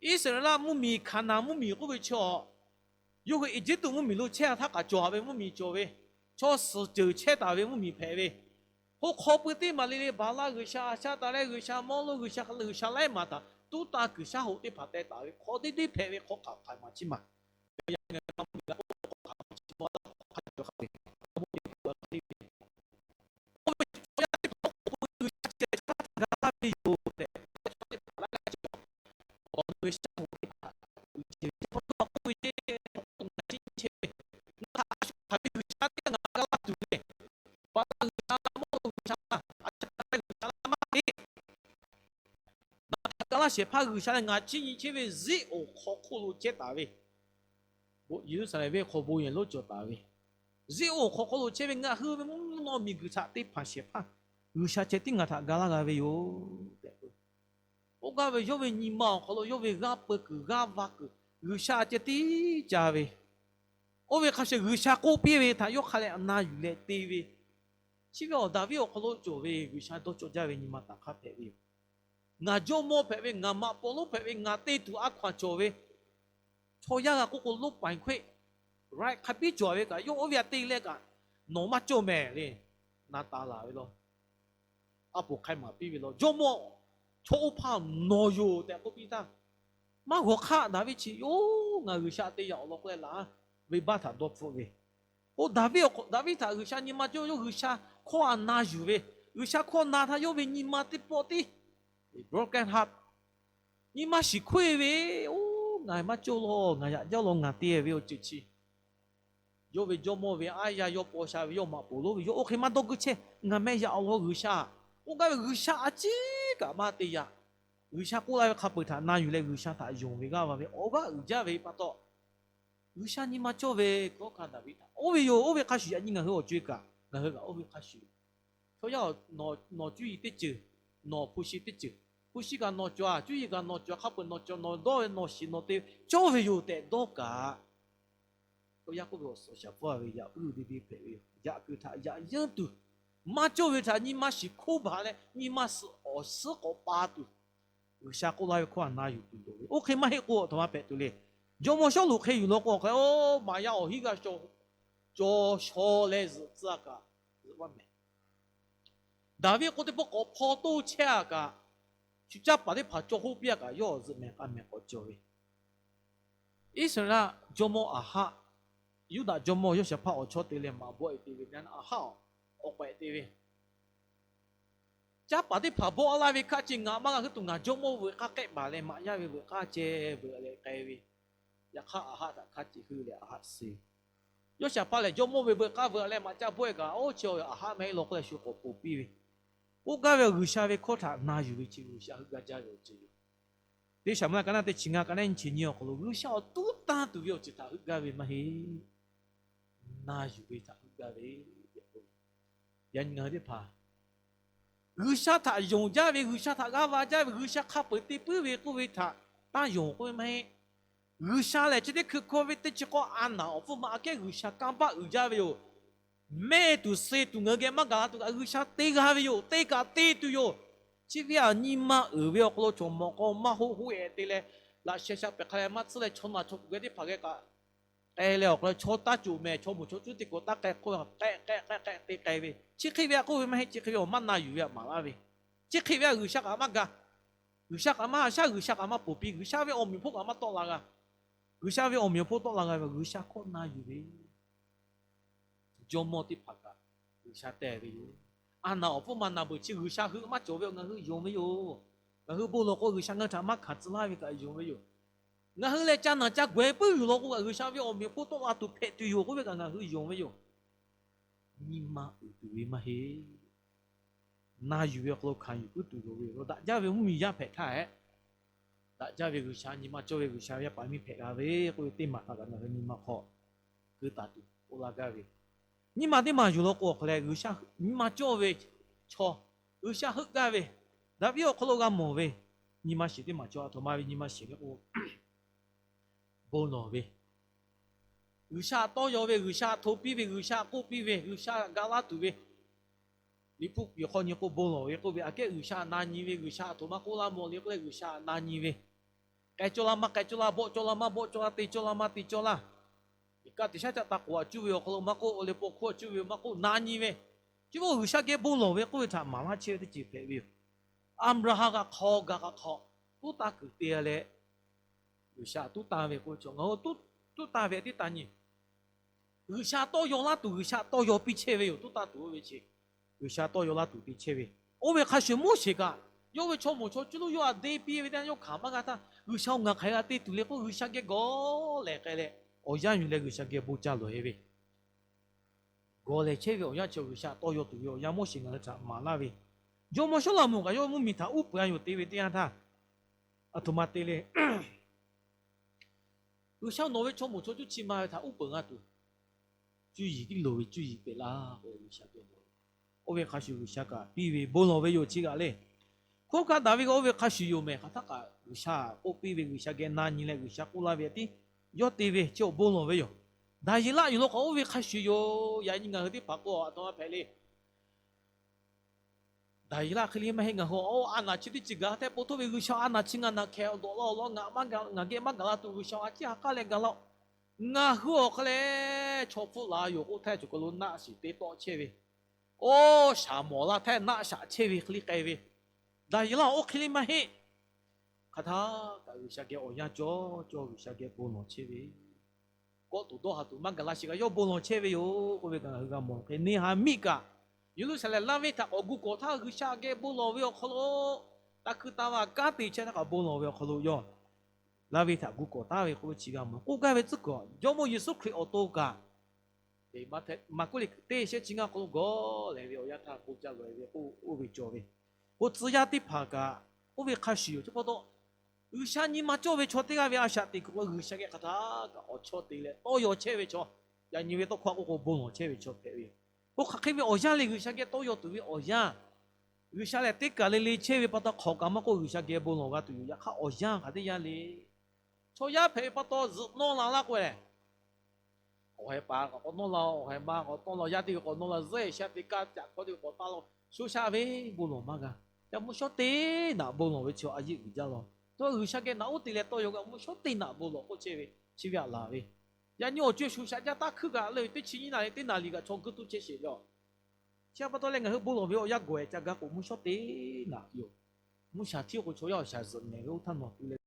Iˉsaˍreˍlaˆ mvuhˇmiˬ, Hkaˍnanˍ mvuhˇmiˬ k'oˆ ve chi aꞈ, yawˇ hui Eˇjiˇtuꞈ mvuhˇmiˬ lo chehˇ a htaˇ kaꞈ cawˬ ve mvuhˇmiˬ cawˬ ve, chaw suhˍ ceuˬ chehˇ taˍ ve mvuhˇmiˬ hpehꞈ ve, oˇ hk'aw pui teˇ maˬ le le Baˍlaˆ g'uiˬsha, Saˍtanˍ leh g'uiˬsha, mawˇ lonˉ g'uiˬsha, g'uiˬsha laiˉ maˬ htaꞈ tuˉ tanˇ kuiˬ shaˉ hoꞈ teˇ hpaˍ teh taˍ ve hk'aw teˇ deˇ hpehꞈ ve hk'aw hk'aˬ hk'aˬ maˬ chi maˬ Ngaˬ htaꞈ ga laˇ shehˍ hpaˇ G'uiˬsha leh ngaˬ chiˇ nyi chehˇ ve Ziˉonˍ hk'aw hk'oˆ lo chehˇ taˍ ve, Yeˍruˆsaˍlehnˍ venˇ hk'aw bon yehˬ lonˉ cawˬ taˍ ve, Ziˉonˍ hk'aw hk'oˆ lo chehˇ ve ngaˬ hui ve mvuhˇ naw miˬguiˬ htaꞈ te hpanˍ shehˍ hpaˇ G'uiˬsha ceh tiˉ ngaˬ htaꞈ ga laˇ g'a ve yoˬ tehꞈ k'oˆ ve. Oˇ gaˇ ve yawˇ ve nyi ma awˬ hk'aw lo yawˇ ve g'aˇ peu kuiˬ g'aˇ va kuiˬ G'uiˬsha ceh tiˉ ca ve, oˇ ve hk'a shuˍ G'uiˬsha k'oˆ piˇ ve htaꞈ yawˇ hk'a leh na yuˬ leh te ve, chi ve awˬ Daˍviˆ awˬ hk'aw lo cawˬ ve G'uiˬsha dawˇ cawˇ jaˇ ve nyi ma taꞈ hk'aˇ hpehꞈ ve yoˬ. Ngaˬ jawˇmawˇ hpehꞈ ve, ngaˬ maꞈ paw lonˉ hpehꞈ ve, ngaˬ te tuˬ a hkaw-anˬ cawˬ ve, chaw yaˇ g'a k'oˆ k'o lonˉ paˍ hk'oˆ, right hk'a biˇ cawˬ ve kaꞈ, yawˇ oˇ ve htaꞈ te leh kaꞈ, nawˬ maˇ cawˇ mehˍ le, na taˍ laˬ ve law. A poˍ hk'ai maˍ piˇ ve law, jawˇmawˇ, chaw oˇ hpaˇ nawˬ yoˬ tehꞈ k'oˆ piˇ htaˇ, maˇ g'awˬ hk'aˇ Daˍviˆ chi yoˬ, ngaˬ G'uiˬsha te yaꞈ awˬ lawn k'oˆ leh laˬ, venˇbaˆ htaꞈ dawˇ hpfuhˆ ve. Oˇ Daˍviˆ, Daˍviˆ htaꞈ G'uiˬsha nyi ma cawˇ, yawˇ G'uiˬsha hkawˇ htaꞈ na yuˬ ve, G'uiˬsha hkawˇ na htaˇ yawˇ ve nyi ma teˇ pawˆ tiˉ broken heart, nyi ma shiˍ hkoˆ-e ve, oˇ ngaˬ maˇ cawˇ law, ngaˬ yaꞈ jaˇ law, ngaˬ te ve awˬ ceuˬ chi yawˇ ve jawˇmawˇ ve aˉ yaˇ, yawˇ paw sha ve, yawˇ maꞈ poˍ lonˉ ve, yawˇ oˇ hk'e maˇ dawˇ guˇ chehˇ, ngaˬ meh yaꞈ awˬ lawn G'uiˬsha, oˇ gaˇ ve G'uiˬsha a ciˉ kaꞈ maˇ te yaꞈ. G'uiˬsha k'oˆ laˇ ve hk'a peu-eˬ htaꞈ na yuˬ leh G'uiˬsha htaꞈ yonˍ ve g'aˇ va ve awˬ g'aˇ uiˍ jaˇ ve pa taw, G'uiˬsha nyi ma cawˇ ve hkawˇ hkanˇ Daˍviˆ htaꞈ oˇ ve yoˬ. Oˇ ve hk'a shuˍ yaꞈ nyi ngaˬ hui awˬ co-e kaꞈ, ngaˬ hui kaꞈ oˇ ve hk'a shuˍ, chaw yaˇ-oˬ, nawˬ cuˇ yiˍ teˇ ceuˬ, nawˬ hpu shi teˇ ceuˬ, hpu shi kaꞈ nawˬ cawˬ-a, cuˇ yiˍ kaꞈ nawˬ cawˬ, hk'a peu-eˬ nawˬ cawˬ, nawˬ dawˇ ve, nawˬ shiˍ nawˬ te cawˇ ve yoˬ tehꞈ dawˇ kaꞈ, chaw yaˇ k'oˆ ve awˬ suhˍ shaˍ pfuhˇ ve yaꞈ uˉ deˇ deˇ hpehꞈ ve yoˬ. Yaꞈ kuiˬ htaꞈ yaꞈ yeunˇ tuˬ, maˇ cawˇ ve htaꞈ nyi ma shiˍ hkoˆ baˬ leh nyi ma suhˍ awˬ suhˉ k'awꞈ pa tuˬ, G'uiˬsha k'oˆ laˇ ve hkawˇ htaꞈ na yuˬ tuˬ loˍ ve. Oˇ hk'e maˇ heˆ k'o, a htoꞈ ma hpehꞈ tuˬ le. Jawˇmawˇ Sawˉluꞈ hk'e yuˬ law k'o, hk'e oˇ maˍ yaˇ awˬ hinˉ g'a shaw, caw shaw leh zuhꞈ tcuh-a kaꞈ, zuhꞈ maˇ mehˍ. Daˍviˆ k'o teˇ pawˆ k'awꞈ hpaw toˇ chehˇ-a kaꞈ, shu caˇ paˍ teˇ hpaˍ caw hoˆ piˇ-a kaꞈ, yawˇ zuhꞈ mehˍ k'a mehˍ k'awꞈ cawˬ ve. Iˉsaˍreˍlaˆ jawˇmawˇ Aˍhaˆ, Yuˇdaꞈ jawˇmawˇ Yoˇshaˍhpaˆ awˬ chawˇ te leh maꞈ bawˆ-e te ve, Aˍhaˆ awˬ k'awehꞈ te ve, caˇ paˍ teˇ hpaˍ bawˆ laˇ ve hkaˆ ce ngaˬ maˇ g'a heuˆ tuˬ, ngaˬ jawˇmawˇ veuꞈ k'aˇ k'ehˆ baˬ leh maꞈ yaˇ ve veuꞈ k'aˇ ceh veuꞈ leh k'ai ve. Yaꞈ hk'aˇ Aˍhaˆ htaꞈ hkaˆ ce heuˆ leh Aˍhaˆ suh. Yoˇshaˍhpaˆ lehˬ jawˇmawˇ ve veuꞈ k'aˇ veuꞈ leh maꞈ caˇ bawˆ-e kaꞈ, oˇ chi Aˍhaˆ maˇ heˆ law k'oˆ leh shu k'awꞈ ponˬ piˇ ve. Oˇ gaˇ ve G'uiˬsha ve hkawˇ htaꞈ na yuˬ ve chi G'uiˬsha heuˆ gaˇ jaˇ ve awˬ ceuˬ yoˬ. Teˇ Saˍmuˍeˍlaˆ ka naˆ teˇ chi ngaˇ ka naˆ nyiˇ chi nyiˇ awˬ hk'aw lo G'uiˬsha awˬ tuˉ tanˇ tuˬ ve awˬ ceuˬ htaꞈ heuˆ gaˇ ve maˇ heˆ. Na yuˬ ve htaꞈ heuˆ gaˇ ve tehꞈ k'oˆ ve. Yaꞈ nyi ngaˬ hui teˇ hpaˍ G'uiˬsha htaꞈ yonˍ jaˇ ve, G'uiˬsha htaꞈ g'aˇ va jaˇ ve, G'uiˬsha hk'a peu-eˬ te puiˉ ve k'oˆ ve htaꞈ taˇ yonˍ k'oˆ ve maˇ heˆ. G'uiˬsha lehˬ chi teˇ hkui hkawˇ ve teˇ chi k'awˇ a naˍ awˬ hpfuhˇ ma aꞈ kehˉ G'uiˬsha kanˇ paˆ uiˍ jaˇ ve yoˬ. Mehˆ tuˬ suh tuˬ ngaˬ hui geh maˇ gaˬ la tuˬ kaꞈ G'uiˬsha te g'a ve yoˬ. Te kaꞈ te tuˬ yoˬ. Chi ve aꞈ nyi ma uiˍ ve awˬ hk'aw lo chaw mawˬ k'aw maˇ hoˆ hoˆ-e te leh, laꞈ sheh sha pehꞈ hk'a leh maˇ tsuhˇ leh chaw naˬ chaw kuˬ geh teˇ hpaˍ geh kaꞈ k'ai leh awˬ hk'aw lo chaw taˇ coˬ mehˍ, chaw moˬ chaw cuˉ teˇ k'o taˇ k'ai k'oˆ k'ehˆ k'ehˆ k'ehˆ k'ehˆ te k'ai ve. Chi hk'e ve aꞈ k'oˆ ve maˇ heˆ. Chi hk'e ve awˬ maˇ na yuˬ ve aꞈ maˍ laˇ ve. Chi hk'e ve aꞈ G'uiˬsha kaꞈ maˇ ga, G'uiˬsha kaꞈ maˇ shaˉ, G'uiˬsha kaꞈ maˇ ponˬ piˇ, G'uiˬsha ve awˬ meꞈ awˬ hponˇ kaꞈ maˇ tawˆ la g'a. G'uiˬsha ve awˬ meꞈ awˬ hponˇ tawˆ la g'a ve G'uiˬsha hkawˇ na yuˬ ve jawˇmawˇ teˇ hpaˍ kaꞈ G'uiˬsha te ve yoˬ. A naˍ awˬ hpfuhˇ ma naˍ beuˬ chi G'uiˬsha heuˆ maˇ cawˬ ve awˬ ngaˬ hui yonˍ ve yoˬ. Ngaˬ hui bon lawˬ k'o G'uiˬsha ngaˬ hui htaꞈ maˇ hkanˍ tcuh laˇ ve kaꞈ yonˍ ve yoˬ. Ngaˬ hui lehˬ ca naˬ ca gawehˬ puiˉ yuˬ law k'o kaꞈ G'uiˬsha ve awˬ meꞈ awˬ hponˇ tawˆ la tuˬ hpehꞈ tuˬ yoˬ k'oˆ ve kaꞈ ngaˬ hui yonˍ ve yoˬ. nyi ma uiˍ tuˬ ve maˇ heˆ. Na yuˬ ve awˬ hk'aw lo hkanˍ yuˬ puiˉ tuˬ loˍ ve yoˬ. Daꞈ jaˇ ve mvuhˇmiˬ yaˇ hpehꞈ htaˇ hehꞈ, daꞈ jaˇ ve G'uiˬsha, nyi ma cawˇ ve G'uiˬsha ve yaˇ paˍ miˇ hpehꞈ g'a ve k'oˆ ve teˇ maˬ htaꞈ kaꞈ ngaˬ hui nyi ma hk'aw keu taˍ tuˬ k'oˆ laˇ gaˇ ve. Nyi ma teˇ maˬ yuˬ law k'o awˬ hk'aw leh G'uiˬsha nyi ma cawˇ ve chaw, G'uiˬsha heuˆ gaˇ ve, daꞈ ve awˬ hk'aw lo g'a mawˬ ve, nyi ma shiˍ teˇ maˬ cawˇ, aˬ htoꞈ ma ve nyi ma shiˍ le k'o, bon lawˬ ve, G'uiˬsha tawˇ yaw ve, G'uiˬsha hto piˇ ve, G'uiˬsha k'oˆ piˇ ve, G'uiˬsha ga laˇ tuˬ ve, Liꞈ hpu piˍ hk'aw nyi k'o bon lawˬ ve k'oˆ ve, aꞈ kehˉ G'uiˬsha na nyi ve, G'uiˬsha aˬ htoꞈ ma k'oˆ laˇ mawˬ le k'oˆ leh G'uiˬsha na nyi ve, k'ai cawˇ laˇ maˇ k'ai cawˇ laˇ, bawˆ cawˇ laˇ maˇ bawˆ cawˇ laˇ, te cawˇ laˇ maˇ te cawˇ laˇ, iˍ kaˆ teꞈ shaˉ caˆ ta k'oˍ aꞈ cuˇ ve awˬ hk'aw lo maˇ k'oˆ, awˬ leh paw hkuˇ aꞈ cuˇ ve maˇ k'oˆ, na nyi ve, chi beuꞈ G'uiˬsha geh bon lawˬ ve k'oˆ ve htaꞈ maˍ laˇ chehˇ ve teˇ ceuˬ hpehꞈ ve yoˬ. Aˍbraˍhanˍ g'a hk'aw gaˬ k'a hk'aw, tuˉ tanˇ kuiˬ te leh, G'uiˬsha tuˉ tanˇ ve k'oˆ ve chaw ngaˬ hui tuˉ tanˇ ve teˇ tanˇ nyi, G'uiˬsha tawˇ yaw laˇ tuˬ G'uiˬsha tawˇ yaw piˇ chehˇ ve yoˬ. Tuˉ tanˇ tuˬ oˇ ve chi G'uiˬsha tawˇ yaw laˇ tuˬ te chehˇ ve. Oˇ ve hk'a shuˍ Moˉseˍ kaꞈ yawˇ ve chaw moˍ chaw cuˇ lo yawˇ htaꞈ deˇ piˇ ve teˇ yanˇ yawˇ hkanˍ maˇ g'a htaˇ, G'uiˬsha-oˬ, ngaˬ hk'aˬ hk'e g'a te tuˬ le k'oˆ G'uiˬsha geh gawˬ lehˬ k'ai leh, awˬ yanˇ yuˬ leh G'uiˬsha geh bon ca lawˬ-e ve gawˬ lehˬ chehˇ ve awˬ yanˇ chi G'uiˬsha tawˇ yaw tuˬ ve awˬ yanˇ Moˉseˍ ngaˬ hui htaꞈ maˍ laˇ ve. Jawˇmawˇ Sawˉlaꞈmonˍ kaꞈ yawˇ mvuhˇmiˬ htaꞈ uˉ peunˍ a yoˬ te ve teˇ yanˇ htaˇ, aˬ htoꞈ ma te le, G'uiˬsha nawˬ ve chaw moˍ chaw cuˇ chi ma ve htaꞈ uˉ peunˍ g'a tuˬ, cuˇ yiˍ tiˉ loˍ ve cuˇ yiˍ pehꞈ laˇ k'o G'uiˬsha geh bon lawˬ. Oˇ ve hk'a shuˍ G'uiˬsha kaꞈ piˇ ve bon lawˬ ve yoˬ. Chi g'aꞈ le, hk'oˆ kaꞈ daꞈ ve kaꞈ oˇ ve hk'a shuˍ yoˬ mehˍ. Hk'aˬ htaˇ kaꞈ G'uiˬsha k'oˆ piˇ ve G'uiˬsha geh na nyi leh G'uiˬsha k'oˆ laˇ ve tiˉ yawˇ te ve chi awˬ bon lawˬ ve yoˬ. Daˍyeˍlaˆ yuˬ law k'o oˇ ve hk'a shuˍ yoˬ. Yaꞈ nyi ngaˬ hui teˇ hpaˍ k'o aˬ htoꞈ ma hpehꞈ le. Daˍyeˍlaˆ hk'e le maˇ heˆ. Ngaˬ hui a naˬ chi teˇ ceuˬ gaˬ htaˇ po htoˇ ve G'uiˬsha a naˬ chi ngaˬ naˬ hkehˍ awˬ dawꞈ la awˬ lawn ngaˬ maˇ gaˬ, ngaˬ geh maˇ gaˬ la tuˬ G'uiˬsha a ciˉ ha k'aˉ leh gaˬ laˇ-oˆ. Ngaˬ hui awˬ hk'aw leh chaw hpfuhˆ la yoˬ k'oˆ htaˇ cawˬ kaˬ lo naˆ shiˍ te tawˆ chehˇ ve, oˇ shaˍ mawˬ la htaˇ naˆ shaꞈ chehˇ ve hk'e le k'ai ve, Daˍyeˍlaˆ oˇ hk'e le maˇ heˆ. Hk'aˬ htaˇ kaꞈ G'uiˬsha geh awˬ yanˇ cawˇ cawˇ G'uiˬsha geh bon lawˬ chehˇ ve, kawˆ tuˬ dawˇ ha tuˬ maˇ gaˬ la shiˍ kaꞈ yawˇ bon lawˬ chehˇ ve yoˬ k'oˆ ve kaꞈ ngaˬ hui g'a mawˬ hk'e. Neˇhaˍmiˆ kaꞈ Yeˍruˆsaˍlehnˍ laˇ venˇ htaꞈ k'awꞈ gu kawꞈ htaˇ G'uiˬsha geh bon lawˬ ve awˬ hk'aw lo taˇ hkuiˇ taˇ vaˇ kanˉ te chehˇ htaˇ kaꞈ bon lawˬ ve awˬ hk'aw lo yawˇ laˇ venˇ htaꞈ gu kawꞈ taˉ ve k'oˆ ve chi g'a mawˬ. K'oˆ gaˇ ve tcuhˉ kuiˬ Jawˇmawˇ Yeˍsuˆ Hkriꞈ awˬ to kaꞈ, Maˍkuˆ liꞈ teˇ shehˆ chi ngaˇ hk'aw lo gawˬ lehˬ ve awˬ yanˇ htaˇ bon ca lawˬ-e ve k'oˆ oˇ ve cawˬ ve, k'o tcuh yaˇ teˇ hpaˍ kaꞈ oˇ ve hk'a shuˍ yoˬ. Chi pa taw G'uiˬsha nyi ma cawˇ ve chaw teˇ g'aˇ ve a shaꞈ teꞈ kuiˬ k'o G'uiˬsha geh hk'aˬ htaˇ kaꞈ awˬ chawˇ te leh tawˇ yaw chehˇ ve chaw, yaꞈ nyi ve tawˇ hkawˇ k'oˆ k'o bon lawˬ chehˇ ve chaw hpehꞈ ve yoˬ. K'o hk'aˬ hk'e ve awˬ yanˇ le G'uiˬsha geh tawˇ yaw tuˬ ve awˬ yanˇ, G'uiˬsha lehˬ teˇ kaˬ le le chehˇ ve pa taw hk'awꞈ kaꞈ maˇ k'oˆ G'uiˬsha geh bon lawˬ g'a tuˬ yoˬ. Yaꞈ hk'aˇ awˬ yanˇ hk'aˬ teˇ yanˇ le, chaw yaˇ hpehꞈ ve pa taw zuhꞈ nawˇ la laˇ k'o leh, awˬ haiˬ paˍ k'awꞈ nawˇ la, awˬ haiˬ ma k'awꞈ nawˇ la, yaˇ teˇ g'aˇ k'awꞈ nawˇ la, zuhˆ e sha te kaˇ caꞈ hkawˇ teˇ g'aˇ k'awꞈ taˇ law, sho sha ve bon lawˬ maˇ g'a. Yaꞈ mvuhˇ shawˉ teˇ naꞈ bon lawˬ ve chi a yeˇ uiˍ jaˇ law. Tawˇ G'uiˬsha geh naꞈ uˉ te leh tawˇ yaw g'a mvuhˇ shawˉ teˇ naꞈ bon lawˬ k'oˆ chehˇ ve, chi ve aꞈ laˬ ve. Yaꞈ nyi awˬ co sho shaꞈ jaˇ taˇ hkuiˇ kaꞈ le, teˇ chi nyiˇ naˍ riˍ teˇ naˍ riˍ kaꞈ chaw guˇ tuˉ chehˇ sheˍ ve aˬ. Chi pa taw leh ngaˬ hui bon lawˬ ve awˬ yanˇ gawˬ-e ca gaˇ k'o mvuhˇ shawˉ teˇ naꞈ yoˬ. Mvuhˇ shaˍ htiˇ k'o chaw yaˇ awˬ shaˍ zuhꞈ mehˍ ve oˇ htaˇ nawˬ tu leh, awˬ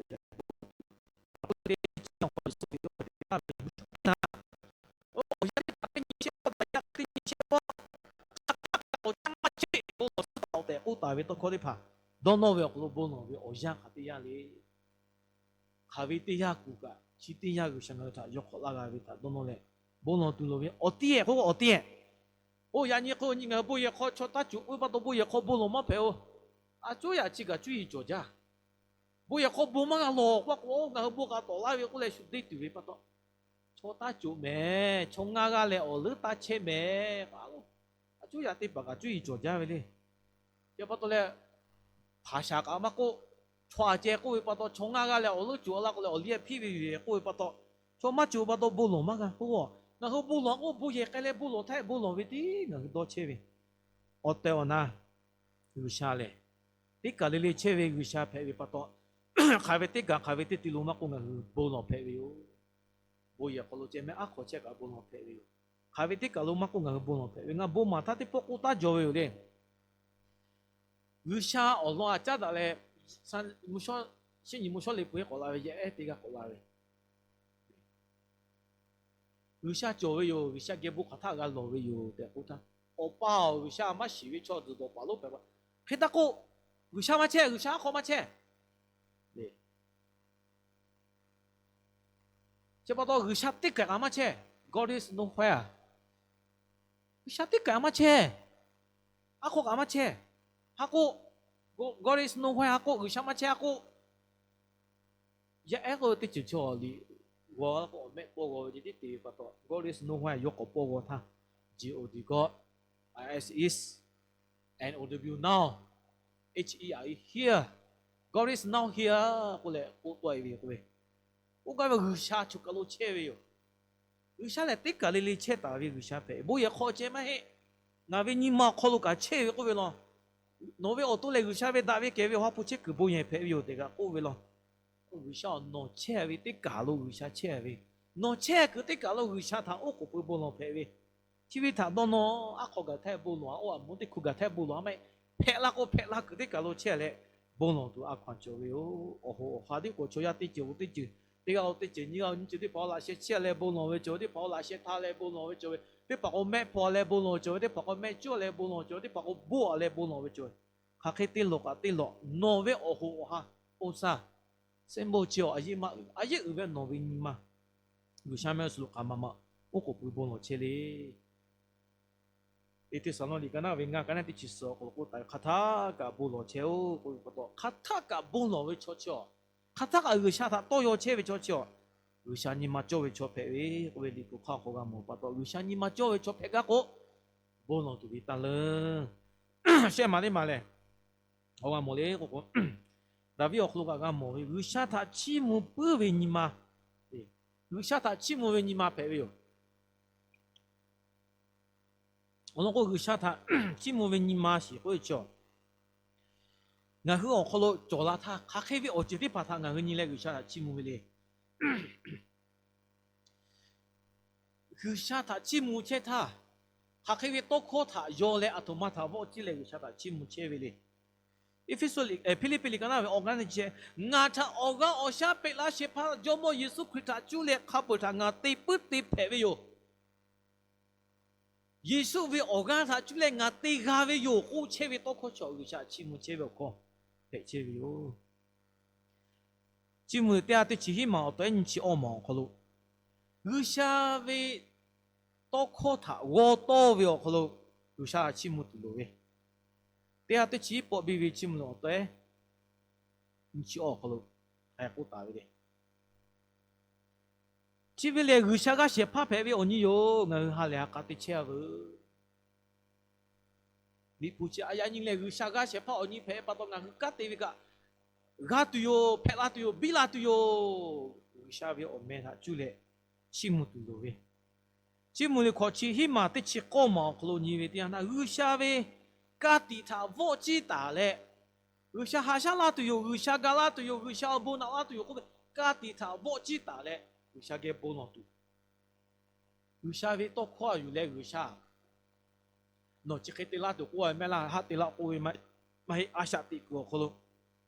yanˇ teˇ hpaˍ teˇ nyi chehˇ, awˬ yanˇ teˇ nyi chehˇ, awˬ caˇ maˇ chehˇ ve bon lawˬ suhˉ taˍ tehꞈ k'oˆ taˍ ve tawˇ hkawˇ teˇ hpaˍ dawˇ nawˇ ve awˬ hk'aw lo bon lawˬ ve awˬ yanˇ hk'aˬ teˇ yanˇ le. Hk'aˬ ve teˇ yanˇ kuˬ kaꞈ chi teˇ yanˇ G'uiˬsha ngaˬ hui htaꞈ yaw hk'awꞈ laˇ g'a ve htaꞈ dawˇ nawˇ leh, bon lawˬ tuˬ loˍ ve awˬ tiˉ-ehˍ k'oˆ k'o awˬ tiˉ-ehˍ. Oˇ yaꞈ nyi hk'e nyi ngaˬ hui bon yehˬ hk'aw chaw taˇ coˬ k'oˆ ve pa taw bon yehˬ hk'aw bon lawˬ maˇ hpehꞈ-oˬ. A cuˉ yaꞈ chi kaꞈ cuˇ yiˍ cawˬ jaˇ. Bon yehˬ hk'aw bon maˇ g'a lawˬ k'oˆ k'o ngaˬ hui bon k'a tawˍ laˇ ve k'oˆ leh shu deˇ tuˬ ve pa taw, chaw taˇ coˬ mehˍ, chaw ngaˇ g'aˇ leh awˬ leuˉ taˇ chehˇ mehˍ. A cuˉ yaꞈ teˇ hpaˍ kaꞈ cuˇ yiˍ cawˬ jaˇ ve le. Chi pa taw leh, hpaˍ shaˍ kaꞈ maˇ k'oˆ, chaw aꞈ ceh k'oˆ ve pa taw chaw ngaˇ g'aˇ leh awˬ leuˉ coˬ a laˇ k'o leh awˬ liˇ hpiˇ ve yoˬ k'oˆ ve pa taw, chaw maˇ coˬ pa taw bon lawˬ maˇ g'a k'oˆ. Ngaˬ hui bon lawˬ k'o bon yehˬ k'ai leh bon lawˬ htaˇ bon lawˬ ve tiˉ ngaˬ hui dawˇ chehˇ ve. Awˬ tehˬ awˬ na G'uiˬsha lehˬ, teˇ kaˬ le le chehˇ ve G'uiˬsha hpehꞈ ve pa taw, hk'aˬ ve teˇ kaˬ hk'aˬ ve teˇ ti lo maˇ k'oˆ ngaˬ hui bon lawˬ hpehꞈ ve yoˬ. Bon yehˬ hk'aw lo ceh mehˆ aˉ hk'aw chehˇ kaꞈ bon lawˬ hpehꞈ ve yoˬ. Hk'aˬ ve teˇ kaˬ lo maˇ k'oˆ ngaˬ hui bon lawˬ hpehꞈ ve. Ngaˬ bon maˍ htaˇ teˇ pawˆ k'oˆ taˉ jaw ve yoˬ le. G'uiˬsha awˬ lawn aꞈ caˉ daꞈ leh, mvuhˇ shawˉ, shehˆ nyi mvuhˇ shawˉ le peuˬ-eˬ k'awꞈ la ve, yehˬ ehˉ teˇ g'aˇ k'awꞈ la ve. G'uiˬsha cawˬ ve yoˬ, G'uiˬsha geh bon hk'aˬ htaˇ g'a lawˬ ve yoˬ tehꞈ k'oˆ htaˇ, Awˬ pa-oˬ, G'uiˬsha maˇ shiˍ ve chaw zuhˬ dawˬ paˍ lonˉ hpehꞈ pa. Hk'e taˇ k'oˆ, G'uiˬsha maˇ chehˇ, G'uiˬsha aˉ hk'aw maˇ chehˇ. Chi pa taw G'uiˬsha teˇ kaˬ kaꞈ maˇ chehˇ. God is nowhere. G'uiˬsha teˇ kaꞈ maˇ chehˇ. Aˉ hk'aw kaꞈ maˇ chehˇ. Haˉ k'oˆ, God is nowhere, haˉ k'oˆ, G'uiˬsha maˇ chehˇ, haˉ k'oˆ. Yaˇ ehˉ k'oˆ ve teˇ ceuˬ chaw liꞈ g'aw k'o, awˬ mehˆ pawˇ g'aw ve ce tiˉ te ve pa taw, God is nowhere yawˇ k'awꞈ pawˇ g'aw htaˇ, G O D God, I S is, N O W now, H E R is here, God is now here k'oˆ leh k'oˆ tawˆ e ve k'oˆ ve, k'oˆ gaˇ ve G'uiˬsha choˬ kaˬ lo chehˇ ve yoˬ. G'uiˬsha lehˬ teˇ kaˬ le le chehˇ taˍ ve G'uiˬsha hpehꞈ, bon yehˬ hk'aw ceh maˇ heˆ. Ngaˬ ve nyi ma awˬ hk'aw lo kaꞈ chehˇ ve k'oˆ ve law. Nawˬ ve awˬ to lehˬ G'uiˬsha ve daꞈ ve kehˬ ve Awˬ ha hpu chehˇ kuiˬ bon yehˬ hpehꞈ ve yoˬ tehꞈ kaꞈ k'oˆ ve law. G'uiˬsha-oˬ, nawˬ chehˇ ve teˇ kaˬ lo G'uiˬsha chehˇ ve, nawˬ chehˇ kuiˬ teˇ kaˬ lo G'uiˬsha htaꞈ oˉ k'oˍ pui bon lawˬ hpehꞈ ve, chi ve htaꞈ dawˇ nawˇ, aˉ hk'aw gaˬ htaˇ bon lawˬ-a, oˇ a moˍ teˇ hkui gaˬ htaˇ bon lawˬ-a, maˇ heˆ. Hpehꞈ la k'o hpehꞈ la kuiˬ teˇ kaˬ lo chehˇ leh, bon lawˬ tuˬ a hkaw-anˬ cawˬ ve yoˬ. Awˬ hoꞈ awˬ ha teˇ k'o chaw yaˇ teˇ ceuˬ oˇ teˇ ceuˬ, teˇ g'aˇ oˇ teˇ ceuˬ nyiˇ g'aˇ oˇ nyiˇ ceuˬ teˇ hpaˍ-oˬ laꞈ sheh chehˇ leh bon lawˬ ve cawˬ ve, teˇ hpaˍ-oˬ laꞈ sheh htaˇ leh bon lawˬ ve cawˬ ve, teˇ hpaˍ k'o mehˆ hpaw leh bon lawˬ cawˬ ve, teˇ hpaˍ k'o mehˆ cawˇ leh bon lawˬ cawˬ ve, teˇ hpaˍ k'o boˆ-a leh bon lawˬ ve cawˬ ve, hk'aˬ hk'e te lawˬ kaꞈ te lawˬ, nawˬ ve awˬ hoꞈ awˬ ha, oˇ saˇ, seˉ bon chi-a, a yeˆ maˇ uiˍ, a yeˆ uiˍ ve nawˬ ve nyi ma G'uiˬsha mehˆ g'uˇ suhˍ lo hk'aˬ ma ma oˉ k'oˍ pui bon lawˬ chehˇ le. Eˇfeˇsuꞈ liꞈ ka naˉ ve ngaˇ ka naˉ teˇ chi suhˍ awˬ hk'aw lo k'oˆ taˍ ve, hk'aˬ htaˇ kaꞈ bon lawˬ chehˇ-oˆ k'oˆ ve pa taw, hk'aˬ htaˇ kaꞈ bon lawˬ ve chaw chi-a, hk'aˬ htaˇ kaꞈ G'uiˬsha htaꞈ tawˇ yaw chehˇ ve chaw chi-a, G'uiˬsha nyi ma cawˇ ve chaw hpehꞈ ve k'oˆ ve liꞈ hpu hk'aˇ hk'aw g'a mawˬ pa taw, G'uiˬsha nyi ma cawˇ ve chaw hpehꞈ gaˇ k'o, bon lawˬ tuˬ ve taˇ leuˉ. Shehˆ maˬ teˇ maˬ lehˬ, a g'a mawˬ le k'o k'o, Daˍviˆ awˬ hk'aw lo kaꞈ g'a mawˬ ve, G'uiˬsha htaꞈ chiˇ mvuh puiˉ ve nyi ma, G'uiˬsha htaꞈ chiˇ mvuh ve nyi ma hpehꞈ ve yoˬ. Awˬ lawn k'o, G'uiˬsha htaꞈ chiˇ mvuh ve nyi ma shiˍ k'oˆ ve chaw, ngaˬ hui awˬ hk'aw lo cawˬ la htaˇ, hk'aˬ hk'e ve awˬ ceuˬ teˇ hpaˍ htaꞈ ngaˬ hui nyi leh G'uiˬsha htaꞈ chiˇ mvuh ve le. G'uiˬsha htaꞈ chiˇ mvuh chehˇ htaˇ, hk'aˬ hk'e ve tawˇ hkawˇ htaꞈ yaw leh aˬ htoꞈ ma htaꞈ vawˆ ciˇ leh G'uiˬsha htaꞈ chiˇ mvuh chehˇ ve le. Eˇfeˇsuꞈ liꞈ, Hpiˇliˇpiˆ liꞈ ka naˉ ve awˬ g'aˇ neˇ chi, ngaˬ htaꞈ awˬ g'aˇ awˬ shaˉ peꞈ laˇ shehˍ hpaˇ Jawˇmawˇ Yeˍsuˆ Hkriꞈ htaꞈ cuˇ leh hk'a peu-eˬ htaꞈ ngaˬ te puiˉ te hpehꞈ ve yoˬ. Yeˍsuˆ ve awˬ g'aˇ htaꞈ cuˇ leh ngaˬ te g'a ve yoˬ k'oˆ chehˇ ve tawˇ hkawˇ chaw G'uiˬsha chiˇ mvuh chehˇ ve awˬ hkawˇ hpehꞈ chehˇ ve yoˬ. Chiˇ mvuh teˇ g'aˇ teˇ chi hiˉ maˬ awˬ taw ehˉ nyiˇ chi awˇ maˬ awˬ hk'aw lo, G'uiˬsha ve tawˇ hkawˇ htaꞈ g'aw tawˇ ve awˬ hk'aw lo G'uiˬsha chiˇ mvuh tuˬ loˍ ve, teˇ g'aˇ teˇ chi hiˉ pawˆ biˇ ve Chiˇ mvuh awˬ taw ehˉ nyiˇ chi awˇ awˬ hk'aw lo k'oˆ taˍ ve le. Chi ve lehˬ, G'uiˬsha g'aˇ shehˍ hpaˇ hpehꞈ ve awˬ nyi yoˬ. Ngaˬ hui ha lehˬ ha k'a te chehˇ-a veuˬ. Liꞈ hpu chi a yaꞈ nyi lehˬ, G'uiˬsha g'aˇ shehˍ hpaˇ awˬ nyi hpehꞈ pa taw, ngaˬ hui kanˉ te ve kaꞈ g'a tuˬ yoˬ, hpehꞈ la tuˬ yoˬ, biˇ la tuˬ yoˬ. G'uiˬsha ve awˬ meh htaꞈ cuˇ leh chiˇ mvuh tuˬ loˍ ve, Chiˇ mvuh liꞈ hkawꞈ chi hiˉ maˬ teˇ chi k'awˇ maˬ awˬ hk'aw lo nyi ve teˇ yanˇ htaˇ, G'uiˬsha ve ka tiꞈ htaꞈ vawˆ ciˇ taˍ leh, G'uiˬsha haꞈ shaˉ laˇ tuˬ yoˬ, G'uiˬsha ga laˇ tuˬ yoˬ, G'uiˬsha awˬ bon naꞈ laˇ tuˬ yoˬ k'oˆ ve, ka tiꞈ htaꞈ vawˆ ciˇ taˍ leh G'uiˬsha geh bon lawˬ tuˬ, G'uiˬsha ve tawˇ hkawˇ a yuˬ leh G'uiˬsha nawˬ chi hk'e te laˇ tuˬ k'oˆ ve mehˆ laˇ, haˆ te laˇ k'oˆ ve maˇ heˆ. A shaꞈ teꞈ kuiˬ awˬ hk'aw lo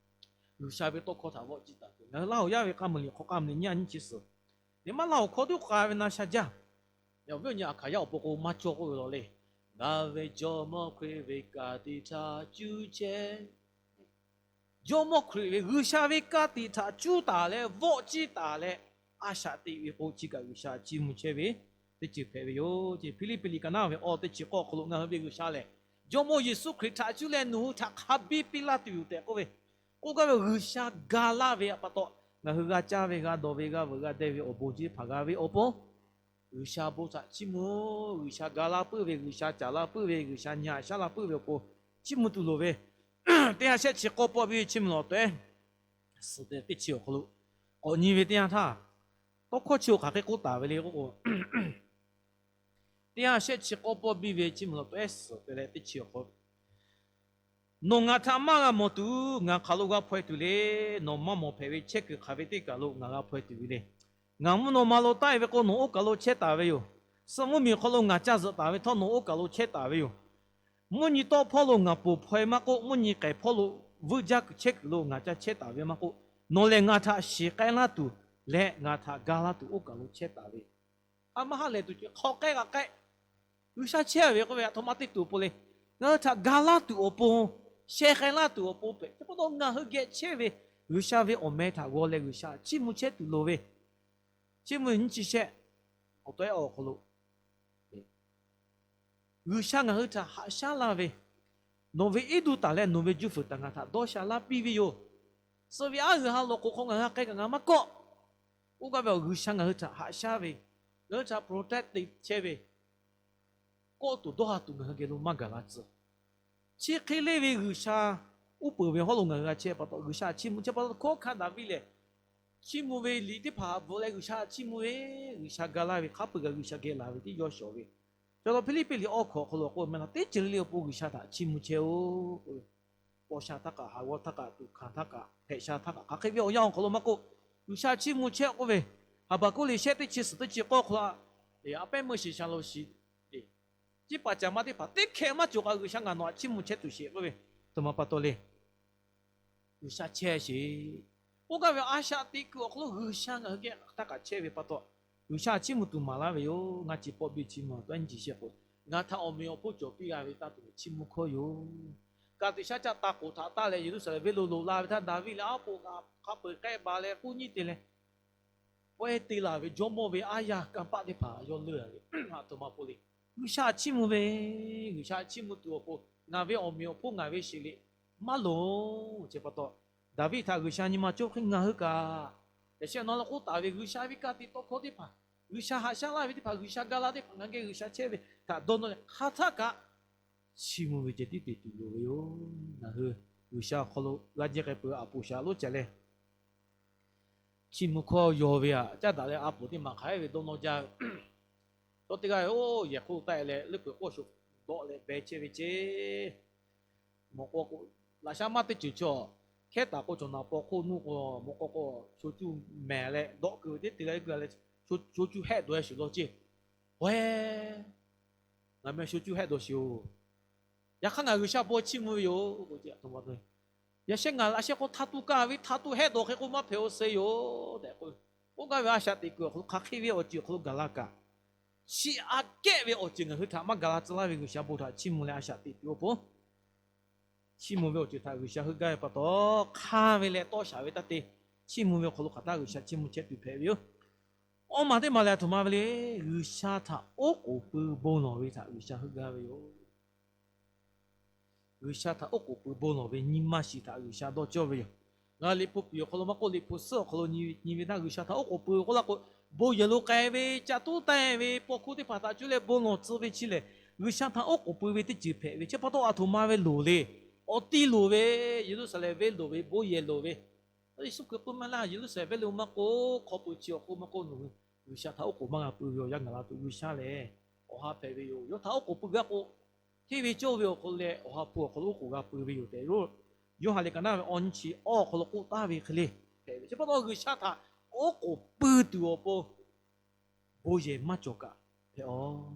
G'uiˬsha ve tawˇ hkawˇ htaꞈ vawˆ ciˇ taˍ tuˬ, ngaˬ hui Laˇ huˍ yaˇ ve k'a muiˬ liꞈ hk'aw k'a muiˬ nyi nyiˇ chi suhˍ, nyi ma Laˇ huˍ hkawˇ tuˉ k'ai ve na sha jaˇ. Yaꞈ awˬ viˉ awˬ nyi a hkaˍ yaˇ awˬ pon k'o maˇ cawˇ k'oˆ ve law le. Ngaˬ ve Jawˇmawˇ Hkriꞈ ve ka tiꞈ htaꞈ cuˇ chehˇ Jawˇmawˇ Hkriꞈ ve G'uiˬsha ve ka tiꞈ htaꞈ cuˇ taˍ leh vawˆ ciˇ taˍ leh, a shaꞈ teꞈ ve k'o chi kaꞈ G'uiˬsha chiˇ mvuh chehˇ ve teˇ ceuˬ hpehꞈ ve yoˬ. Chi Hpiˇliˇpiˆ liꞈ ka naˉ ve awˇ teˇ chi k'awˇ awˬ hk'aw lo ngaˬ hui ve G'uiˬsha lehˬ, Jawˇmawˇ Yeˍsuˆ Hkriꞈ htaꞈ cuˇ leh nawˬ hui htaꞈ hk'a biˇ piˇ laˇ tuˬ yoˬ tehꞈ k'oˆ ve, k'oˆ gaˇ ve G'uiˬsha ga laˇ ve pa taw, ngaˬ hui g'a caˇ ve, g'a dawˬ ve, g'a veuꞈ g'a deh ve awˬ bon chi teˇ hpaˍ g'a ve awˬ pon G'uiˬsha bon htaꞈ chiˇ mvuh, G'uiˬsha ga laˇ puiˉ ve, G'uiˬsha caˍ laˇ puiˉ ve, G'uiˬsha nyi haꞈ shaˉ laˇ puiˉ ve awˬ pon chiˇ mvuh tuˬ loˍ ve, teˇ ha shehˆ chi k'awˇ pawˆ biˇ ve Chiˇ mvuh awˬ taw ehˉ suhˍ tehꞈ teˇ chi awˬ hk'aw lo k'awꞈ nyi ve teˇ yanˇ htaˇ, tawˇ hkawˇ chi awˬ hk'aˬ hk'e k'oˆ taˍ ve le k'oˆ k'o, teˇ ha shehˆ chi k'awˇ pawˆ biˇ ve Chiˇ mvuh awˬ taw ehˉ suhˍ tehꞈ leh teˇ chi awˬ hk'aw lo, Nawˬ ngaˬ htaꞈ maˇ g'a mawˬ tuˬ, ngaˬ hk'aˬ lo g'a hpaw-e tuˬ le. Nawˬ maˇ mawˬ hpehꞈ ve chehˇ kuiˬ hk'aˬ ve teˇ kaˬ lo ngaˬ g'a hpaw-e tuˬ ve le. Ngaˬ mvuhˇ naw ma lo taˆ-e ve k'o, nawˬ oˇ kaˬ lo chehˇ taˍ ve yoˬ. Suh mvuhˇmiˬ awˬ hk'aw lo ngaˬ ca zuhꞈ taˍ ve htawˇ, nawˬ oˇ kaˬ lo chehˇ taˍ ve yoˬ. Mvuhˇ nyi tawˆ hpawˇ lo ngaˬ ponˬ hpaw-e maˇ k'oˆ, mvuhˇ nyi k'ehˬ hpawˇ lo vuiˇ jaˇ kuiˬ chehˇ kuiˬ lo ngaˬ ca chehˇ taˍ ve maˇ k'oˆ, nawˬ lehˬ ngaˬ htaꞈ shiˍ k'ai laˇ tuˬ leh ngaˬ htaꞈ ga laˇ tuˬ oˇ kaˬ lo chehˇ taˍ ve. A maˇ ha lehˬ tuˬ ceh hk'aw k'ehˉ g'a k'ehˉ, G'uiˬsha chehˇ ve k'oˆ ve a htoꞈ ma teˇ tuˬ awˬ pon le. Ngaˬ hui htaꞈ ga laˇ tuˬ awˬ pon, sheh k'ai laˇ tuˬ awˬ pon hpehꞈ. Chi pa taw ngaˬ hui geh chehˇ ve G'uiˬsha ve awˬ meh htaꞈ g'aw leh G'uiˬsha chiˇ mvuh chehˇ tuˬ loˍ ve, Chiˇ mvuh nyiˇ chi shehˆ awˬ taw ehˉ awˬ hk'aw lo, G'uiˬsha ngaˬ hui htaꞈ haꞈ shaˉ laˇ ve, nawˬ ve iˉ duˇ taˍ leh nawˬ ve juˇ fuiˍ htaꞈ ngaˬ htaꞈ dawˇ sha laˇ piˇ ve yoˬ. Suh ve aˉ g'uiˬ ha lawˬ k'oˍ hk'aw ngaˬ hui hk'e kaꞈ ngaˬ maˇ kawˆ. Oˇ gaˇ ve awˬ G'uiˬsha ngaˬ hui htaꞈ haꞈ shaˉ ve, ngaˬ hui htaꞈ protect te chehˇ ve, kawˆ tuˬ dawˇ ha tuˬ ngaˬ hui geh lo maˇ gaˬ la tcuh. Chi hk'e le ve G'uiˬsha uˉ peunˍ ve hawˉ lo ngaˬ hui g'a chehˇ pa taw, G'uiˬsha chiˇ mvuh chehˇ pa taw, hkawˉ hkanˇ Daˍviˆ lehˬ, chiˇ mvuh ve liꞈ teˇ hpaˍ bvuhꞈ leh G'uiˬsha chiˇ mvuh ve, G'uiˬsha ga laˇ ve, hk'a peu-eˬ kaꞈ G'uiˬsha geh laˬ ve teˇ yawˇ shawˍ ve. Chaw taw Hpiˇliˇpiˆ liꞈ awˇ hkawꞈ awˬ hk'aw lo k'oˆ ve maˇ heˆ laˇ, teˇ ceuˬ le le awˬ pon G'uiˬsha htaꞈ chiˇ mvuh chehˇ-oˆ k'oˆ ve, paw sha htaˇ kaꞈ, haˍ g'awˇ htaˇ kaꞈ, tuꞈ hkanˍ htaˇ kaꞈ, hpehꞈ sha htaˇ kaꞈ, hk'aˬ hk'e ve awˬ yanˇ awˬ hk'aw lo maˇ k'oˆ, G'uiˬsha chiˇ mvuh chehˇ k'oˆ ve, Haˍbaˍkuˆ liꞈ shehˆ teˇ chi suhˍ teˇ chi k'awˇ hk'aw lo, a pehˉ meuˇ shiˍ sha lo shiˍ, ciˉ paˍ caˍ ma teˇ hpaˍ teˇ hkeh maˇ cawˬ kaꞈ G'uiˬsha ngaˬ nawˬ htaꞈ chiˇ mvuh chehˇ tuˬ sheˍ k'oˆ ve, aˬ htoꞈ ma pa taw le. G'uiˬsha chehˇ sheˍ. Oˇ gaˇ ve a shaꞈ teꞈ kuiˬ awˬ hk'aw lo G'uiˬsha ngaˬ hui geh htaˇ kaꞈ chehˇ ve pa taw, G'uiˬsha chiˇ mvuh tuˬ maˍ laˇ ve yoˬ. Ngaˇ chi pawˆ biˇ chi mvuh tawˇ nyi chi shehˆ k'o, ngaˬ htaꞈ awˬ meꞈ awˬ hponˇ cawˬ piˇ g'a ve taˇ tuˬ chiˇ mvuh hkawˇ yoˬ. Ka tiꞈ shaˉ caˆ ta k'oˍ htaꞈ taˇ leh Yeˍruˆsaˍlehnˍ venˇ lo loꞈ la ve htaˇ, Daˍviˆ leh aˉ poꞈ kaꞈ hk'a peu-eˬ k'ehˆ ba leh k'uˉ nyiˉ te leh, pawehˇ te laˬ ve jawˇmawˇ ve aˉ yaˇ kanˇ paˆ teˇ hpaˍ yawˇ leuˇ a ve, aˬ htoꞈ ma pa le. G'uiˬsha chiˇ mvuh ve, G'uiˬsha chiˇ mvuh tuˬ awˬ pon ngaˬ ve awˬ meꞈ awˬ hponˇ ngaˬ ve sheˍ liꞈ maˇ loˍ. Chi pa taw, Daˍviˆ htaꞈ G'uiˬsha nyi ma cawˇ hk'e ngaˬ hui kaꞈ, yaꞈ sheh nawˬ la k'oˆ taˍ ve G'uiˬsha ve ka tiꞈ tawˇ hkawˇ teˇ hpaˍ, G'uiˬsha haꞈ shaˉ laˇ ve teˇ hpaˍ, G'uiˬsha ga laˇ teˇ hpaˍ ngaˬ geh G'uiˬsha chehˇ ve htaꞈ dawˇ nawˇ leh hk'aˬ htaˆ kaꞈ chiˇ mvuh ve ceh tiˉ te tuˬ loˍ ve yoˬ. Ngaˬ hui G'uiˬsha awˬ hk'aw lo g'a jehˇ k'ai peuˬ aˬ poˍ shaˍ lonˉ ceh leh, chiˇ mvuh hkawˇ yaw ve aꞈ caˉ daꞈ leh a poˍ teˇ maˬ hk'aˬ hk'e ve dawˇ nawˇ jaˇ ve. Chaw teˇ g'aˇ oˇ yehˬ hk'oˆ taˆ e leh leuˉ peuˬ k'awˇ sho dawˆ leh beh chehˇ ve ceˇ. Mawꞈ k'aw k'o, laꞈ shaˉ maˇ teˇ ceuˬ chaw, hkehˉ taˍ k'o cawˬ naˬ paw hk'oˆ nuˇ k'o, mawꞈ k'aw k'o sho cuˇ mehˍ leh dawˆ keu ve teˇ te g'a g'a leh, sho cuˇ hehˆ dawˬ e sheˍ law ceˇ. Haweh, ngaˬ meh sho cuˇ hehˆ dawˬ sheˍ-oˬ. Yaꞈ hk'aˇ ngaˬ G'uiˬsha paw chiˇ mvuh ve yoˬ. Yaꞈ sheh ngaˬ laꞈ sheh k'o htaˇ tuˬ kaˇ ve htaˇ tuˬ hehˆ dawˬ hk'e k'o maˇ hpehꞈ-o se yoˬ tehꞈ k'oˆ ve. Oˇ gaˇ ve a shaꞈ teꞈ kuiˬ awˬ hk'aw lo hk'aˬ hk'e ve awˬ ceuˬ awˬ hk'aw lo gaˬ la kaꞈ, chi aꞈ kehˉ ve awˬ ceuˬ ngaˬ hui htaꞈ maˇ gaˬ la tcuh laˇ ve G'uiˬsha bon htaꞈ chiˇ mvuh leh a shaꞈ teꞈ tuˬ awˬ pon, chiˇ mvuh ve awˬ ceuˬ htaꞈ G'uiˬsha heuˆ gaˇ ve pa taw, hk'aˇ ve leh tawˇ shaˍ ve taˇ te. Chiˇ mvuh ve awˬ hk'aw lo hk'aˬ htaˇ G'uiˬsha chiˇ mvuh chehˇ tuˬ hpehꞈ ve yoˬ. Awˇ maˬ teˇ maˬ lehˬ, aˬ htoꞈ ma ve le, G'uiˬsha htaꞈ oˉ k'oˍ pui bon lawˬ ve htaꞈ G'uiˬsha heuˆ gaˇ ve yoˬ. G'uiˬsha htaꞈ oˉ k'oˍ pui bon lawˬ ve nyi ma shiˍ htaꞈ G'uiˬsha dawˇ cawˇ ve yoˬ. Ngaˬ Liꞈ hpu piˍ awˬ hk'aw lo maˇ k'oˆ, Liꞈ hpu suhˉ awˬ hk'aw lo nyi ve htaˇ, G'uiˬsha htaꞈ oˉ k'oˍ pui ve k'oˆ laˇ k'o, bon yehˬ lo k'ai ve, ca tuˉ taˇ e ve, paw hkuˇ teˇ hpaˍ htaꞈ cuˇ leh bon lawˬ tcuh ve chi lehˬ, G'uiˬsha htaꞈ oˉ k'oˍ pui ve teˇ ceuˬ hpehꞈ ve. Chi pa taw aˬ htoꞈ ma ve loˍ le. Awˬ ti loˍ ve, Yeˍruˆsaˍlehnˍ venˇ loˍ ve, bon yehˬ loˍ ve, Yeˍsuˆ Hkriꞈ k'oˆ maˇ laˇ, Yeˍruˆsaˍlehnˍ venˇ lo maˇ k'oˆ, hk'aw pui chi awˬ k'oˆ maˇ k'oˆ, nawˬ hui G'uiˬsha htaꞈ oˉ k'oˍ maˇ g'a pui ve awˬ yanˇ gaˬ la tuˬ, G'uiˬsha lehˬ awˬ ha hpehꞈ ve yoˬ. Yawˇ htaꞈ oˉ k'oˍ pui gaˇ k'o, hteˇ ve cawˇ ve awˬ hk'aw lo leh awˬ ha hpu awˬ hk'aw lo oˉ k'oˍ g'a pui ve yoˬ tehꞈ, Yoˇhanˬ liꞈ ka naˉ ve awˬ nyi chi awˬ hk'aw lo k'oˆ taˍ ve hk'e le hpehꞈ ve. Chi pa taw G'uiˬsha htaꞈ oˉ k'oˍ pui tuˬ awˬ pon bon yehˬ maˇ cawˬ kaꞈ hpehꞈ-aˬ.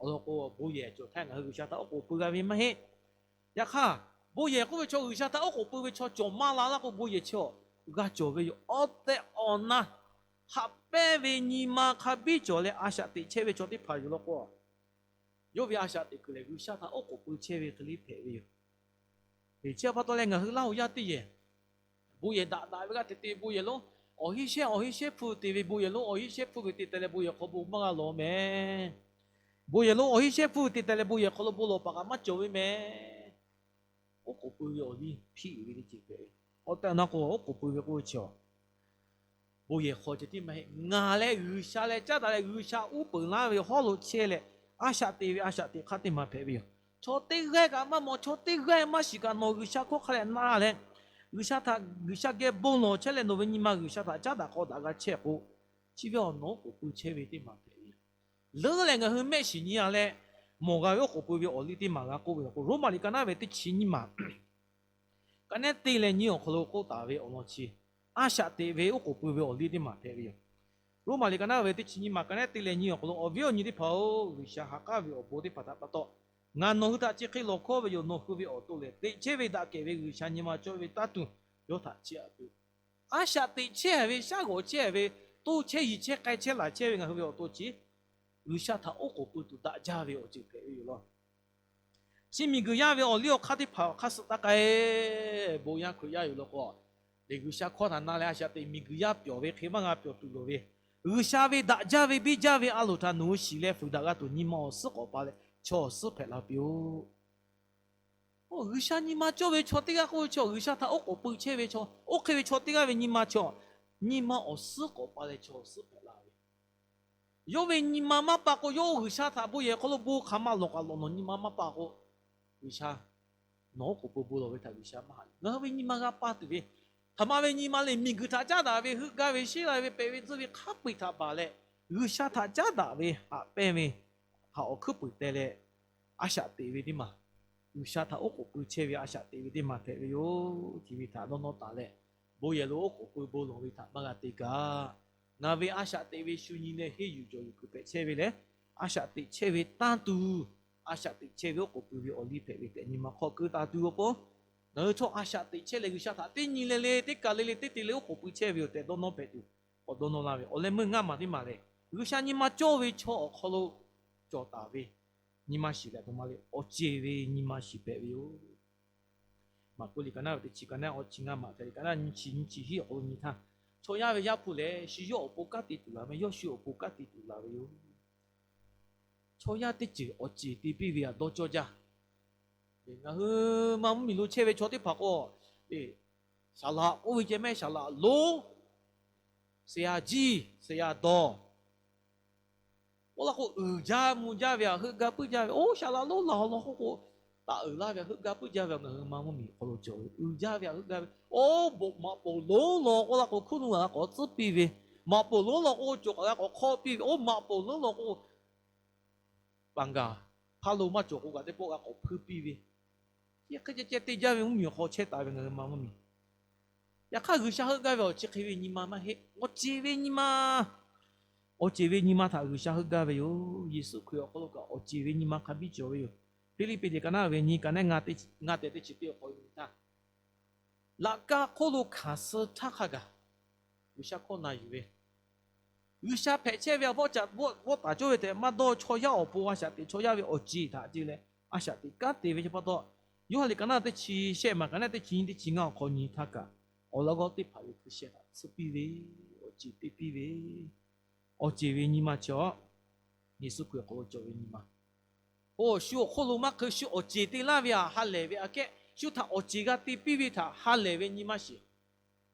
Awˬ lawn k'o, bon yehˬ cawˬ htaˇ ngaˬ hui G'uiˬsha htaꞈ oˉ k'oˍ pui g'a ve maˇ heˆ. Yaꞈ hk'aˇ, bon yehˬ k'oˆ ve chaw G'uiˬsha htaꞈ oˉ k'oˍ pui ve chaw cawˬ maˇ la laˇ k'o, bon yehˬ chi awˬ g'a cawˬ ve yoˬ. Awˬ tehꞈ awˬ na haꞈ pehnˇ ve nyi ma hk'a biˇ cawˬ leh a shaꞈ teꞈ chehˇ ve chaw teˇ hpaˍ yoˬ law k'o, yawˇ ve a shaꞈ teꞈ kuiˬ lehˬ, G'uiˬsha htaꞈ oˉ k'oˍ pui chehˇ ve hk'e le hpehꞈ ve yoˬ. Chi pa taw leh ngaˬ hui Laˇhuˍ yaˇ teˇ yehˬ bon yehˬ daꞈ daꞈ ve g'aˇ te te, bon yehˬ lonˉ awˬ hinˉ shehˇ awˬ hinˉ shehˇ hpfuhˇ te ve, bon yehˬ lonˉ awˬ hinˉ shehˇ hpfuhˇ ve te te leh bon yehˬ hk'aw bon maˇ g'a lawˬ mehˍ. Bon yehˬ lonˉ awˬ hinˉ shehˇ hpfuhˇ ve te te leh bon yehˬ hk'aw lo bon lawˬ paˍ kaꞈ maˇ cawˬ ve mehˍ. Oˉ k'oˍ pui ve awˬ liˇ hpiˆ ve teˇ ceuˬ hpehꞈ ve. Awˬ tehꞈ awˬ na k'o, oˉ k'oˍ pui ve k'oˆ ve chi awˬ bon yehˬ hk'aw ceh tiˉ maˇ heˆ. Ngaˬ leh G'uiˬsha leh caˉ daꞈ leh G'uiˬsha uˉ peunˍ laˇ ve hawˉ lo chehˇ leh, a shaꞈ teꞈ ve a shaꞈ teꞈ hk'aˇ teˇ maˬ hpehꞈ ve yoˬ. Chaw teˇ g'aˇ kaꞈ maˇ mawˬ, chaw teˇ g'aˇ maˇ shiˍ kaꞈ nawˬ G'uiˬsha hkawˇ hk'a leh na leh, G'uiˬsha htaꞈ G'uiˬsha geh bon lawˬ chehˇ leh nawˬ ve nyi ma G'uiˬsha htaꞈ caˉ daꞈ k'aw daꞈ g'a chehˇ k'o, chi ve awˬ nawˬ oˉ k'oˍ pui chehˇ ve teˇ maˬ hpehꞈ ve yoˬ. Leuˉ leh ngaˬ hui mehˆ shiˍ nyi a leh mawˬ g'a ve oˉ k'oˍ pui ve awˬ liˇ teˇ maˬ g'a k'oˆ ve yoˬ k'o, Roˉmaꞈ liꞈ ka naˉ ve teˇ chi nyiˇ maˬ ka nehˉ te leh nyi awˬ hk'aw lo k'oˆ taˍ ve awˬ lawn chi, a shaꞈ teꞈ ve oˉ k'oˍ pui ve awˬ liˇ teˇ maˬ hpehꞈ ve yoˬ. Roˉmaꞈ liꞈ ka naˉ ve teˇ chi nyiˇ maˬ ka nehˉ te leh nyi awˬ hk'aw lo, awˬ viˉ awˬ nyi teˇ hpaˍ-oˬ, G'uiˬsha ha k'aˉ ve awˬ bon teˇ hpaˍ htaꞈ pa taw, ngaˬ nawˬ hui htaꞈ chi hk'e lawˬ hkawˇ ve yoˬ. Nawˬ hui ve awˬ to lehˬ, teꞈ chehˇ ve daꞈ kehˬ ve G'uiˬsha nyi ma cawˇ ve taˇ tuˬ, yawˇ htaꞈ chiˇ aꞈ tuˬ. A shaꞈ teꞈ chehˇ ve, shaˉ g'awˬ chehˇ ve, toˇ chehˇ yiˍ chehˇ k'ai chehˇ laˬ chehˇ ve ngaˬ hui ve awˬ to chi, G'uiˬsha htaꞈ oˉ k'oˍ pui tuˬ daꞈ jaˇ ve awˬ ceuˬ hpehꞈ ve yoˬ law. Chi miˬguiˬ yaˇ ve awˬ liˇ awˬ hk'aˇ teˇ hpaˍ awˬ hk'aˇ suh taˇ k'ai, bon yaˇ Hkriꞈ yaˇ yoˬ law k'o, lehˬ G'uiˬsha hkawˇ htaꞈ na leh a shaꞈ teꞈ miˬguiˬ yaˇ pyawˬ ve hk'e maˇ g'a pyawˬ tuˬ loˍ ve, G'uiˬsha ve daꞈ jaˇ ve biˇ jaˇ ve a loˍ htaꞈ nawˬ hui shiˍ leh fuiˍ daꞈ g'a tuˬ nyi ma awˬ suhˉ k'awꞈ pa leh, chaw awˬ suhˉ hpehꞈ la piˇ-oˆ. G'uiˬsha nyi ma cawˇ ve chaw teˇ g'aˇ k'oˆ ve chaw, G'uiˬsha htaꞈ oˉ k'oˍ pui chehˇ ve chaw, oˇ hk'e ve chaw teˇ g'aˇ ve nyi ma chaw, nyi ma awˬ suhˉ k'awꞈ pa leh chaw awˬ suhˉ hpehꞈ la ve. Yawˇ ve nyi ma maˇ pa k'o, yawˇ G'uiˬsha htaꞈ bon yehˬ hk'aw lo bon hk'aˬ ma lawˬ kaꞈ lawˬ, nawˬ nyi ma maˇ pa k'o, G'uiˬsha nawˬ oˉ k'oˍ pui bon lawˬ ve htaꞈ G'uiˬsha maˇ haꞈ. Ngaˬ hui ve nyi ma g'a pa tuˬ ve, hk'aˬ ma ve nyi ma le, miˬguiˬ htaꞈ caˉ daꞈ ve, heuˆ gaˇ ve, sheˉ la ve, pehꞈ ve, tzuhˇ ve, hk'a peu-eˬ htaꞈ baˬ leh, G'uiˬsha htaꞈ caˉ daꞈ ve haꞈ pehnˇ ve htaꞈ awˬ hkuiˉ puiˍ teh leh, a shaꞈ teꞈ ve teˇ maˬ, G'uiˬsha htaꞈ oˉ k'oˍ pui chehˇ ve a shaꞈ teꞈ ve teˇ maˬ hpehꞈ ve yoˬ. Chi ve htaꞈ dawˇ nawˇ taˍ leh, bon yehˬ lo oˉ k'oˍ pui bon lawˬ ve htaꞈ maˇ g'a te kaꞈ, ngaˬ ve a shaꞈ teꞈ ve shu nyi leh henˇ yuˬ jawˬ yuˬ kuiˬ hpehꞈ chehˇ ve leh, a shaꞈ teꞈ chehˇ ve tanˇ tuˬ, a shaꞈ teꞈ chehˇ ve oˉ k'oˍ pui ve awˬ liˇ hpehꞈ ve tehꞈ nyi ma hk'aw keu taˍ tuˬ awˬ pon, ngaˬ hui chaw a shaꞈ teꞈ chehˇ leh G'uiˬsha htaꞈ teˇ nyi le le, teˇ kaˬ le le, teˇ te le oˉ k'oˍ pui chehˇ ve yoˬ tehꞈ dawˇ nawˇ hpehꞈ tuˬ, k'awꞈ dawˇ nawˇ laˇ ve. Awˬ leh meuˇ ngaˇ maˬ teˇ maˬ lehˬ, G'uiˬsha nyi ma cawˇ ve chaw awˬ hk'aw lo cawˬ taˍ ve nyi ma shiˍ leh, aˬ htoꞈ ma le, awˬ ceˬ ve nyi ma shiˍ hpehꞈ ve yoˬ. Maˍkuˆ liꞈ ka naˉ ve teˇ chi ka naˉ, awˬ chi ngaˇ maˬ hpehꞈ liꞈ ka naˉ nyiˇ chi nyiˇ chi hiˉ awˬ hk'aw lo nyi htaˇ, chaw yaˇ ve Yaˇ hpu lehˬ, shu yawˇ awˬ pon kanˉ te tuˬ la meh, yawˇ shu awˬ pon kanˉ te tuˬ la ve yoˬ. Chaw yaˇ teˇ ceuˬ awˬ ceˬ te piˇ ve htaꞈ dawˇ cawˇ jaˇ. Ngaˬ hui ma mvuhˇmiˬ lo chehˇ ve chaw teˇ hpaˍ k'o, saˍ laꞈ k'oˆ ve ceh mehˆ, saˍ laꞈ lonˉ, ဆရာကြီး, ဆရာတော် k'oˆ laˇ k'o, uiˍ jaˇ mvuh jaˇ ve htaꞈ heuˆ gaˇ puiˉ jaˇ ve, oˇ saˍ laꞈ lonˉ laˬ haw law k'oˆ k'o, taˍ uiˍ laˇ ve htaꞈ heuˆ gaˇ puiˉ jaˇ ve, ngaˬ hui ma mvuhˇmiˬ awˬ hk'aw lo cawˬ ve, uiˍ jaˇ ve htaꞈ heuˆ gaˇ ve, oˇ maꞈ poˍ lonˉ law k'oˆ laˇ k'o, hkuˇ nuˇ g'aꞈ la k'awꞈ tcuhˉ piˇ ve, maꞈ poˍ lonˉ law k'o, cawˬ kaꞈ g'a k'awꞈ hk'awˆ piˇ ve, oˇ maꞈ poˍ lonˉ law k'o, paˍ gaˬ hpaˇ lo maˇ cawˬ k'o kaꞈ teˇ pawˆ g'a k'awꞈ hpuiˇ piˇ ve, chi hk'e ceh ceh te jaˇ ve mvuhˇmiˬ awˬ hk'aw chehˇ taˍ ve ngaˬ hui ma mvuhˇmiˬ. Yaꞈ hk'aˇ, G'uiˬsha heuˆ gaˇ ve awˬ chi hk'e ve nyi ma maˇ heˆ. Awˬ ceˬ ve nyi ma, awˬ ceˬ ve nyi ma htaꞈ G'uiˬsha heuˆ gaˇ ve yoˬ. Yeˍsuˆ Hkriꞈ awˬ hk'aw lo kaꞈ awˬ ceˬ ve nyi ma hk'a biˇ cawˬ ve yoˬ. Hpiˇliˇpiˆ liꞈ ka naˉ ve nyi ka naˉ, ngaˇ tehˬ teˇ chi teˇ awˬ hk'aw lo nyi htaˇ, laꞈ ka hk'oˆ lo hkanˍ suh htaˇ hk'a gaˬ G'uiˬsha hkawˇ na yuˬ ve, G'uiˬsha hpehꞈ chehˇ ve a vawˆ ca vawˆ taˍ cawˇ ve tehꞈ maˇ dawˇ, chaw yaˇ awˬ pon a shaꞈ teꞈ, chaw yaˇ ve awˬ ceˬ htaꞈ te leh a shaꞈ teꞈ kanˉ te ve chi pa taw, Yoˇhanˬ liꞈ ka naˉ teˇ chi shehˆ maˬ ka naˉ teˇ chi nyiˇ teˇ chi ngaˇ awˬ hk'aw nyi htaˇ kaꞈ, awˬ laꞈ g'awˇ teˇ hpaˍ ve hkui sheh htaꞈ tsuhˇ piˇ ve, awˬ ceˬ te piˇ ve, awˬ ceˬ ve nyi ma chi a, Yeˍsuˆ Hkriꞈ awˬ hk'aw lo cawˬ ve nyi ma. Oˇ shu awˬ hk'oˆ lo maˇ hk'e, shu awˬ ceˬ te laˇ ve htaꞈ ha lehˬ ve aꞈ kehˉ, shu htaꞈ awˬ ceˬ g'a te piˇ ve htaꞈ ha lehˬ ve nyi ma shiˍ.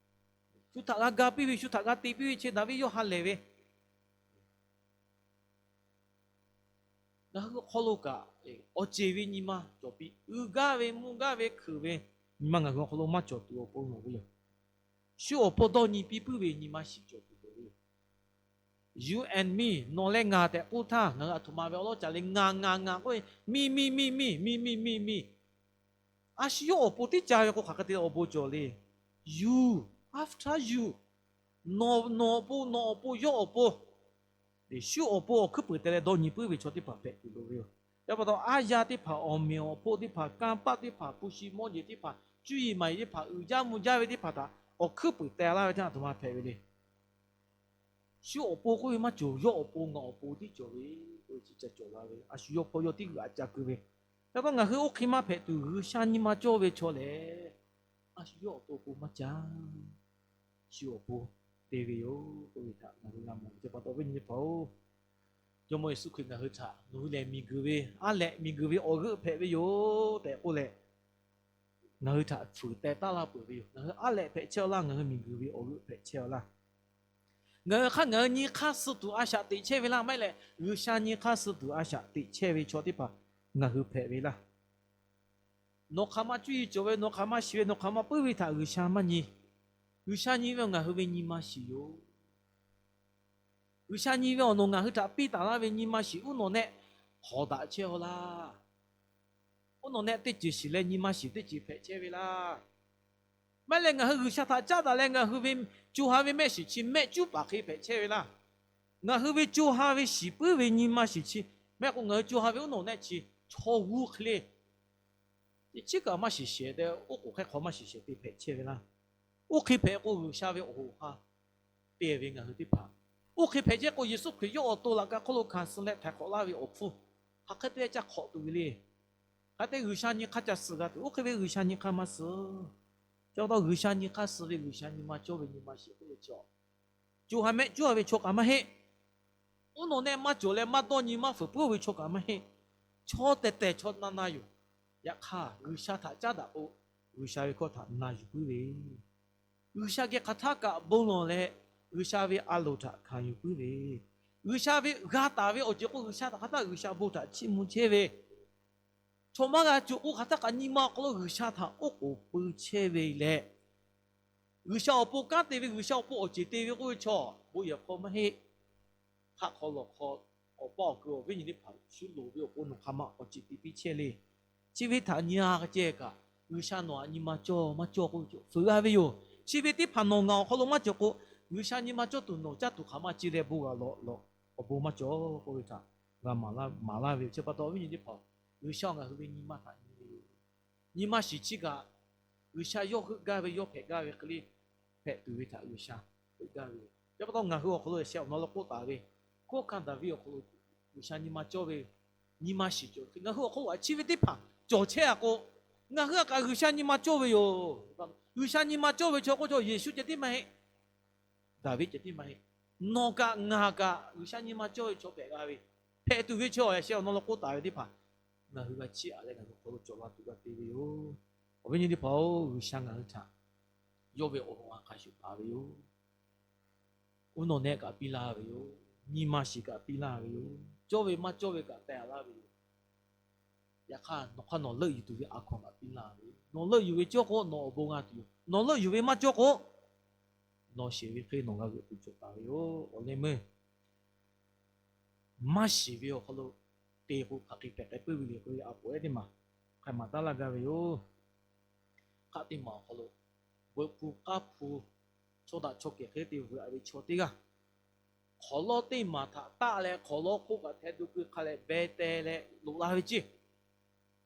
Shu htaꞈ g'a ga piˇ ve, shu htaꞈ g'a te piˇ ve chi Daˍviˆ yawˇ ha lehˬ ve. Ngaˬ hui awˬ hk'aw lo kaꞈ awˬ ceˬ ve nyi ma cawˬ piˇ, uiˍ gaˇ ve, mvuh gaˇ ve, hkeuꞈ ve nyi ma ngaˬ hui awˬ hk'aw lo maˇ cawˬ tuˬ awˬ pon loˍ ve yoˬ. Shu awˬ pon dawˇ nyi piˇ puiˉ ve nyi ma shiˍ cawˬ tuˬ loˍ ve yoˬ. You and me, nawˬ leh ngaˬ tehꞈ k'oˆ htaˇ, ngaˬ hui aˬ htoꞈ ma ve awˉ lawˉ ca le, ngaˬ ngaˬ ngaˬ k'oˆ ve, miˇ miˇ miˇ miˇ, miˇ miˇ miˇ miˇ. A shu yawˇ awˬ pon tiˉ ca ve k'o, hk'aˬ hk'e te awˬ bon cawˬ le. You, after you, nawˬ, nawˬ awˬ pon, nawˬ awˬ pon, yawˇ awˬ pon, shu awˬ pon awˬ hkuiˉ puiˍ teh leh dawˇ nyi puiˉ ve chaw teˇ hpaˍ hpehꞈ tuˬ loˍ ve yoˬ. Yaꞈ pa taw, aˉ yaˇ teˇ hpaˍ, awˬ meꞈ awˬ hpoˆ teˇ hpaˍ, kanˇ paˆ teˇ hpaˍ, hpu shi mawˇ jeˬ teˇ hpaˍ, cuˇ yiˍ maˍ yiˍ teˇ hpaˍ, uiˍ jaˇ mvuh jaˇ ve teˇ hpaˍ htaꞈ awˬ hkuiˉ puiˍ teh laˇ ve teˇ yanˇ, aˬ htoꞈ ma hpehꞈ ve le. Shu awˬ pon k'oˆ ve maˇ cawˬ, yawˇ awˬ pon, ngaˬ awˬ pon tiˉ cawˬ ve, k'oˆ ve chi ca cawˬ la ve. A shu yawˇ hpawˇ yawˇ tiˉ g'aꞈ ca keu ve. Yaꞈ hk'aˇ, ngaˬ hui oˇ hk'e maˇ hpehꞈ tuˬ, G'uiˬsha nyi ma cawˇ ve chaw lehˬ, a shu yawˇ awˬ to awˬ pon maˇ caˇ. Shu awˬ pon te ve yoˬ k'oˆ ve htaꞈ ngaˬ hui g'a mawˬ ve pa taw, viˉ nyi teˇ hpaˍ-oˬ, Jawˇmawˇ Yeˍsuˆ Hkriꞈ ngaˬ hui htaꞈ nawˬ hui lehˬ miˬguiˬ ve, a lehꞈ miˬguiˬ ve awˬ g'euˆ hpehꞈ ve yoˬ tehꞈ k'oˆ leh, ngaˬ hui htaꞈ fuiˍ teh taˉ laˇ peuˬ ve yoˬ. Ngaˬ hui a lehꞈ hpehꞈ chehˇ-aw laˇ, ngaˬ hui miˬguiˬ ve awˬ g'euˆ hpehꞈ chehˇ-aw laˇ. Ngaˬ hui hk'aˇ ngaˬ hui nyi hk'aˇ suh tuˬ a shaꞈ teꞈ chehˇ ve laˇ, maˇ heˆ leh G'uiˬsha nyi hk'aˇ suh tuˬ a shaꞈ teꞈ chehˇ ve chaw teˇ hpaˍ ngaˬ hui hpehꞈ ve laˇ. Nawˬ hk'aˬ ma cuˇ yiˍ cawˬ ve, nawˬ hk'aˬ ma shiˍ ve, nawˬ hk'aˬ ma puiˉ ve htaꞈ G'uiˬsha maˇ nyi. G'uiˬsha nyi ve ngaˬ hui ve nyi ma shiˍ yoˬ. G'uiˬsha nyi ve awˬ nawˬ ngaˬ hui htaꞈ piˇ taˍ laˇ ve nyi ma shiˍ uˉ nawˬ nehˆ hk'awꞈ daꞈ chehˇ-aw laˇ. Oˇ nawˬ nehˆ teˇ ceuˬ shiˍ leh nyi ma shiˍ teˇ ceuˬ hpehꞈ chehˇ ve laˇ. Maˇ heˆ leh ngaˬ hui G'uiˬsha htaꞈ caˉ daꞈ leh ngaˬ hui ve co ha ve mehˆ shiˍ chi mehˆ cuˉ paˍ hk'e hpehꞈ chehˇ ve laˇ. Ngaˬ hui ve co ha ve shiˍ puiˉ ve nyi ma shiˍ chi, maˇ heˆ k'o ngaˬ hui co ha ve oˇ nawˬ nehˆ chi chaw g'uˇ hk'e le, teˇ chiˉ kaꞈ maˇ shiˍ shehˍ tehꞈ, oˉ k'oˍ hk'ehˇ hk'aw maˇ shiˍ shehˍ te hpehꞈ chehˇ ve laˇ. Oˇ hk'e hpehꞈ k'o, G'uiˬsha ve awˬ hoꞈ ha te ve ngaˬ hui teˇ hpaˍ, oˇ hk'e hpehꞈ chehˇ k'o, Yeˍsuˆ Hkriꞈ yawˇ awˬ to laꞈ ka hk'oˆ lo hkanˍ suh leh htaiˍ hk'awꞈ laˇ ve awˬ hpfuhˇ hk'aˬ hk'e te ca hk'awꞈ tuˬ ve le. Hk'aˬ hk'e te G'uiˬsha nyi hk'aˇ ca suh g'a tuˬ, oˇ hk'e ve G'uiˬsha nyi hk'aˇ maˇ suh. Chi pa taw G'uiˬsha nyi hk'aˇ suh ve G'uiˬsha nyi ma cawˇ ve nyi ma shiˍ k'oˆ ve chi, co ha mehˆ cuˉ ve chaw kaꞈ maˇ heˆ. Oˇ nawˬ nehˆ maˇ cawˬ leh maˇ dawˇ nyi maˇ fuiˍ puiˉ ve chaw kaꞈ maˇ heˆ. chaw tehˬ tehˬ chaw na na yoˬ. Yaꞈ hk'aˇ, G'uiˬsha htaꞈ caˉ daꞈ k'o, G'uiˬsha ve hkawˇ htaꞈ na yuˬ puiˉ ve, G'uiˬsha geh hk'aˬ htaˇ kaꞈ bon lawˬ leh, G'uiˬsha ve a loˍ htaꞈ hkanˍ yuˬ puiˉ ve, G'uiˬsha ve g'a taˍ ve awˬ ceuˬ k'o, G'uiˬsha htaꞈ hk'aˬ htaˇ G'uiˬsha bon htaꞈ chiˇ mvuh chehˇ ve, chaw maˇ g'a cuˬ k'o hk'aˬ htaˇ kaꞈ nyi ma awˬ hk'aw lo G'uiˬsha htaꞈ oˉ k'oˍ pui chehˇ ve leh, G'uiˬsha awˬ pon kanˉ te ve, G'uiˬsha awˬ pon awˬ ceˬ te ve k'oˆ ve chaw, bon yehˬ hk'aw maˇ heˆ. Hk'aˆ hk'aw lawˬ hk'aw, awˬ pa awˬ kuiˬ awˬ viˉ nyi teˇ hpaˍ shu loˍ ve awˬ pon nawˬ hk'aˬ ma awˬ ceˬ te piˇ chehˇ le. Chi ve htaꞈ nyi a ka ceh kaꞈ, G'uiˬsha nawˬ htaꞈ nyi ma cawˇ maˇ cawˇ k'oˆ ve cawˬ fuiˍ g'a ve yoˬ. Chi ve teˇ hpaˍ nawˬ ngaˬ awˬ hk'aw lo maˇ cawˬ k'o, G'uiˬsha nyi ma cawˇ tuˬ nawˬ caˇ tuˬ hk'aˬ ma ci leh bon g'a lawꞈ lawꞈ awˬ bon maˇ cawˬ k'oˆ ve htaꞈ g'a maˍ laˇ ve yoˬ. Chi pa taw awˬ viˉ nyi teˇ hpaˍ, G'uiˬsha ngaˬ hui ve nyi ma htaꞈ nyi ve yoˬ. Nyi ma shiˍ chi kaꞈ, G'uiˬsha yawˇ heuˆ gaˇ ve, yawˇ hpehꞈ gaˇ ve hk'e le, hpehꞈ tuˬ ve htaꞈ G'uiˬsha heuˆ gaˇ ve yoˬ. Chi pa taw ngaˬ hui awˬ hk'aw lo sheh awˬ na lo k'oˆ taˍ ve, hkunˉ hawˉ hkanˇ Daˍviˆ awˬ hk'aw lo G'uiˬsha nyi ma cawˇ ve, nyi ma shiˍ cawˬ ve hk'e ngaˬ hui awˬ hk'aw lo a chi ve teˇ hpaˍ cawˬ chehˇ a k'o, ngaˬ hui a kaꞈ G'uiˬsha nyi ma cawˇ ve yoˬ. G'uiˬsha nyi ma cawˇ ve chaw k'oˆ chaw Yeˍsuˆ ceh tiˉ maˇ heˆ. Daˍviˆ ceh tiˉ maˇ heˆ. Nawˬ kaꞈ ngaˬ kaꞈ G'uiˬsha nyi ma cawˇ ve chaw hpehꞈ g'a ve, hpehꞈ tuˬ ve chaw sheh awˬ na lo k'oˆ taˍ ve teˇ hpaˍ ngaˬ hui g'a chiˇ aꞈ leh ngaˬ hui awˬ hk'aw lo cawˬ la tuˬ g'a te ve yoˬ. Awˬ viˉ nyi teˇ hpaˍ-oˬ, G'uiˬsha ngaˬ hui htaꞈ yawˇ ve awˬ ha hk'a shuˍ hpaˍ ve yoˬ. Uˉ nawˬ nehˆ kaꞈ piˇ laˇ ve yoˬ. Nyi ma shiˍ kaꞈ piˇ laˇ ve yoˬ. Cawˇ ve maˇ cawˇ ve kaꞈ teh laˇ ve yoˬ. Yaꞈ hk'aˇ, nawˬ hk'aˇ nawˬ leuˆ yuˬ tuˬ ve a hkaw kaꞈ piˇ laˇ ve yoˬ. Nawˬ leuˆ yuˬ ve cawˇ k'o nawˬ awˬ bon g'a tuˬ yoˬ. Nawˬ leuˆ yuˬ ve maˇ cawˇ k'o, nawˬ sheˍ ve hk'e nawˬ g'a g'euꞈ tuˬ cawˬ taˍ ve yoˬ. Awˬ leh meuˇ maˇ shiˍ ve awˬ hk'aw lo te k'o hk'aˬ hk'e hpehꞈ k'ai puiˉ ve le k'oˆ ve a poˍ ehˉ teˇ maˬ hk'a maˍ taˉ laˇ gaˇ ve yoˬ. Hk'aˆ teˇ maˬ awˬ hk'aw lo veuꞈ hpu k'aˉ hpu, chaw daꞈ chaw kehˬ hk'e te veuꞈ a ve chaw teˇ g'aˇ, hk'awˍ lawˇ teˇ maˬ htaꞈ taˆ leh hk'awˍ lawˇ hk'oˆ kaꞈ hteh do keu hk'a leh beh teh leh loꞈ la ve ceˇ.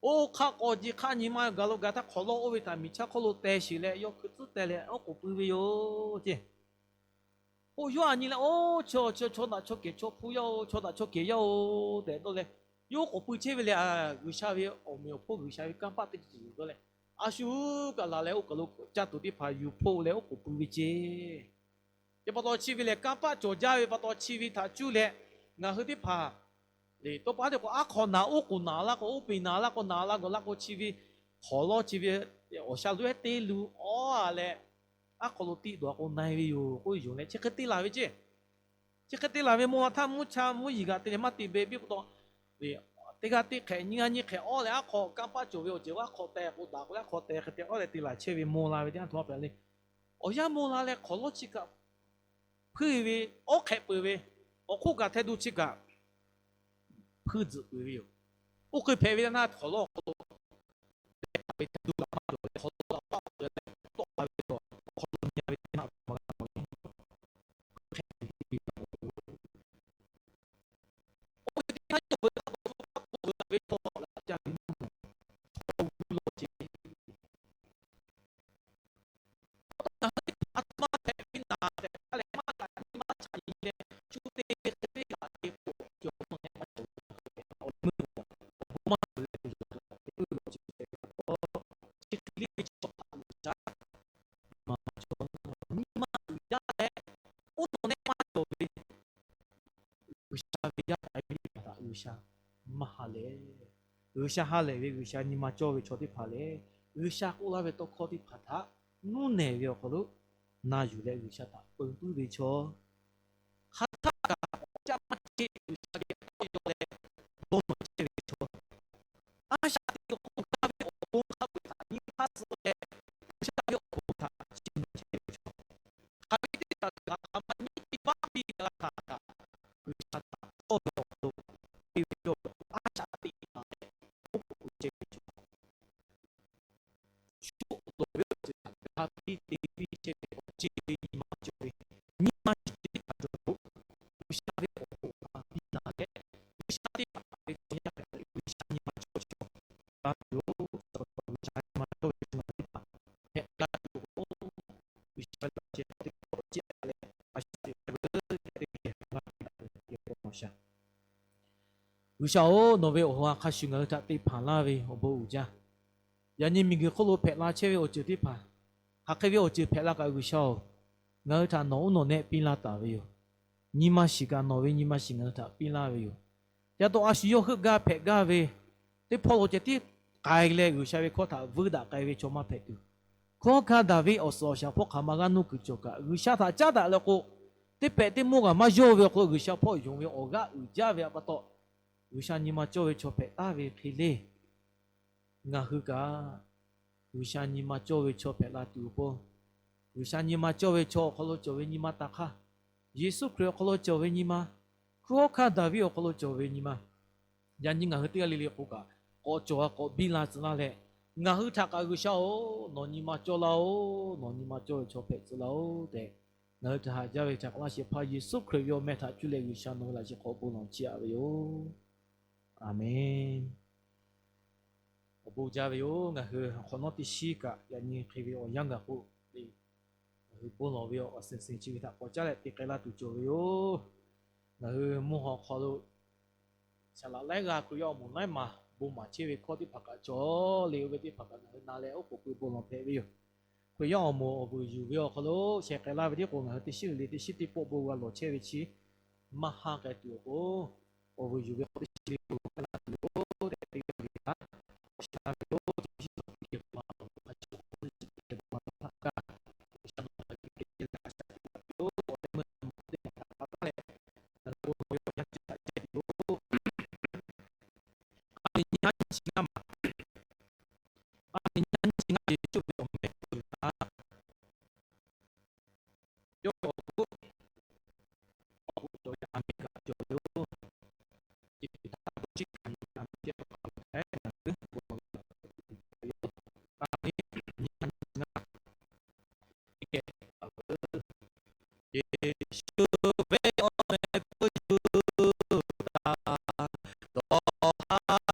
Oˇ hk'aˆ k'aw ji hk'aˆ nyi ma gaˬ lo gaˬ htaˇ hk'awˍ lawˇ oˇ ve htaꞈ miˬ chaˇ hk'oˆ lo teh shiˍ leh yawˇ hkui tcuhˉ teh leh oˉ k'oˍ pui ve yoˬ ceˇ. Oˇ yawˇ a nyi leh, oˇ chaw, chaw daꞈ chaw kehˬ chaw hpu yaˇ-oˬ, chaw daꞈ chaw kehˬ yaˇ-oˬ tehꞈ dawˇ leh, yawˇ oˉ k'oˍ pui chehˇ ve leh, G'uiˬsha ve awˬ meꞈ awˬ hponˇ G'uiˬsha ve kanˇ paˆ teˇ ceuˬ ceuˬ dawˇ leh, a shu kaꞈ laˬ leh oˇ kaˬ lo caˇ tuˬ teˇ hpaˍ yuˬ hpoˆ leh oˉ k'oˍ pui ve ceˇ. Chi pa taw chi ve lehˬ kanˇ paˆ cawˬ jaˇ ve pa taw chi ve htaꞈ cuˇ leh, ngaˬ hui teˇ hpaˍ le tawˇ pa teˇ k'o aˉ hk'aw naˍ oˉ k'oˍ naˍ laˇ k'o, oˇ peˬ naˍ laˇ k'o, naˍ la gawˬ laˇ k'o, chi ve hk'awˍ lawˇ chi ve awˬ sha loꞈ ehˉ teˇ lu awˉ a leh, aˉ hk'aw lo tiˆ dawˬ a k'o na-e ve yoˬ k'oˆ ve yoˬ leh chi hk'e te laˬ ve ceˇ. Chi hk'e te laˬ ve maw la htaˇ mvuhˇ cha mvuhˇ yiˍ g'aꞈ te leh maˇ te beh piˇ pa taw, teˇ g'aˇ teˇ hk'ehꞈ nyiˇ g'aˇ nyiˇ hk'ehꞈ awˉ leh aˉ hk'aw kanˇ paˆ cawˬ ve awˬ ceuˬ aˉ hk'aw teh k'o daꞈ k'o leh aˉ hk'aw teh hk'e te awˉ leh te laˬ chehˇ ve maw la ve teˇ yanˇ htaˇ a pehꞈ le. Awˬ yanˇ maw la leh hk'awˍ lawˇ chi kaꞈ hpuiˇ ve, awˉ hk'ehꞈ peuˬ ve, awˬ hk'oˆ kaꞈ hteh do chi kaꞈ hpuiˇ tzuhꞈ peuˬ ve yoˬ. Oˇ hk'e hpehꞈ ve teˇ yanˇ htaˇ hk'awˍ lawˇ awˬ hk'aw lo hpehꞈ ve htaꞈ duˬ kaꞈ maˇ cawˬ leh hk'awˍ lawˇ kaꞈ paˆ peuˬ leh tawˆ la ve awˬ hk'aw lo nyi a ve teˇ yanˇ htaˇ maˇ g'a mawˬ le. Hk'e te ve yoˬ. Oˇ ve teˇ htaˇ yawˇ ve a peuˬ ve hk'a peuˬ ve chaw laꞈ ca ve mvuhˇ naw, chaw gu lawˬ ce Ngaˬ hui teˇ hpaˍ a htoꞈ ma hpehꞈ ve naˍ tehꞈ k'oˆ leh, maˇ kaꞈ nyi maˇ chaꞈ nyi leh, shu te hk'e ve laꞈ te k'o, cawˬ ve nawˬ nehˆ maˇ cawˬ ve, awˬ meuˇ awˬ bon maˇ cawˬ leh, laꞈ te k'oˆ ve awˬ ceuˬ hpehꞈ ve pa taw, chi hk'e le ve chaw htaꞈ G'uiˬsha maˇ cawˬ, nyi ma uiˍ jaˇ leh, oˇ nawˬ nehˆ maˇ cawˬ ve G'uiˬsha ve yaˇ htaꞈ ve teˇ hpaˍ htaꞈ G'uiˬsha maˇ ha lehˬ, G'uiˬsha ha lehˬ ve G'uiˬsha nyi ma cawˇ ve chaw teˇ hpaˍ lehˬ, G'uiˬsha k'oˆ laˇ ve tawˇ hkawˇ teˇ hpaˍ htaꞈ nuˇ nehˬ ve awˬ hk'aw lo na yuˬ leh G'uiˬsha htaꞈ peu puiˉ ve chaw, hk'aˬ htaˇ kaꞈ awˬ caˇ maˇ chehˇ G'uiˬsha geh tawˇ yaw leh dawˇ nawˬ chehˇ ve chaw, a shaꞈ teꞈ k'oˆ gaˇ ve awˬ bon hk'a peu-eˬ htaꞈ nyi hk'aˇ suh leh, G'uiˬsha ve awˬ bon htaꞈ chi nyi chehˇ ve chaw, hk'aˬ ve teˇ kaꞈ kaꞈ hk'aˬ ma nyi piˇ maˇ piˇ g'a htaꞈ kaꞈ, G'uiˬsha htaꞈ tawˇ ve awˬ hk'aw lo te ve yawˇ ve a shaꞈ teꞈ taˍ leh, oˉ k'oˍ pui chehˇ ve chaw, shu awˬ loˍ ve awˬ ceuˬ htaꞈ g'a piˇ te piˇ chehˇ ve awˬ ceuˬ ve nyi ma cawˬ ve, nyi ma shiˍ teˇ hpaˍ cawˬ k'o, G'uiˬsha ve awˬ bon htaꞈ piˇ taˍ leh, G'uiˬsha teˇ hpaˍ ve chaw yaˇ hpehꞈ leh G'uiˬsha nyi ma cawˬ ve chaw g'a tuˬ yoˬ. G'uiˬsha nyi ma cawˬ ve chaw teˇ hpaˍ hpehꞈ g'a tuˬ k'o, G'uiˬsha ve laꞈ sheh teˇ hpaˍ ceh leh a shaꞈ teꞈ ve teˇ geh g'a piˇ taˍ ve awˬ shaˍ. G'uiˬsha-oˬ, nawˬ ve awˬ ha hk'a shuˍ ngaˬ hui htaꞈ te hpanˍ laˇ ve awˬ bon uiˍ jaˇ. Yaꞈ nyi miˬguiˬ hk'oˆ lo hpehꞈ la chehˇ ve awˬ ceuˬ teˇ hpaˍ, hk'aˬ hk'e ve awˬ ceuˬ hpehꞈ la kaꞈ G'uiˬsha-oˬ, ngaˬ hui htaꞈ nawˬ uˉ nawˬ nehˆ piˇ laˇ taˍ ve yoˬ. Nyi ma shiˍ kaꞈ nawˬ ve nyi ma shiˍ ngaˬ hui htaꞈ piˇ laˇ ve yoˬ. Ca taw a shu yawˇ heuˆ gaˇ hpehꞈ gaˇ ve teˇ hpawˇ lo ceh tiˉ k'ai leh G'uiˬsha ve hkawˇ htaꞈ vuiˇ daꞈ k'ai ve chaw maˇ hpehꞈ tuˬ, hkunˉ hawˉ hkanˇ Daˍviˆ awˬ suhˍ awˬ shaˍ hpawˇ hk'aˬ ma g'aˇ nuˇ kuiˬ cawˬ kaꞈ, G'uiˬsha htaꞈ caˉ daꞈ leh k'o, teˇ pehꞈ teˇ mawˇ g'aꞈ maˇ yawˇ ve awˬ hk'aw lo G'uiˬsha hpawˇ yonˍ ve awˬ g'aˇ uiˍ jaˇ ve pa taw, G'uiˬsha nyi ma cawˇ ve chaw hpehꞈ taˍ ve hk'e le. Ngaˬ hui kaꞈ G'uiˬsha nyi ma cawˇ ve chaw hpehꞈ la tuˬ awˬ pon, G'uiˬsha nyi ma cawˇ ve chaw awˬ hk'aw lo cawˬ ve nyi ma taˍ hk'aˇ, Yeˍsuˆ Hkriꞈ awˬ hk'aw lo cawˬ ve nyi ma, hkunˉ hawˉ hkanˇ Daˍviˆ awˬ hk'aw lo cawˬ ve nyi ma, yaꞈ nyi ngaˬ hui teˇ g'aˇ le le k'o kaꞈ, k'awꞈ cawˬ a k'awꞈ biˇ la tcuh laˇ leh, ngaˬ hui htaꞈ kaꞈ G'uiˬsha-oˬ, nawˬ nyi ma cawˇ laˇ-oˬ, nawˬ nyi ma cawˇ ve chaw hpehꞈ tcuh laˇ-oˬ tehꞈ, ngaˬ hui htaꞈ haꞈ jaˇ ve htaꞈ k'awꞈ laˇ shehˍ hpaˇ Yeˍsuˆ Hkriꞈ ve awˬ meh htaꞈ cuˇ leh G'uiˬsha nawˬ hui laꞈ sheh hk'aw bon lawˬ chiˇ aꞈ ve yoˬ. Aˍmenˍ. Awˬ bon jaˇ ve yoˬ. Ngaˬ hui awˬ hk'awꞈ nawˉ teˇ shiˉ kaꞈ yaꞈ nyi hk'e ve awˬ yanˇ gaˬ k'o, ngaˬ hui bon lawˬ ve awˬ suhˍ suhˍ chi ve htaꞈ k'awꞈ caˉ leh te k'ai laˇ tuˬ cawˬ ve yoˬ. Ngaˬ hui mvuhˇ haw hk'aw lo saˍ laꞈ laiˉ g'aˇ Hkriꞈ yaˇ awˬ moˍ laiˉ maˬ bon maˍ chehˇ ve hkawˇ teˇ hpaˍ kaꞈ cawˬ le, oˇ ve teˇ hpaˍ kaꞈ ngaˬ hui na leh oˉ k'oˍ pui bon lawˬ hpehꞈ ve yoˬ. Hkriꞈ yaˇ awˬ moˍ awˬ vuiˬ yuˬ ve awˬ hk'aw lo sheh k'ai laˇ ve teˇ k'o, ngaˬ hui teˇ shiˉ le le teˇ shiˉ teˇ pawˆ bon g'a lawˬ chehˇ ve chi maˇ haˆ k'ai tuˬ awˬ pon, awˬ vuiˬ yuˬ ve hk'aw teˇ shiˉ le bon lawˬ hpehꞈ laˇ tuˬ yoˬ tehꞈ teˇ g'aˇ le a, awˬ shaˍ ve yoˬ. Yeˍsuˆ ve awˬ meh k'oˆ yuˬ taˍ, dawˇ haˍ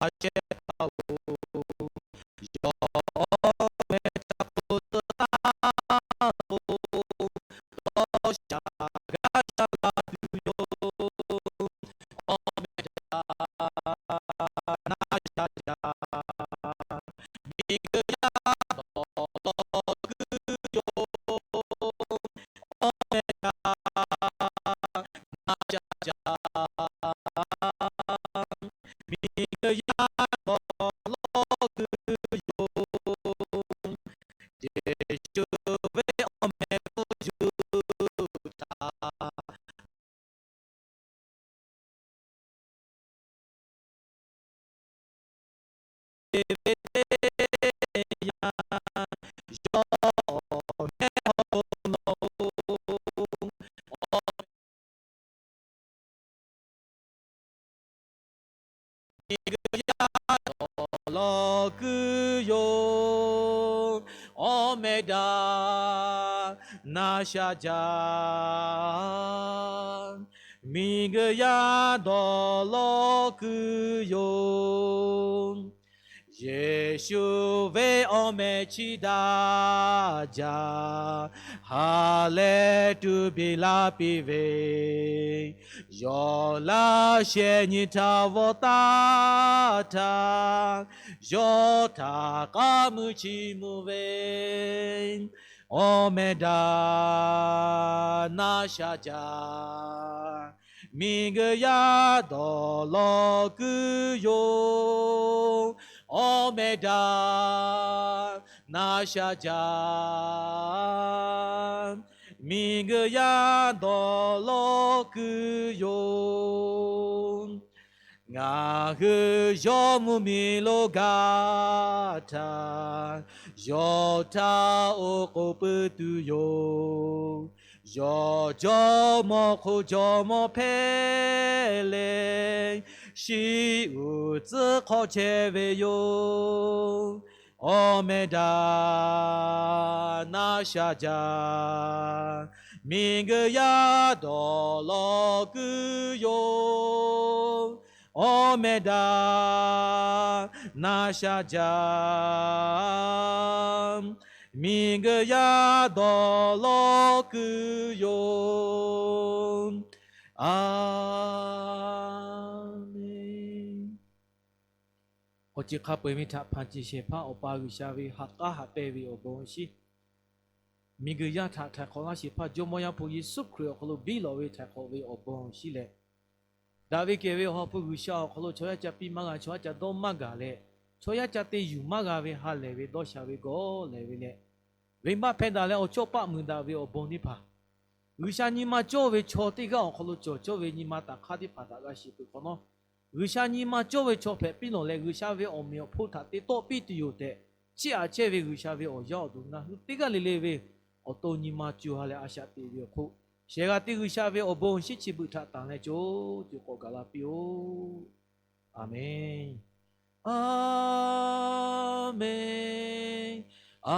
gaˇ shehˍ hpaˇ-oˬ, yawˇ awˬ meh htaꞈ k'oˆ tcuh taˍ k'o, dawˇ sha gaˇ sha la tuˬ yoˬ. Awˬ meh htaꞈ na sha jaˇ, miˬguiˬ yaˇ dawˇ law kuiˬ yoˬ. Awˬ meh htaꞈ na sha jaˇ, miˬguiˬ yaˇ dawˇ law kuiˬ yoˬ. Yeˍsuˆ ve awˬ meh k'oˆ yuˬ taˍ, ve teˇ yanˇ, yawˇ awˬ meh hawˉ lo nawˬ-oˬ, awˬ miˬguiˬ yaˇ dawˇ law kuiˬ yoˬ. Awˬ meh htaꞈ na sha jaˇ, miˬguiˬ yaˇ dawˇ law kuiˬ yoˬ. Yeˍsuˆ ve awˬ meh chiˇ daꞈ jaˇ, ha lehˬ tuˬ biˇ laˇ piˇ ve, yawˇ laˇ shehˍ nyi htaꞈ vawˆ taˉ htaˇ, yawˇ htaꞈ k'aˉ mui chiˇ mvuh ve, awˬ meh htaꞈ na sha jaˇ, miˬguiˬ yaˇ dawˇ law kuiˬ yoˬ. Awˬ meh htaꞈ na sha jaˇ, miˬguiˬ yaˇ dawˇ law kuiˬ yoˬ. Ngaˬ hui yawˇ mvuhˇmiˬ lo gaˇ htaˇ, yawˇ htaꞈ oˉ k'oˍ pui tuˬ yoˬ. Yawˇ jawˇmawˇ hk'oˆ jawˇmawˇ hpehꞈ leh, shiˍ uiˍ tcuhˉ hk'awꞈ chehˇ ve yoˬ. Awˬ meh htaꞈ na sha jaˇ, miˬguiˬ yaˇ dawˇ law kuiˬ yoˬ. Awˬ meh htaꞈ na sha jaˇ, miˬguiˬ yaˇ dawˇ law kuiˬ yoˬ. A menˍ. K'awꞈ ceˬ hk'a peu-eˬ ve htaꞈ hpanˍ ceˬ shehˍ hpaˇ Awˬ pa G'uiˬsha ve ha k'aˉ haꞈ pehnˇ ve awˬ bon awˬ shinˉ, miˬguiˬ yaˇ htaꞈ htaiˍ hk'awꞈ laˇ shehˍ hpaˇ Jawˇmawˇ Yaˇ hpu Yeˍsuˆ Hkriꞈ awˬ hk'aw lo biˇ lawꞈ ve htaiˍ hk'awꞈ ve awˬ bon awˬ shinˉ leh, Daꞈ ve kehˬ ve awˬ ha hpu G'uiˬsha awˬ hk'aw lo chaw yaˇ ca piˇ maˇ g'a, chaw yaˇ ca dawˇ maˇ gaˬ leh, chaw yaˇ ca te yuˬ maˇ g'a ve ha lehˬ ve dawˇ sha ve gawˇ lehˬ ve leh, venˇbaˆ hpehˇ daꞈ leh awˬ chawˇ paˆ muiˬ daꞈ ve awˬ bon teˇ hpaˍ, G'uiˬsha nyi ma cawˇ ve chaw teˇ g'aˇ awˬ hk'aw lo cawˬ cawˇ ve nyi ma taˍ hk'aˇ teˇ hpaˍ htaꞈ g'a shiˍ peuˬ hk'awꞈ nawˉ, G'uiˬsha nyi ma cawˇ ve chaw hpehꞈ piˇ lawˬ leh, G'uiˬsha ve awˬ meꞈ awˬ hponˇ htaꞈ te tawˆ piˇ tuˬ yoˬ tehꞈ, chiˇ aꞈ chehˇ ve G'uiˬsha ve awˬ yaˇ awˬ duˬ ngaˬ hui teˇ g'aˇ le le ve awˬ to nyi ma co ha leh a shaꞈ teꞈ ve awˬ hk'oˆ, shehˍ g'a te G'uiˬsha ve awˬ bon shinˉ chi beuꞈ htaꞈ tanˬ leh co co k'awꞈ gaˬ la piˇ-oˆ. A menˬ. A menˬ. A